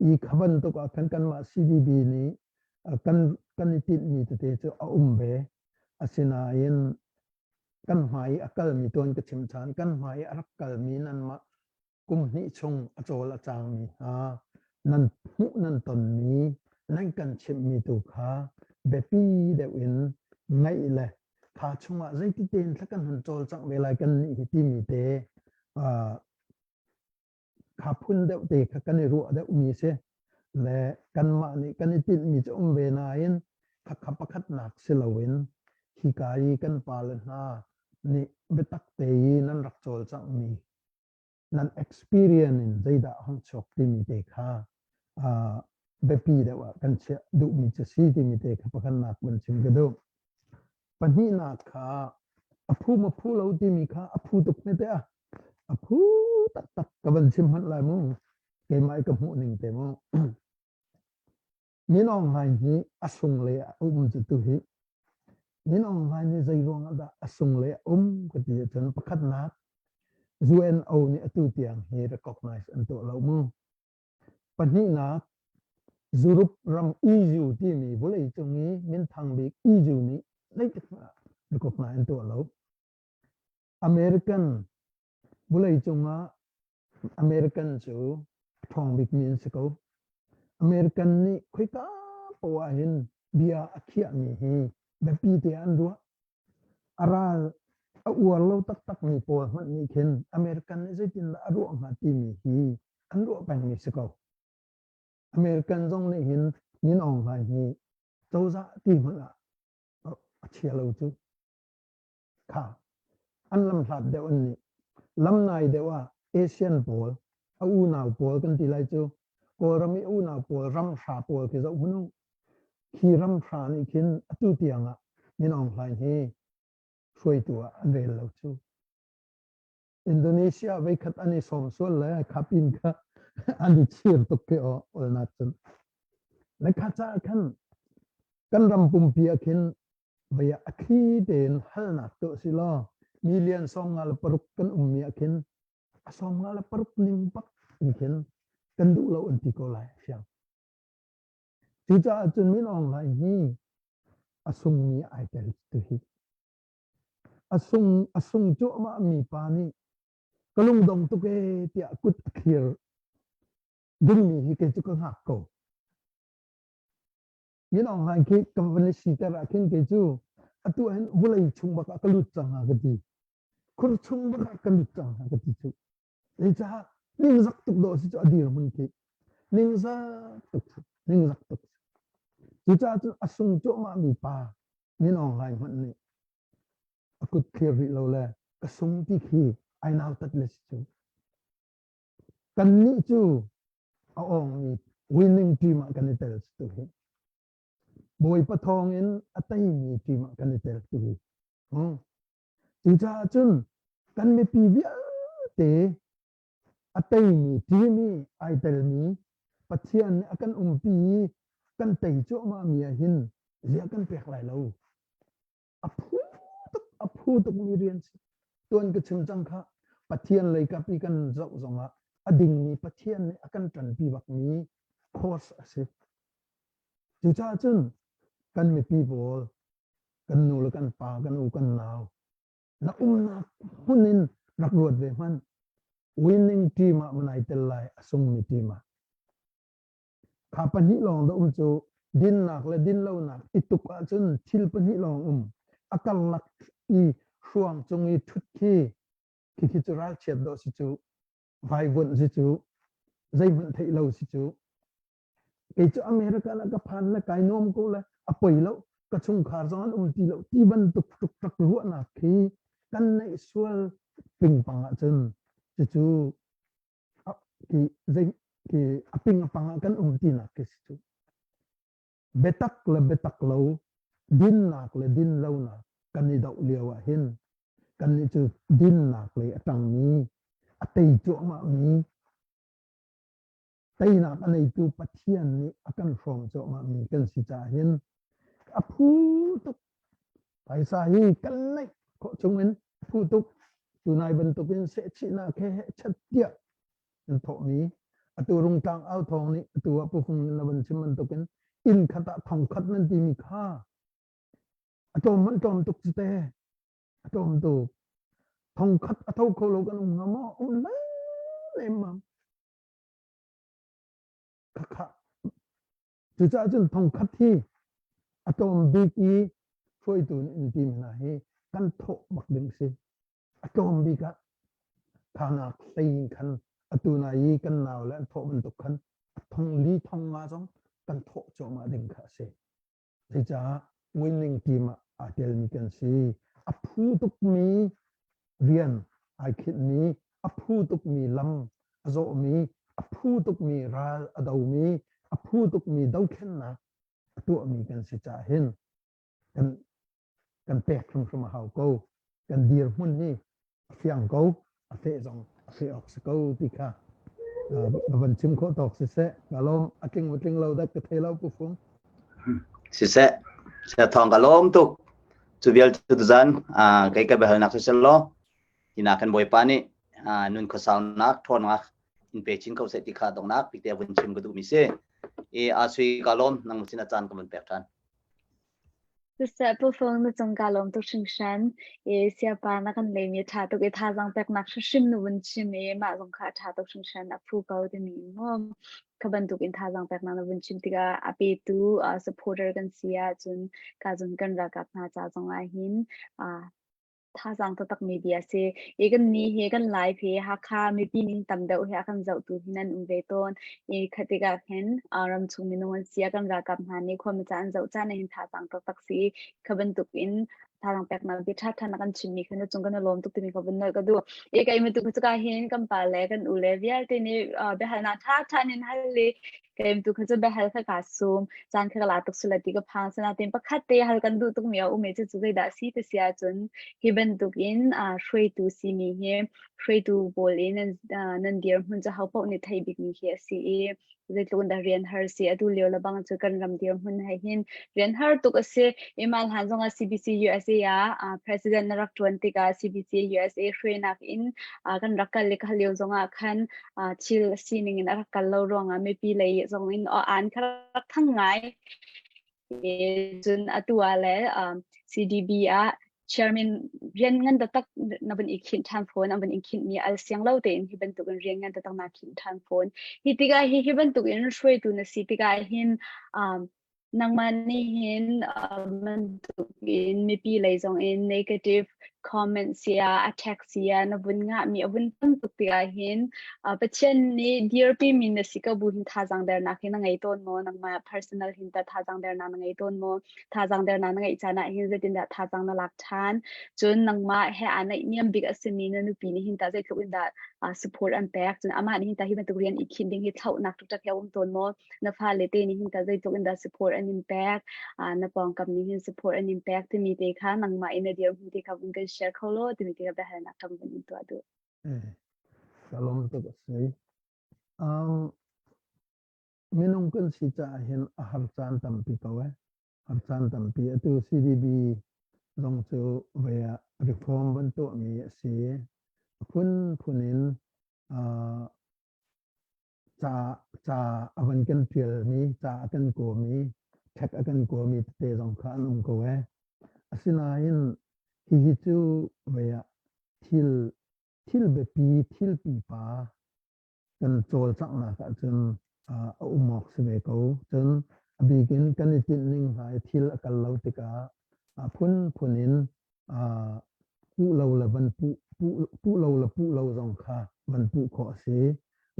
I kha bantuk ah khan kanmah CDB nih kan kan i tinhmi tete cu a um ve. Asinain kan hmai i a kalmi tuan ka chim ṭhan, kan hmai i a rak kalmi nanmah kum hnih chung a cawl a cangmi hna nan hmuh nan tonmi nan kan chimhmi tu kha biapi deuh in ngaih le kha chungah zeiti tein thla kan hun cawlcangh ve lai kan nih hi timi te kha phun deuh te kha kan i ruah deuhmi si le kanmah nih kan i tinhmi cu um ve nain khakha pakhatnak si loin hika i kan pale hna nih biatak te i nan rak cawlcanghmi nan experience in zeidah hong chuak timi te kha biapi deuh ah kan chiah duhmi cu si timi te kha pakhatnak van chim ka duh. Pahnihnak kha a phu ma phu lo timi kha a phu tuk hme te a a phu taktak ka van chim hmanh lai mu keimah i ka hmuh ning te mu Min Aung Hlaing hi a sung le a um cu tu hi Min Aung Hlaing hi zei ruang ah dah a sung le a um ka ti ahcun pakhatnak UNO nih atu tiang hi recognize an tuah lo mu Pahnihnak, Europe ram EU timi vawleicung i minthang bik EU nih zeitik hmanh ah recognize an tuah lo. American vawleicung ah American cu a ṭhawng bikmi an si ko. American nih khoika poah ah hin bia a khiahmi hi biapi te an ruah. A ral a uar lo taktakmi pawl hmanh nih khin American nih zeitindah a ruah hnga timi hi an ruah pengmi si ko. American zong nih hin Min Aung Hlaing hi cozah ti hmanh ah a chia lo cu. Kha an lam hlat deuh an nih. Lam nai deuh ah Asian pawl, a unau pawl kan ti lai cu. Kawlram i unau pawl ramhra pawl khi zoh hmanh u. Khi ramhra nih khin atu tiang ah Min Aung Hlaing hi hruaitu ah an rel lo cu. Indonesia veikhat an i sawm sual le khapin kha an i chir tuk khi aw olnak cun. Le kha caah khan kan ram pumpi ah khin vei ah a thli tein halnak tuah si law million 56 kan ummi ah khin a 56 ning bak in khin kan duh lo an ti ko lai fiang. Cucaah cun Min Aung Hlaing hi a sungmi ai tel tu hi. A sung a sung cuahmah mi pa nih ka lungdong tuk ee tiah kut a thlir dingmi hi kei cu ka hngak ko. Min Aung Hlaing khi ka van i siter ah khin kei cu atu hin vulei chung bak ah ka lut cang hnga ka ti. Khur chung bak ah ka lut cang hnga ka ti cu. Zeicah ningzak tuk dawh si cu a dirhmun khi. Ningzak tuk ningzak tuk. Cucaah cun a sung cuahmah mi pa Min Aung Hlaing hmanh nih a kut thlir rih lo le ka sung ti khi ai nautat le si cu. Kannih cu a awngmi winning team ah kan i tel tu hi. Bawipa thawng in a teimi team ah kan i tel tu hi. Hmm. Cucaah cun kan mipi vialte a teimi team i ai telmi Pathian nih a kan umpi i kan tei cuahmah mi ah hin ziah kan pek lai lo. A phu tuk a phu tukmi rian si. Tuan ka chim cang kha Pathian lei kap i kan zoh zongah a dingmi Pathian nih a kan ṭanpi bakmi course a si. Cucaah cun kan mipi pawl kan nu le kan pa kan u kan nau na umnak hmun in rak ruat ve hmanh winning team ah manai tel lai a sungmi team ah kha pahnih lawng da um cu dinnak le dinlonak i tuk ahcun thil pahnih lawng um a karlak i hruang cung i thut khi khi khi cu ralchiat dawh si cu vaivuanh si cu zeihmanh theih lo si cu Kei cu America ah ka phan le kai nuam ko le a poi lo ka chungkhar zong an um ti lo ti bantuk tuk ruahnak khi kan neih sual pingpang ahcun cucu ki zei ki a ping a pang ah kan um tinak khi si cu. Biatak le biatak lo dinnak le din lonak kan i doh lio ah hin kannih cu dinnak lei a ṭangmi a tei cuahmah mi Teinak a neitu Pathian nih a kan hrawm cuahmahmi kan si caah hin a phu tuk. Phaisa hi kan neih khawh chungin a phu tuk. Tunai bantukin sehchihnak he hehchat tiah an thawhmi atu Rungtlang au thawng nih atu ah Pu Fung na van chim bantukin inn khat ah thong khat nan timi kha a tlawm hmanh tlawm tuk cu te. A tlawm tuk. Thong khat a tho kho lo kan um hnga maw? Um lemmam. Khakha. Cucaah cun thongkhat hi a tlawm bik i hruaitu nih an ti hna hi kan thawh bak ding si. A tlawm bik ah thanak hlei in khan atu na i kan nau le an thawh bantuk khan a thong li thong nga zong kan thawh cuahmah ding kha a si. Zeicah winning team ah aa telmi kan si. A phu tukmi rian ai khinhmi, a phu tukmi lam a zawhmi, a phu tukmi ral a domi, a phu tukmi dothlennak a tuahmi kan si caah hin kan kan pek hrimhrim a hau ko. Kan dirhmun hi a fiang ko, a feh zong a feh awk si ko ti kha ka van chim khawh tawk siseh. Ka lawm a tling tling lo dak ka thei lo Pu Fung. Siseh, saya thawng ka lawm tuk. Cu vial cu tuzan kei ka biahalnak siseh law hina kan Bawipa nih nun khuasaunak ṭhawnnak in pe chin ko seh ti kha donghnak bikte vun chim ka duhmi si. I a sui ka lawm nang sin a caan ka vun pek ṭhan. Siseh Pu Fung na cung kaa lawm tuk hringhran. I siapa na kan leimi a ṭha tuk i thazaang peknak hrimhrim na vun chim i mah zong kha a ṭha tuk hringhran a phu ko timi mu. Kha bantuk in thazaang peknak na vun chim tikah a petu uh, supporter kan si ahcun ka zun kan ralkap hna ca zong ah hin uh, Thazaang taktakmi bia a si. I kannih hi kan live hi Hakha mipi ning tam deuh hi a kan zohtu hi nan um ve tawn. I kha tikah khin uh, ramchung minung an si a kan ralkap hna nih khuami ca an zoh caan ah hin thazaang taktak si. Kha bantuk in. Thazaang peknak bia ṭhaṭha na kan chimmi kha na cung kan i lawm tuk timi kha vun nolh ka duh. I kei mi tu cuka hin kan pa le kan u le vialte nih biahalnak ṭhaṭha in hal i kei tu kha cu biahal kha kaa sum. Caan kha ka la tuk sula ti ka phang. Sinain pakhat te hal kan duh tukmi a um i cucu zeidah a si ti si ahcun hi bantukin hruaitu simi hi hruaitu pawl i nan nan dirhmun cu hopaoh nih theih bikmi khi a si i zeitluk in dah rian har si atu lio le bang cu kan ram dirhmun he hin rian har tuk a si. Imal han zong ah CBC USA ah president na rak ṭuan tikah CBC USA hruainak in kan rak kal i kha lio zong ah khan thil sining in a rak kal lo ruangah mipi lei zong in an kha rak thang ngai. Cun atu ah le CDB ah chairman rian ngan taktak na van i khinh ṭhan fawn, an van in khinh mi al siang lo tein hi bantuk in rian ngan taktak na khinh ṭhan fawn. Hi tikah hi hi bantuk in hruaitu na si tikah hin nangmah nih hin bantuk in mipi lei zong in negative comment sia attack sia na vun ngah mi a vun tam tuk tikah hin Pathian nih dirpi mi na si ko bu hin thazaang dernak hi na ngei tawn maw? Nangmah personal hin ta thazaang dernak na ngei tawn maw? Thazaang dernak na ngeih caan ah hin zeitindah thazaang na lak ṭhan? Cun nangmah he aa naihniam bik a simi na nupi nih hin tah zeitluk in dah support an pek? Cun amah nih hin tah hi bantuk rian i khinh ding hi thlauhnak ṭukṭak hi a um tawn maw? Na fale te nih hin tah zeitluk in dah support an in pek? Na pawngkam nih hin support an in pek timi te kha nangmah in na dirhmun te kha vun kan share kho law timi te kha biahalnak kan vun in tuah duh. Ka lawm tuk a si. Minung kan si caah hin a har caan tampi ko eh. Har caan tampi. Atu CDB zong cu vei ah reform van tuahmi a si. A phunphun in ca ca a van kan ṭialmi, ca a kan kawmi, ṭhek a kan kawmi tete zong kha an um ko eh. Asinain hihi cu vei ah thil thil biapi, thil pipa kan cawlcanghnak ahcun a um awk si ve ko. Cun a bik in kan i tinh ning hna i thil a kal lo tikah a phunphun in puh lo le van puh, puh lo le puh lo zong kha van puh khawh a si.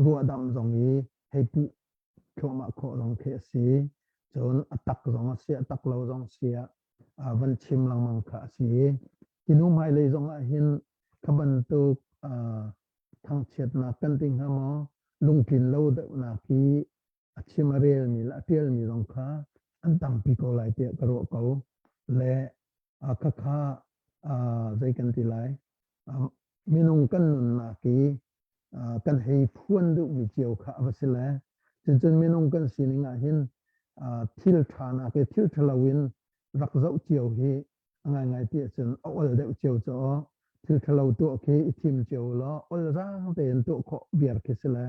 Ruahdamh zong i hei puh thluahmah khawh zong khi a si. Cun a tak zong a si, a tak lo zong si ah van chim lengmang kha a si. Hi hnu hmailei zong ah hin kha bantuk thangchiatnak kan ti hnga maw lungtlin lo deuhnak hi a chim a relmi le a ṭialmi zong kha an tampi ko lai tiah ka ruah ko. Le khakha zei kan ti lai minung kan nunnak i kan hei phuan duhmi cio kha a va si le cuncun minung kan sining ah hin thil ṭha nak i thil ṭhalo in rak zoh cio hi a ngaingai ti ahcun a ol deuh cio cu thil ṭhalo tuah khi i thim cio law ol zaang tein tuah khawh viar khi si le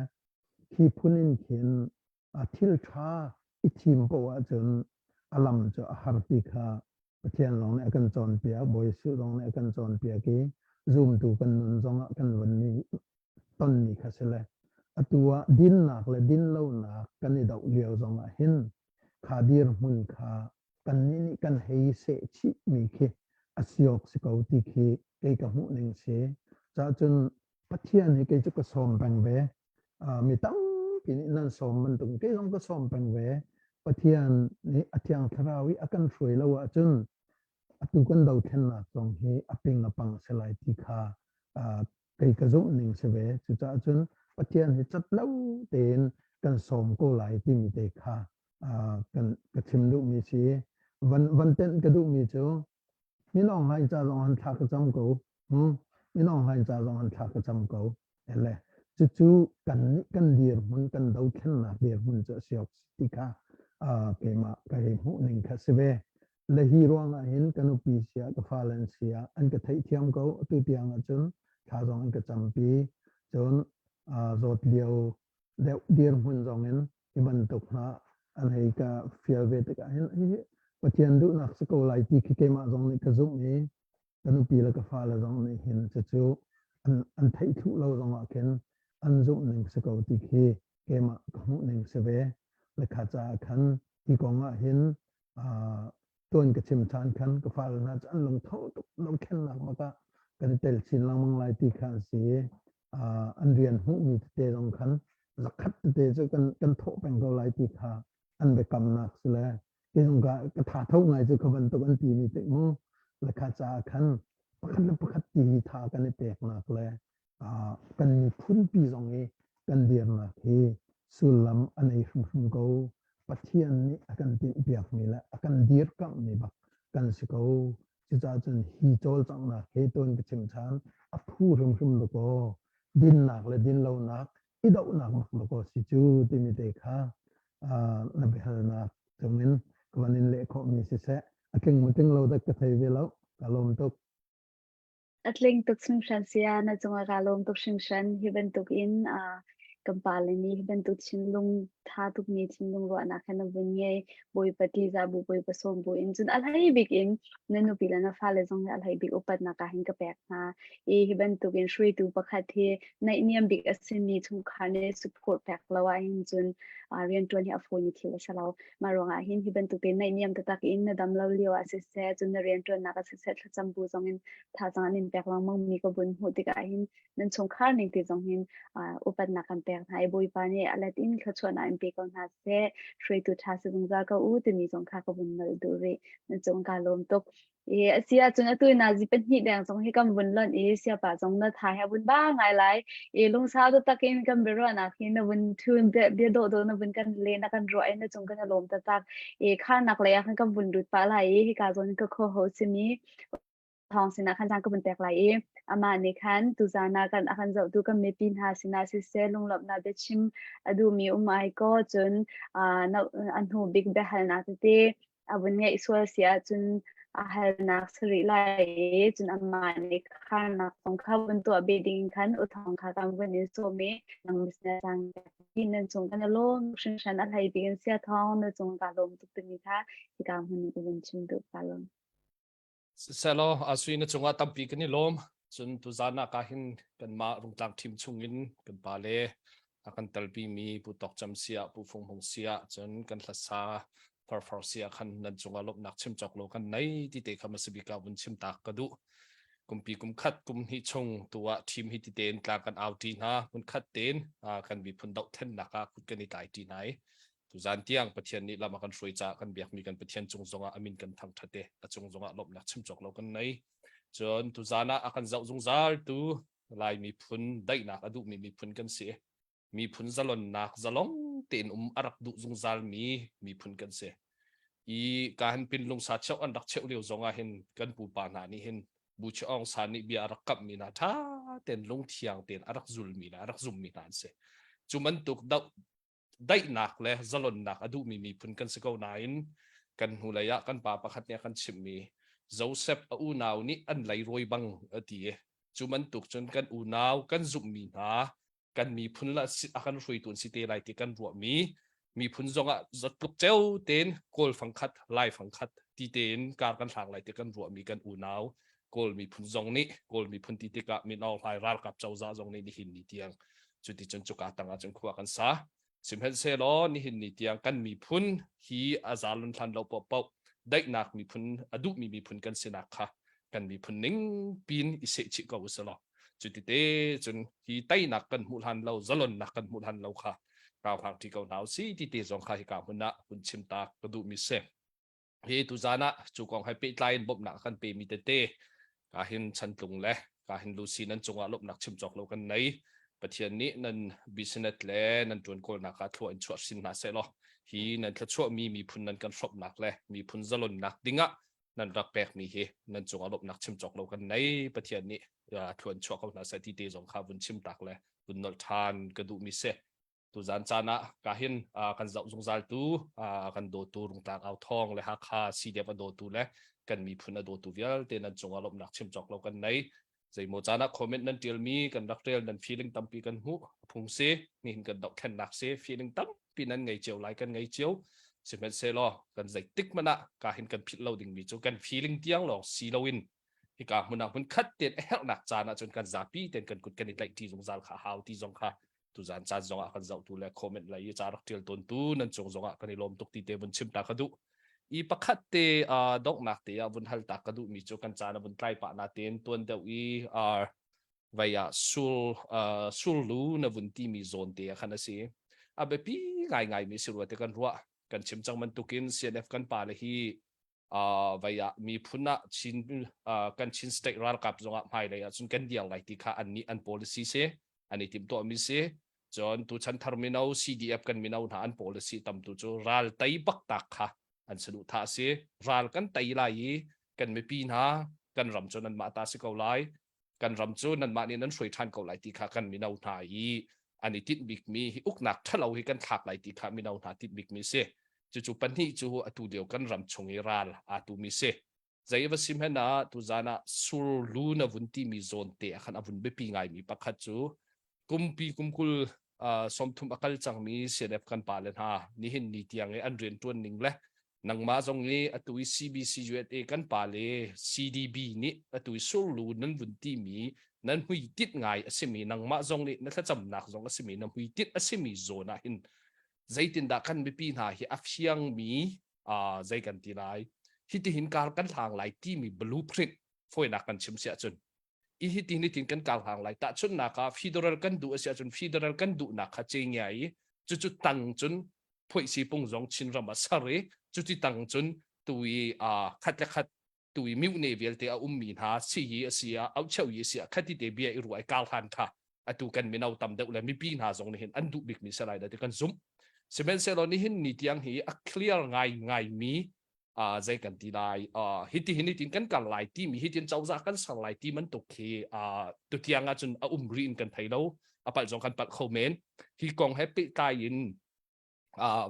khi phun in khin thil ṭha i thim poah ahcun a lam cu a har ti kha Pathian zong nih a kan cawnpiak, Bawi Jesuh zong nih a kan cawnpiak i zumtu kan nun zongah kan von mi tonmi kha si le atu ah dinnak le dinlonak kan i doh lio zongah hin kha dirhmun kha kannih nih kan hei seh chihmi khi a si awk si ko ti khi kei ka hmuh ning si. Cahcun Pathian hi kei cu ka sawm peng ve. Mi tampi nih nan sawm bantuk kei zong ka sawm peng ve. Pathian nih a thiang thlarau i a kan hruai lo ahcun atu kan dothlennak zong hi a ping a pang si lai ti kha kei ka zumh ning si ve. Cucaah cun Pathian hi cat lo tein kan sawm ko lai timi te kha kan ka chim duhmi si. Van van tenh ka duhmi cu minawng hlain ca zong han thla ka cam ko. Minawng hlain ca zong han thla ka cam ko. Ele cucu kan nih kan dirhmun kan dothlennak dirhmun cu a si awk ti kha keimah ka hei hmuh ning kha si ve. Le hi ruangah hin ka nupi siah ka fale an siah an ka theihthiam ko atu tiang ahcun thla zong an ka campi cun zawt lio deuh dirhmun zong in hi bantuk hna an hei ka fial ve tikah hin hihi Pathian duhnak si ko lai ti khi keimah zong nih ka zumh i ka nupi le ka fale zong nih hin cucu an theih thlu lo zong ah khin an zumh ning si ko ti khi keimah ka hmuh ning si ve. Le kha caah khan hi kong ah hin tuan ka chim ṭhan khan ka fale hna cu an lungtho tuk dothlennak bak ah kan i tel chin lengmang lai ti kha a si i an rian hmuhmi tete zong khan zakhat tete cu kan kan thawh peng ko lai ti kha an biakamnak si le kei zong ka ka tha tho ngai cu kha bantuk an ti mi tik mu. Le kha caah khan pakhat le pakhat ti hi tha kan i peknak le kan miphunpi zong i kan dirnak hi sullam a nei hrimhrim ko. Pathian nih a kan tinhpiakmi le a kan dirkamhmi bak kan si ko. Cucaah cun hi cawlcanghnak he tuan ka chim ṭhan a phu hrimhrim dakaw dinnak le dinlonak i dohnak bak dakaw si cu timi te kha na biahalnak cungin ka van in leh khawhmi siseh a tling maw tling lo dak ka thei ve lo ka lawm tuk. A tling tuk hringhran saya na cungah kaa lawm tuk hringhran. Hi bantuk in uh, kan pale nih hi bantuk thinlung tha tukmi thinlung ruahnak he na vun ngei. Bawipa ṭihzah bu, Bawipa sawm bu in cun a hlei bik in na nupi le na fale zong hi a hlei bik upatnak ah hin ka pek hna. I hi bantuk in hruaitu pakhat hi naihniam bik a simi chungkhar nih support pek lo ah hin cun uh, rianṭuan hi a fawimi thil a si lo. Mah ruangah hin hi bantuk te naihniam taktak in na dam lo lio ah siseh, cun na rianṭuannak ah siseh, thlacam bu zong in thazaang an in pek lengmang mi ka vun hmuh tikah hin nan chungkhar ning te zong hin uh, upatnak kan pek hna i Bawipa nih a let in thluachuahnak in pe ko hna seh, hruaitu ṭha si zungzal ko u timi zong kha ka vun nolh duh rih. Nan cung ka lawm tuk. I a si ahcun atu nazi pahnih deng zong hi kan vun lonh i siapa zong na tha he vun ba ngai lai i lungsau taktak in kan biaruahnak hi na vun thun bia bia dawh dawh na vun kan le na kan ruah i na cung kan i lawm taktak i kharnak lei ah khan kan vun lut pah lai i hika zawn ka kho ho simi thawng sinah khan caan ka vun pek lai i amah nih khan tuzaan ah kan a kan zohtu kan mipi hna sinah siseh lunglawmhnak biachim a duhmi um ai kaw cun a hnu bik biahalnak tete a vun ngeih sual si ahcun a halnak si rih lai i cun amah nih kharnak zong kha vun tuah bih ding khan uthawng kha kan vun in sawm i nang misna cang nan cung kan i lawm hringhran a hlei bik in sia thawng na cung ka lawm tuk timi kha hika hmun in ka vun chim duh ka lawm. Siselaw asui na cungah tampi kan i lawm. Cun tuzan ah ka hin kanmah Rungtlang team chungin kan pale a kan telpimi Pu Tawk Cam siah Pu Fung Hmung siah cun kan hlasa farfar siah khan nan cungah lawmhnak chim cawk lo kan nei ti te kha masabik ah vun chim tak ka duh. Kumpi kum khat kum hnih chung tu ah team hi ti tein tlang kan au ṭi hna hmun khat tein kan miphun dohthlennak ah kut kan i tlai ṭi hna i Tuzan tiang Pathian nih lam a kan hruai caah kan biakmi kan Pathian cung zongah a min kan thangṭhat i a cung zongah lawmhnak chim cawk lo kan nei. Cun tuzan ah a kan zoh zungzal tu Lai miphun daihnak a duhmi miphun kan si. Miphun zalonnak zalong tein um a rak duh zungzalmi miphun kan si. I ka han pin lungsa cheuh an rak cheuh lio zongah hin kan pupa hna nih hin Bu Aung San nih bia a rak kamhmi hna ṭha tein lungthiang tein a rak zulmi le a rak zummi hna an si. Cu bantuk doh daihnak le zalonnak a duhmi miphun kan si ko nain kan hnulei ah kan pa pakhat nih a kan chimhmi Joseph a unau nih an leirawi bang a ti i cu bantuk cun kan unau kan zumhmi hna kan miphun la a kan hruaitu an si te lai ti kan ruahmi miphun zongah zatluk ceu tein kawl fangkhat lai fangkhat ti tein kar kan hlang lai ti kan ruahmi kan unau kawl miphun zong nih kawl miphun ti tikah Min Aung Hlaing ralkap cozah zong nih nihin ni tiang cuticun cuka tang ahcun khua kan sa sihmanhsehlaw nihin ni tiang kan miphun hi a zalun hlan lo paohpaoh daihnak miphun a duhmi miphun kan sinak kha kan miphun ning pin i sehchih ko usih law cutite cun hi teinak kan hmuh hlan lo zalonnak kan hmuh hlan lo kha rauhlang ṭi ko hna usih ti te zong kha hika hmun ah hun chim ta ka duhmi si. Hi tuzaan ah cu kong he pehtlai in bawmhnak a kan pemi tete ka hin chantlung le ka hin Lucy nan cungah lawmhnak chim cawk lo kan nei. Pathian nih nan business le nan ṭuan kawlnak ah thlua in chuah sin hna seh law hi nan thluachuahmi miphun nan kan hrawmhnak le miphun zalonnak dingah nan rak pekmi hi nan cungah lawmhnak chim cawk lo kan nei. Pathian nih thlua in chuah ko hna seh ti te zong kha vun chim tak le vun nolh ṭhan ka duhmi si. Tuzaan caan ah ka hin kan zoh zungzal tu kan dawtu Rungtlang Au Thawng le Hakha CDF a dawtu le kan miphun a dawtu vialte nan cungah lawmhnak chim cawk lo kan nei. Zeimaw caan ah comment nan tialmi kan rak rel nan feeling tampi kan hmuh a phung si nihin kan dohthlennak si feeling tampi nan ngei cio lai kan ngei cio sihmanhsehlaw kan zeitik hmanh ah ka hin kan philh lo dingmi cu kan feeling tiang lawng si loin hika hmun ah hmun khat tein a herhnak caan ahcun kan zapi tein kan kut kan i tlaih ṭi zungzal kha hau ti zong kha tuzaan caan zong ah kan zohtu le comment lei i ca rak ṭial tawntu nan cung zong ah kan i lawm tuk ti te vun chim ta ka duh. I pakhat te uh, donghnak te ah vun hal ta ka duhmi cu kan caan a vun tlai pah na tein tuan deuh i uh, vei ah sul uh, sullu na vun timi zawn te ah khan a si. A biapi ngaingai mi si rua te kan ruah. Kan chim cang bantukin CNF kan pa le hi. Vai ah miphun ah Chin kan Chin state ralkap zongah hmailei ah cun kan dir lai ti kha an nih an policy si an i timhtuah mi si. Cun tuchan thar mino CDF kan mino hna an policy tam tu cu ral tei bak tak kha an saduhthah a si. Ral kan tei lai i kan mipi hna kan ram cu nanmah ta si ko lai. Kan ram cu nanmah nih nan hruai ṭhan ko lai ti kha kan mino hna i an i tinh bikmi hi uknak ṭhalo hi kan thlak lai ti kha mino hna tinh bikmi si. Cucu pahnih cu atu lio kan ram chung i ral aa tumi si. Zei va sim hen ah tuzan ah surlu na vun timi zawn te ah khan a vun biapi ngaimi pakhat cu kumpi kumkul 30 a kal cangmi CNF kan pale hna nihin ni tiang i an rianṭuan ning le nangmah zong i atu i CBC USA kan pale CDB nih atu i surlu nan vun timi nan hmuitinh ngai a simi nangmah zong nih na thlacamnak zong a simi na hmuitinh a simi zawn ah hin zeitindah kan mipi hna hi a fiangmi zei kan ti lai hitihin kar kan hlang lai timi blueprint fawinak kan chim si ahcun i hitin hitin kan kar hlang lai tahchunhnak ah federal kan duh a si ahcun federal kan duhnak kha ce ngia i cucu tang cun phoihsi pung zong Chinram ah ser i cuti tang cun tu i khat le khat tu i mihne vialte a ummi hna si hi a si ah aucheu hi a si ah khati te bia i ruah i kar hlan kha atu kan mino tam deuh le mipi hna zong nih hin an duh bikmi si lai ti kan zumh. Sihmanhsehlaw nihin ni tiang hi a clear ngai ngai mi zei kan ti lai hiti hin hitin kan kal lai timi hitin cozah kan ser lai ti bantuk khi tutiang ahcun a um rih in kan thei lo a palh zong kan palh kho men hi kong he pehtlai in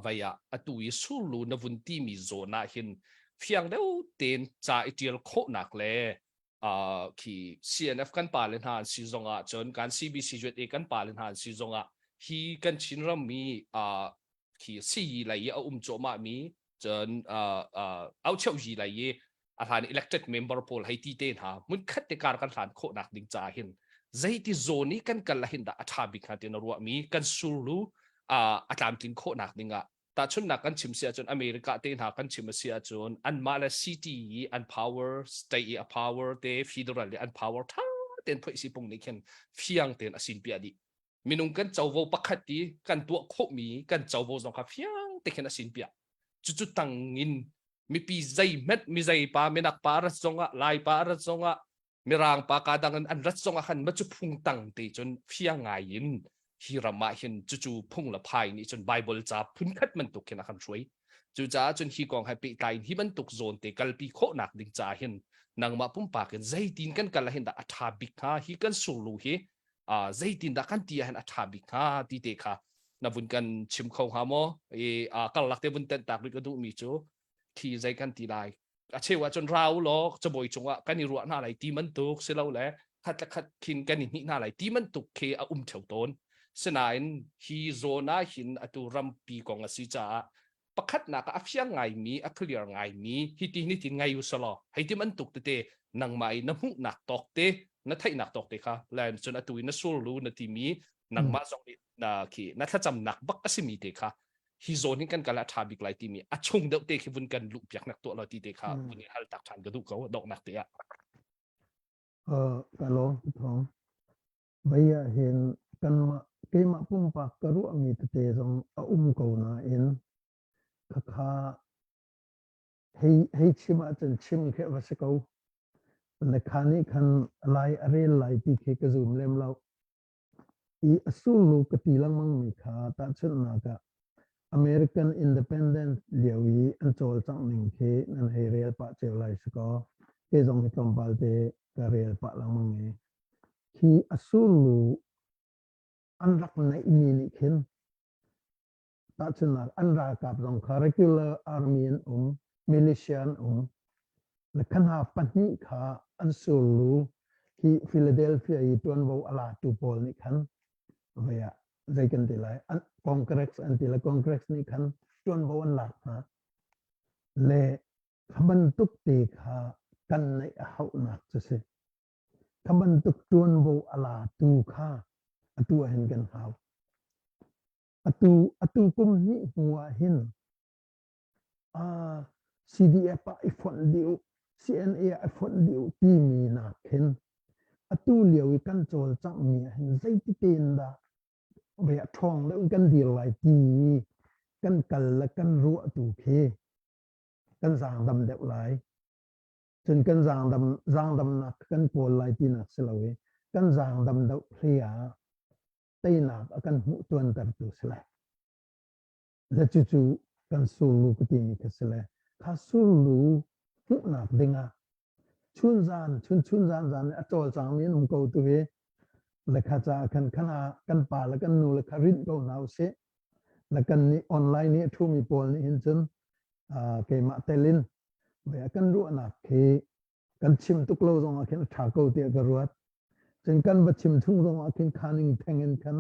vai ah atu i surlu na vun timi zawn ah hin fiang deuh tein ca i ṭial khawhnak le khi CNF kan pale hna an si zong ah cun kan CBC USA kan pale hna an si zong ah hi kan Chinram mi khi siyi lei i a um cuahmah mi cun aucheu yi lei i a hlan elected member pawl hei ti te hna hmun khat te kar kan hlan khawhnak ding ca hin zeiti zawn i kan kal hin dah a ṭha bik hnga ti na ruah mi kan surlu a tlamtlin khawhnak ding ah tahchunhnak kan chim si ahcun America te hna kan chim a si ahcun anmah le city i an power state i a power te federal i an power ṭha tein phoih si pung nih khin fiang tein a sin piah dih minung kan covo pakhat i kan tuah khawhmi kan covo zong kha fiang te khin a sin piah cucu tangin mipi zeihmanh mi zei pa minak pa rat zongah lai pa rat zongah mirang pa ka dang in an rat zongah khan ma cu phung tang te cun fiang ngai in hi ram ah hin cucu phung le phai nih cun Bible ca phunkhat bantuk khin a kan hruai cucaah cun hi kong he pehtlai in hi bantuk zawn te kalpi khawhnak ding caah hin nangmah pumpak in zeitin kan kal ah hin dah a ṭha bik hnga hi kan surlu hi zeitin dah kan ti ah hin a ṭha bik hnga ti te kha na vun kan chim kho hnga maw i karlak te vun tenh tak rih ka duhmi cu khi zei kan ti lai a cheu ahcun ra u law cabawi cungah kan i ruah hna lai ti bantuk si lo le khat le khat khin kan i hnih hna lai ti bantuk khi a um theo tawn sinain hi zawn ah hin atu rampi kong a si caah pakhatnak ah a fiang ngaimi a clear ngaimi hi ti ni tin ngai u selaw hei ti bantuk tete nangmah i na hmuhnak tawk te na theihnak tawk te kha le cun atu i na surlu na timi nangmah zong nih na khi na thlacamnak bak a simi te kha hi zawn hin kan kal ah ṭha bik lai timi a chung deuh te khi vun kan luh piak nak tuah lo ti te kha vun i hal tak ṭhan ka duh ko donghnak te ah. Ka lawm thong. Vei ah hin kanmah keimah pumpak ka ruahmi tete zong a um ko nain khakha hei hei chim ahcun chim khi a va si ko. Le kha nih khan lai a rel lai ti khi ka zum lem lo. I a sullu ka ti lengmangmi kha tahchunhnak ah American Independence lio i an cawlcangh ning khi nan hei rel pah cio lai si kaw kei zong hi tlawmpal te ka rel pah lengmang i khi a sullu an rak neihmi nih khin Tahchunhnak, an ralkap zong kha regular army an um, militia an um. Le kha hna pahnih kha an surlu hi Philadelphia i ṭuanvo a latu pawl nih khan voi ah zei kan ti lai an Congress an ti le Congress nih khan ṭuanvo an lak hna. Le kha bantuk te kha kan neih a hauhnak cu si. Kha bantuk ṭuanvo a latu kha atu ah hin kan hau. Atu atu kum hnih hnu ah hin uh, CDF ah i fonh dih u, CNA ah i fonh dih u timi nak khin atu lio i kan cawlcanghmi ah hin zeiti tein dah ve a ṭhawng deuh in kan dir lai ti kan kal le kan ruah tu khi. Kan zaangdam deuh lai. Cun kan zaangdam zaangdamnak kan kawl lai tinak si lo i kan zaangdam deuh hlei ah teinak a kan hmuh tuantertu si lai. Le cucu kan surlu ka timi kha si le kha surlu hmuhnak dingah chunzan chun chunzan zan a cawlcangmi an um ko tu hi le kha caah khan khana kan pa le kan nu le kha rinh ko hna usih le kan nih online i a ṭhumi pawl nih hin cun keimah telin ve kan ruahnak khi kan chim tuk lo zong ah khin a ṭha ko tiah ka ruat. Cun kan va chim chung zong ah khin khaning theng in khan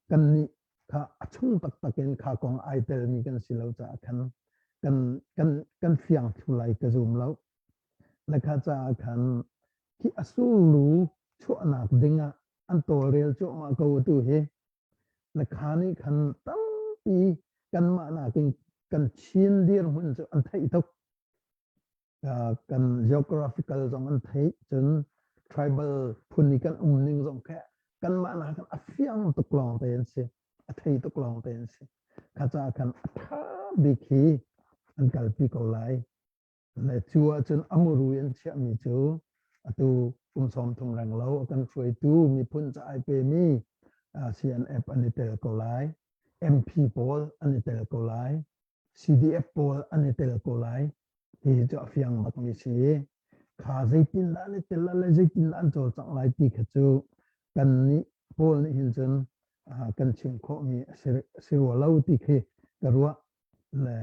kan nih kha a chung taktak in kha kong ai telmi kan si lo caah khan kan kan kan fiang thlu lai ka zum lo. Le kha caah khan khi a sullu chuahnak ding ah an tawlrel cuahmah ko tu hi le kha nih khan tampi kanmah nakin kan Chin dirhmun cu an theih tuk. Kan geographical zong an theih cun tribal phun i kan um ning zong kha kanmah nakin a fiang tuk lawng te an si. A thei tuk lawng te an si. Kha caah khan a ṭha bik hi an kalpi ko lai. Le cu ahcun a muru in chiahmi cu atu kum 30 reng lo a kan hruaitu miphun ca ai pemi CNF an i tel ko lai. MP pawl an i tel ko lai. CDF pawl an i tel ko lai. Hi cu a fiang bakmi si. Kha zeitindah an i tel le zeitindah an cawlcangh lai ti kha cu kan nih pawl nih hin cun kan chim khawhmi a si rua lo ti khi ka ruah. Le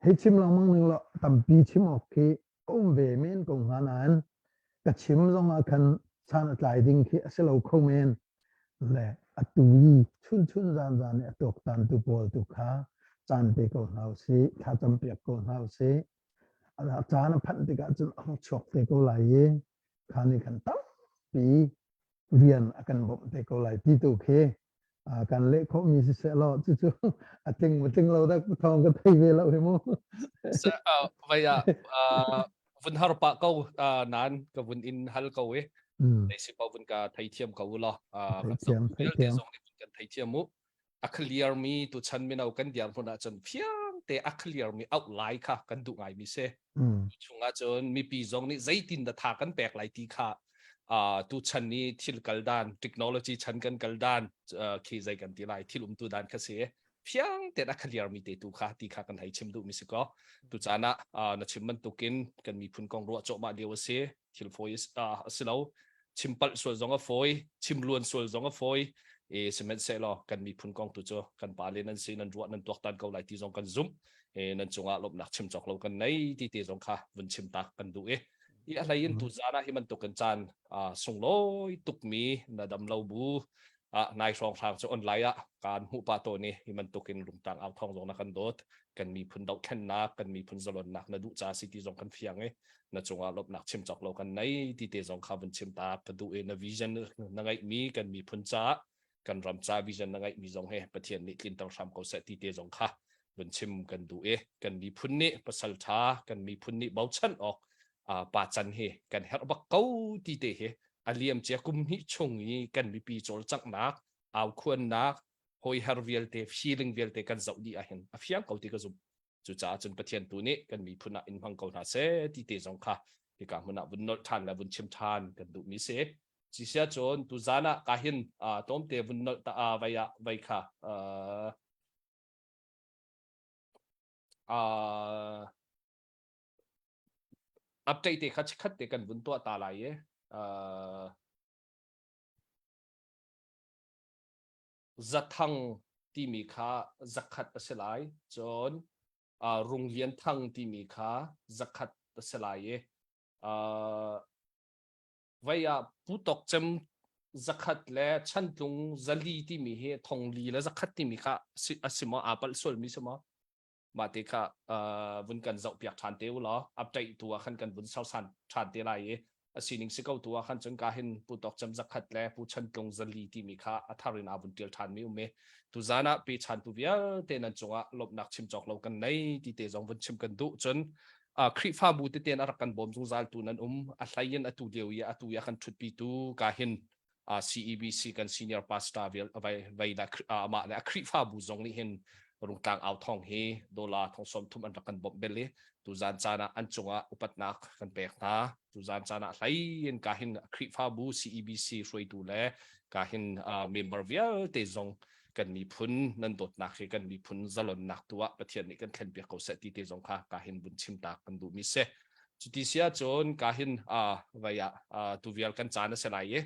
Hei chim lengmang ning law tampi chim awk khi a um ve men ko hnga nain ka chim zong ah khan san a tlai ding khi a si lo kho men. Le atu i chun chun zan zan i a tuaktan tu pawl tu kha caan pe ko hna usih, thlacam piak ko hna usih. A caan a phanh tikah cun a hung chuak te ko lai i kha nih khan tampi rian a kan bawmh te ko lai ti tu khi kan leh khawhmi siseh law cucu a tling ma tling lo dak thawng ka thei ve lo hi mu. Vai ah vun har pah ko nan ka vun in hal ko i dei si pa vun ka thei thiam ko u law kan thiam thei thiam zong nih vun kan thei thiam mu a clear mi tu chan mino kan diar hmun ah cun fiang te a clear mi out lai kha kan duh ngai mi si chungah cun mipi zong nih zeitin dah tha kan pek lai ti kha tu chan ni thil kal dan technology chan kan kal dan khi zei kan ti lai thil umtu dan kha si fiang te a clear mi te tu kha ti kha kan hei chim duh mi si ko tu caan ah na chim bantukin kan miphun kong ruah cawhmah lio a si thil fawi a si lo chim palh sual zong a fawi chim luan sual zong a fawi e sihmanhsehlaw kan miphun kong tu cu kan pa le nan si nan ruah nan tuaktan ko lai ti zong kan zumh e nan cungah lawmhnak chim cawk lo kan nei ti te zong kha vun chim tak kan duh i i a hlei in tu zan ah hi bantuk kan caan sunglawi tukmi na dam lo bu ah nai hrawng hrang cu online ah kan hmuh pa tawn i hi bantukin lungtang au thawng zong na kan dawt kan miphun dohthlennak kan miphun zalonnak na duh ca si ti zong kan fiang i na cungah lawmhnak chim cawk lo kan nei ti te zong kha vun chim ta ka duh i na vision na ngeihmi kan miphun caah kan ram ca vision na ngeihmi zong he Pathian nih tlinter hram ko seh ti te zong kha vun chim kan duh i kan miphun nih pasal ṭha kan miphun nih bochan awk pa can hi kan herh bak ko ti te hi a liam cia kum hnih chung i kan mipi cawlcanghnak aukhuannak hawiher vialte feeling vialte kan zoh dih ahhin a fiang ko ti ka zumh cucaah cun Pathian tu nih kan miphun ah in hmang ko hna seh ti te zong kha hika hmun ah vun nolh ṭhan le vun chim ṭhan kan duhmi si Cisia cun tu zan ah ka hin tlawmte vun nolh ta vai ah vai kha update te kha chikhat te kan vun tuah ta lai i zathang timi kha zakhat a si lai cun runglian thang timi kha zakhat a si lai i vai ah putok cem zakhat le chantlung zali timi hi thongli le zakhat timi kha a si maw aa palh sual mi si maw mah te kha vun kan zoh piak ṭhan te u law update tu ah khan kan vun sersan ṭhan te lai i a sining si ko tu ah khan cun ka hin pu tawk cem zakhat le pu chantlung zali timi kha a thar in aa vun ṭial ṭhan mi um i tuzan ah pe chan tu vialte nan cungah lawmhnak chim cawk lo kan nei ti te zong vun chim kan duh cun Khrihfabu tete in a rak kan bawm zungzal tu nan um a hlei in atu lio i atu i a kan ṭhutpi tu ka hin CEBC kan senior pastor vial vai vai la amah le a Khrihfabu zong nih hin. Rungtlang au thong hi dollar thong som thum an rak kan bawmh bel i tuzan caan ah an cungah upatnak kan pek hna. Tuzan caan ah hlei in ka hin Khrihfabu CEBC hruaitu le ka hin member vialte zong kan miphun nan dawtnak hi kan miphun zalonnak tu ah Pathian nih kan thlenpiak ko seh ti te zong kha ka hin vun chim ta kan duhmi si. Cuti si ahcun ka hin vai ah tu vial kan caan a si lai i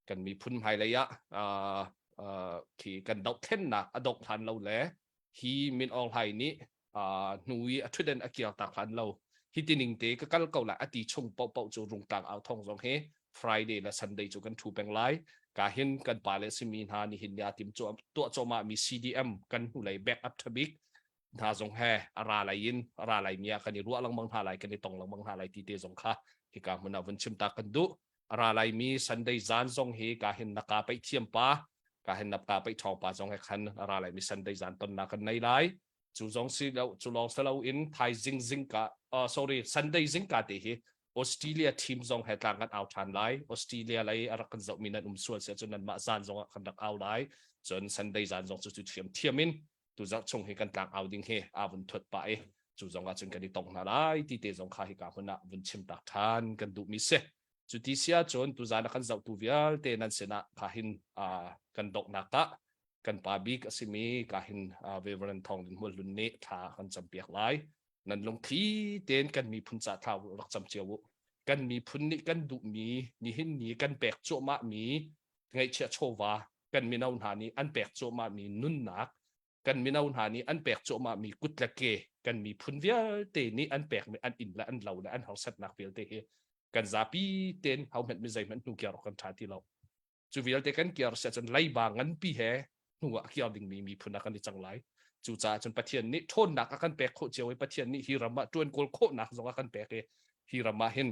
kan miphun hmailei ah khi kan dohthlennak a dongh hlan lo le hi Min Aung Hlaing nih hnu i a ṭhutden a kir tak hlan lo hi tining te ka kal ko lai a ti chung paohpaoh cu rungtlang au thong zong hi Friday le Sunday cu kan ṭhu peng lai. Ka hin kan pa le simi hna nihin ni a tim tuah cuahmah mi CDM kan hnulei back up ṭhabik hna zong he a ra lai in a ra lai mi ah kan i ruah lengmang hna lai kan i tong lengmang hna lai ti te zong kha hika hmun ah vun chim ta kan duh. A ra lai mi Sunday zan zong hi ka hin na ka paih thiam pa ka hin na ka paih ṭhawng pa zong he khan a ra lai mi Sunday zan tonnak kan nei lai. Cu zong si lo cu lawng si lo in thaizing zingka uh, sorry Sunday zingka te hi Australia team zong he tlang kan au ṭhan lai. Australia lei a rak kan zohmi nan um sual si ahcun nanmah zan zong ah kan rak au lai. Cun Sunday zan zong cu cu thiam thiam in tu zarh chung hi kan tlang au ding hi aa vun thuat pah i cu zong ah cun kan i tong hna lai ti te zong kha hika hmun ah vun chim tak ṭhan kan duhmi si. Cu ti si ahcun tuzan a kan zohtu vialte nan sinah kha hin uh, kan donghnak ah kan pa bik a simi ka hin Reverend Thawng Lin Hmual Hlun nih thla kan campiak lai. Nan lungthli tein kan miphun ca thla rak cam cio u. Kan miphun nih kan duhmi nihin ni kan pek cuahmah mi ngaihchiah chawva kan mino hna nih an pek cuahmah mi nunnak kan mino hna nih an pek cuahmah mi kut le ke kan miphun vialte nih an pek mi an inn le an lo le an harsatnak vialte hi kan zapi tein hohmanh mi zeihmanh hnu kiar awk kan ṭha ti lo. Cu vialte kan kiar si ahcun leiba nganpi he hnu ah a kiar dingmi miphun ah kan i cang lai. Cucaah cun Pathian nih ṭhawnnak a kan pek khawh cio i Pathian nih hi ram ah ṭuan kawl khawhnak zong a kan pek i hi ram ah hin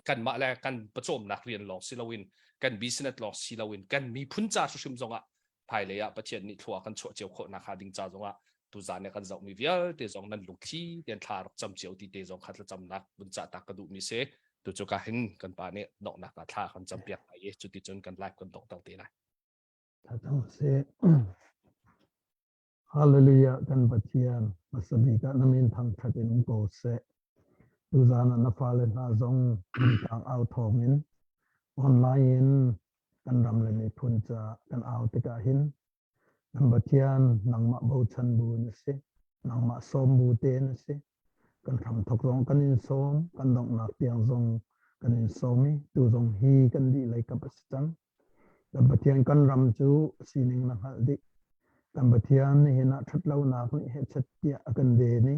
kanmah le kan pawcawmnak rian lawng si loin kan business lawng si loin kan miphun ca hrimhrim zong ah hmailei ah Pathian nih thlua kan chuah cio khawh nakhnga ding ca zong ah tuzan i kan zohmi vialte zong nan lungthli tein thla rak cam cio ti te zong kha thlacamnak vun cah tak ka duhmi si. Tu cu ka hin kan pa nih donghnak ah thla kan campiak lai i cuticun kan live kan donghter te lai. Thlacam sih. Hallelujah kan Pathian hmasa bik ah na min thangṭhat in um ko seh. Tuzan ah na fale hna zong tlang au thawng in online in kan ram le miphun ca kan au tikah hin Kan Pathian nangmah bochan bu na si. Nangmah sawm bu te na si. Kan hramthok zong kan in sawm, kan donghnak tiang zong kan in sawm i tu zong hi kan dih lei kap a si cang. Kan Pathian kan ram cu sining na hngalh dih. Kan Pathian nihin ah ṭhatlonak nih hechet tiah a kan den i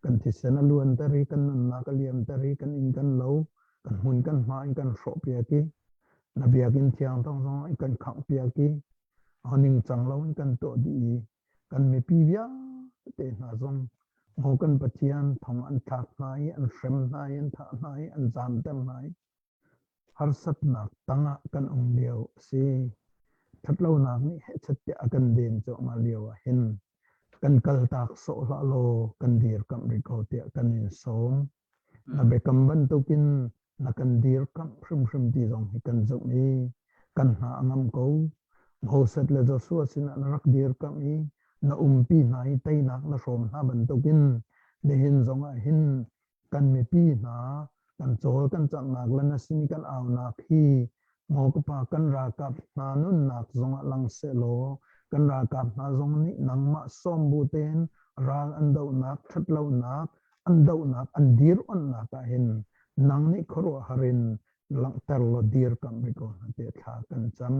kan thisen a luanter i kan nunnak a liamter i kan inn kan lo kan hmun kan hma in kan hrawhpiak i na biakinn thiang tong zong in kan khanghpiak i a ningcang lo in kan tuah dih i kan mipi vialte hna zong maw kan Pathian thong an thlak hna i an hrem hna i an thah hna i an zamter hna i Harsatnak tangah kan um lio a si. Ṭhatlonak nih hehchet tiah a kan den cuahmah lio ah hin kan kaltak sawh hlah law kan dirkamh rih ko tiah kan in sawm. Na biakam bantukin na kan dirkamh hrimhrim ti zong hi kan zumh i kan hna a ngam ko. Moses le Joshua sinah na rak dirkamh i na umpi hna i teinak na hrawm hna bantukin nihin zongah hin kan mipi hna kan cawl kan canghnak le na sin i kan aunak hi maw ka pa kan ralkap hna nunnak zongah lang sehlaw kan ralkap hna zong nih nangmah sawm bu tein ral an dohnak ṭhatlonak an dohnak an dir onnak ah hin nang nih khuaruahhar in langhter law dirkamh rih ko hna tiah thla kan cam.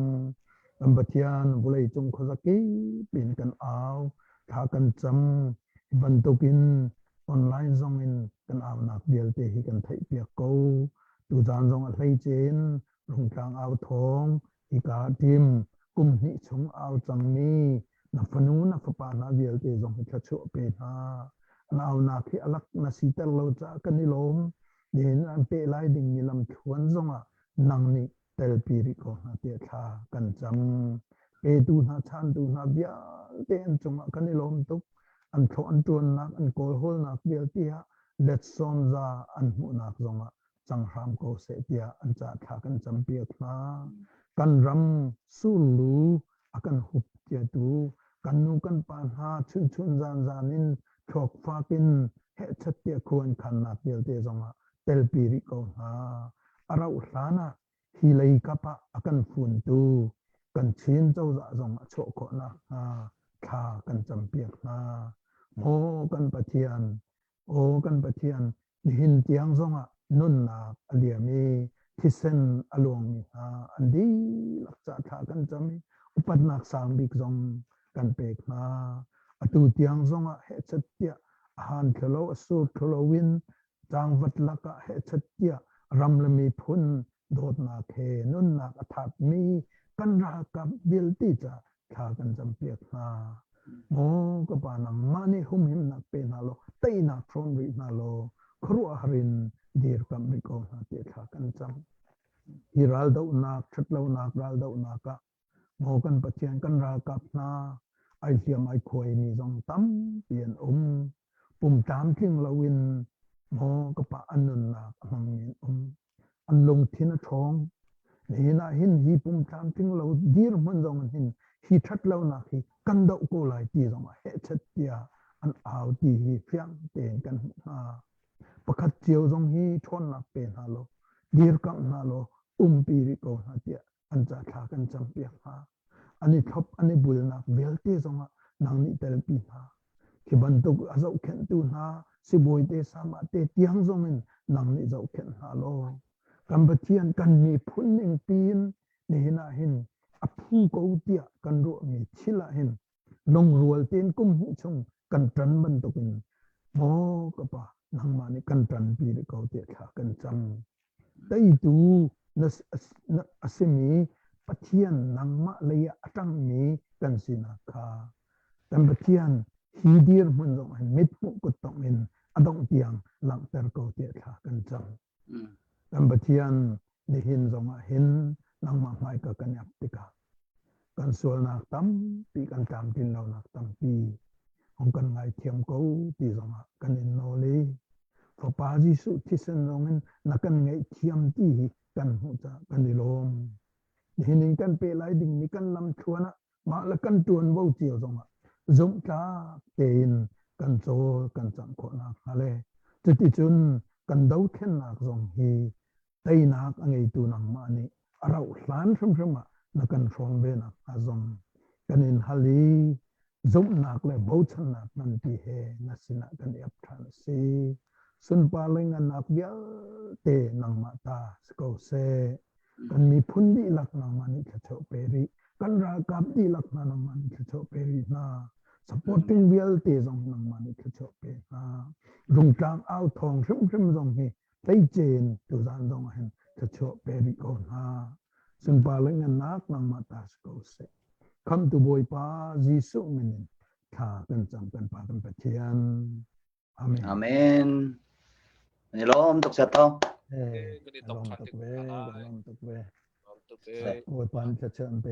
Kan Pathian vawlei cung khuazakip in kan au, thla kan cam. Hi bantukin online zong in kan aunak vialte hi kan theihpiak ko. Tuzaan zong a hleice in Rungtlang au thawng hika tim kum hnih chung au cangmi na fanu na fapa hna vialte zong hi thluachuah pe hna. An aunak hi alak na siter lo caah kan i lawm. Nihin an peh lai dingmi lamthluan zongah nang nih telpi rih ko hna tiah thla kan cam. Petu hna chantu hna vialte an cungah kan i lawm tuk. An thlawh an ṭuannak, an kawlhawlnak vialte ah let sawmza an hmuhnak zongah cang hram ko seh tiah an ca thla kan campiak hna. Kan ram surlu a kan hup tiatu. Kan nu kan pa hna chunchun zanzan in thluak fak in hehchat tiah khu an khannak vialte zongah telpi rih ko hna. A rauh hlan ah hi lei kap ah a kan funtu kan Chin cozah zong a chuah khawh nakhnga thla kan campiak hna. Maw kan Pathian, aw kan Pathian, nihin tiang zongah nunnak a liam i thisen a luangmi hna an dihlak ca thla kan cam i upatnak sang bik zong kan pek hna. Atu tiang zongah hehchat tiah a han thlulo a sur thlulo in Tlangvat lakah hehchat tiah ram le miphun dawtnak he nunnak a thapmi kan ralkap vialte ca thla kan campiak hna. Maw ka pa nangmah nih humhimnak pe hna law teinak hrawm rih hna law khuaruahhar in dirkamh rih ko hna tiah thla kan cam. Hi raldohnak, ṭhatlonak raldohnak ah maw kan Pathian kan ralkap hna ai hliam ai khuaimi zong tampi an um. Pum tlamtling loin maw ka pa an nunnak a hmangmi an um. An lungthin a ṭhawng. Nihin ah hin hi pum tlamtling lo dirhmun zong in hin hi ṭhatlonak hi kan doh ko lai ti zong ah hehchet tiah an au ti hi fiang tein kan hmuh hna. Pakhat cio zong hi ṭhawnnak pe hna law, dirkamh hna law, umpi rih ko hna tiah an ca thla kan campiak hna. An i thlop an i bulnak vialte zongah nang nih telpi hna. Khi bantuk a zohkhenhtu hna sibawi te sama te tiang zongin nang nih zohkhenh hna law kan Pathian kan miphun ning piin nihin ah hin a phu ko tiah kan ruahmi thil ah hin lungrual tein kum hnih chung kan ṭan bantukin maw ka pa nangmah nih kan ṭanpi rih ko tiah thla kan cam. Teitu na a simi Pathian nangmah lei ah a ṭangmi kan sinak kha kan Pathian hi dirhmun zong hin mithmuh kuttongh in a dongh tiang langhter ko tiah thla kan cam. Kan Pathian nihin zongah hin nangmah hmaika kan i ap tikah kan sualnak tampi kan tlamtlin lonak tampi hung kan ngaithiam ko ti zongah kan in nawl i Fapa Jesuh thisen zongin na kan ngaihthiam ti hi kan hmuh caah kan i lawm. Nihin in kan pe lai dingmi kan lamthluan ah mah le kan ṭuanvo cio zongah zumhtlak tein kan cawl kan cangh khawhnak hnga le cuticun kan dothlennak zong hi teinak a ngeitu nangmah nih a rauh hlan hrimhrim ah na kan hrawm ve nakhnga zong kan in hal i zumhnak le bochannak nganpi he na sinah kan i ap ṭhan a si. Sunpar le ngannak vialte nangmah ta si ko seh. Kan miphun dihlak nangmah nih thluachuah pe rih. Kan ralkap dihlak hna nangmah nih thluachuah pe rih hna. Supporting vialte zong nangmah nih thluachuah pe hna. Rungtlang au thawng hrimhrim zong hi tleicen tuzaan zong ah hin thluachuah pe rih ko hna. Sunpar le ngannak nangmah ta si ko seh. Khamtu Bawipa Jesuh min in thla kan cam kan Pa kan Pathian. Amen. Amen. Ni lawm tuk sa tong. Eh, Kan i tong lawm ṭhan tuk tik ve, hna lai. lawm tuk ve. Lawm tuk ve. Bawipa nih thluachuah an pe.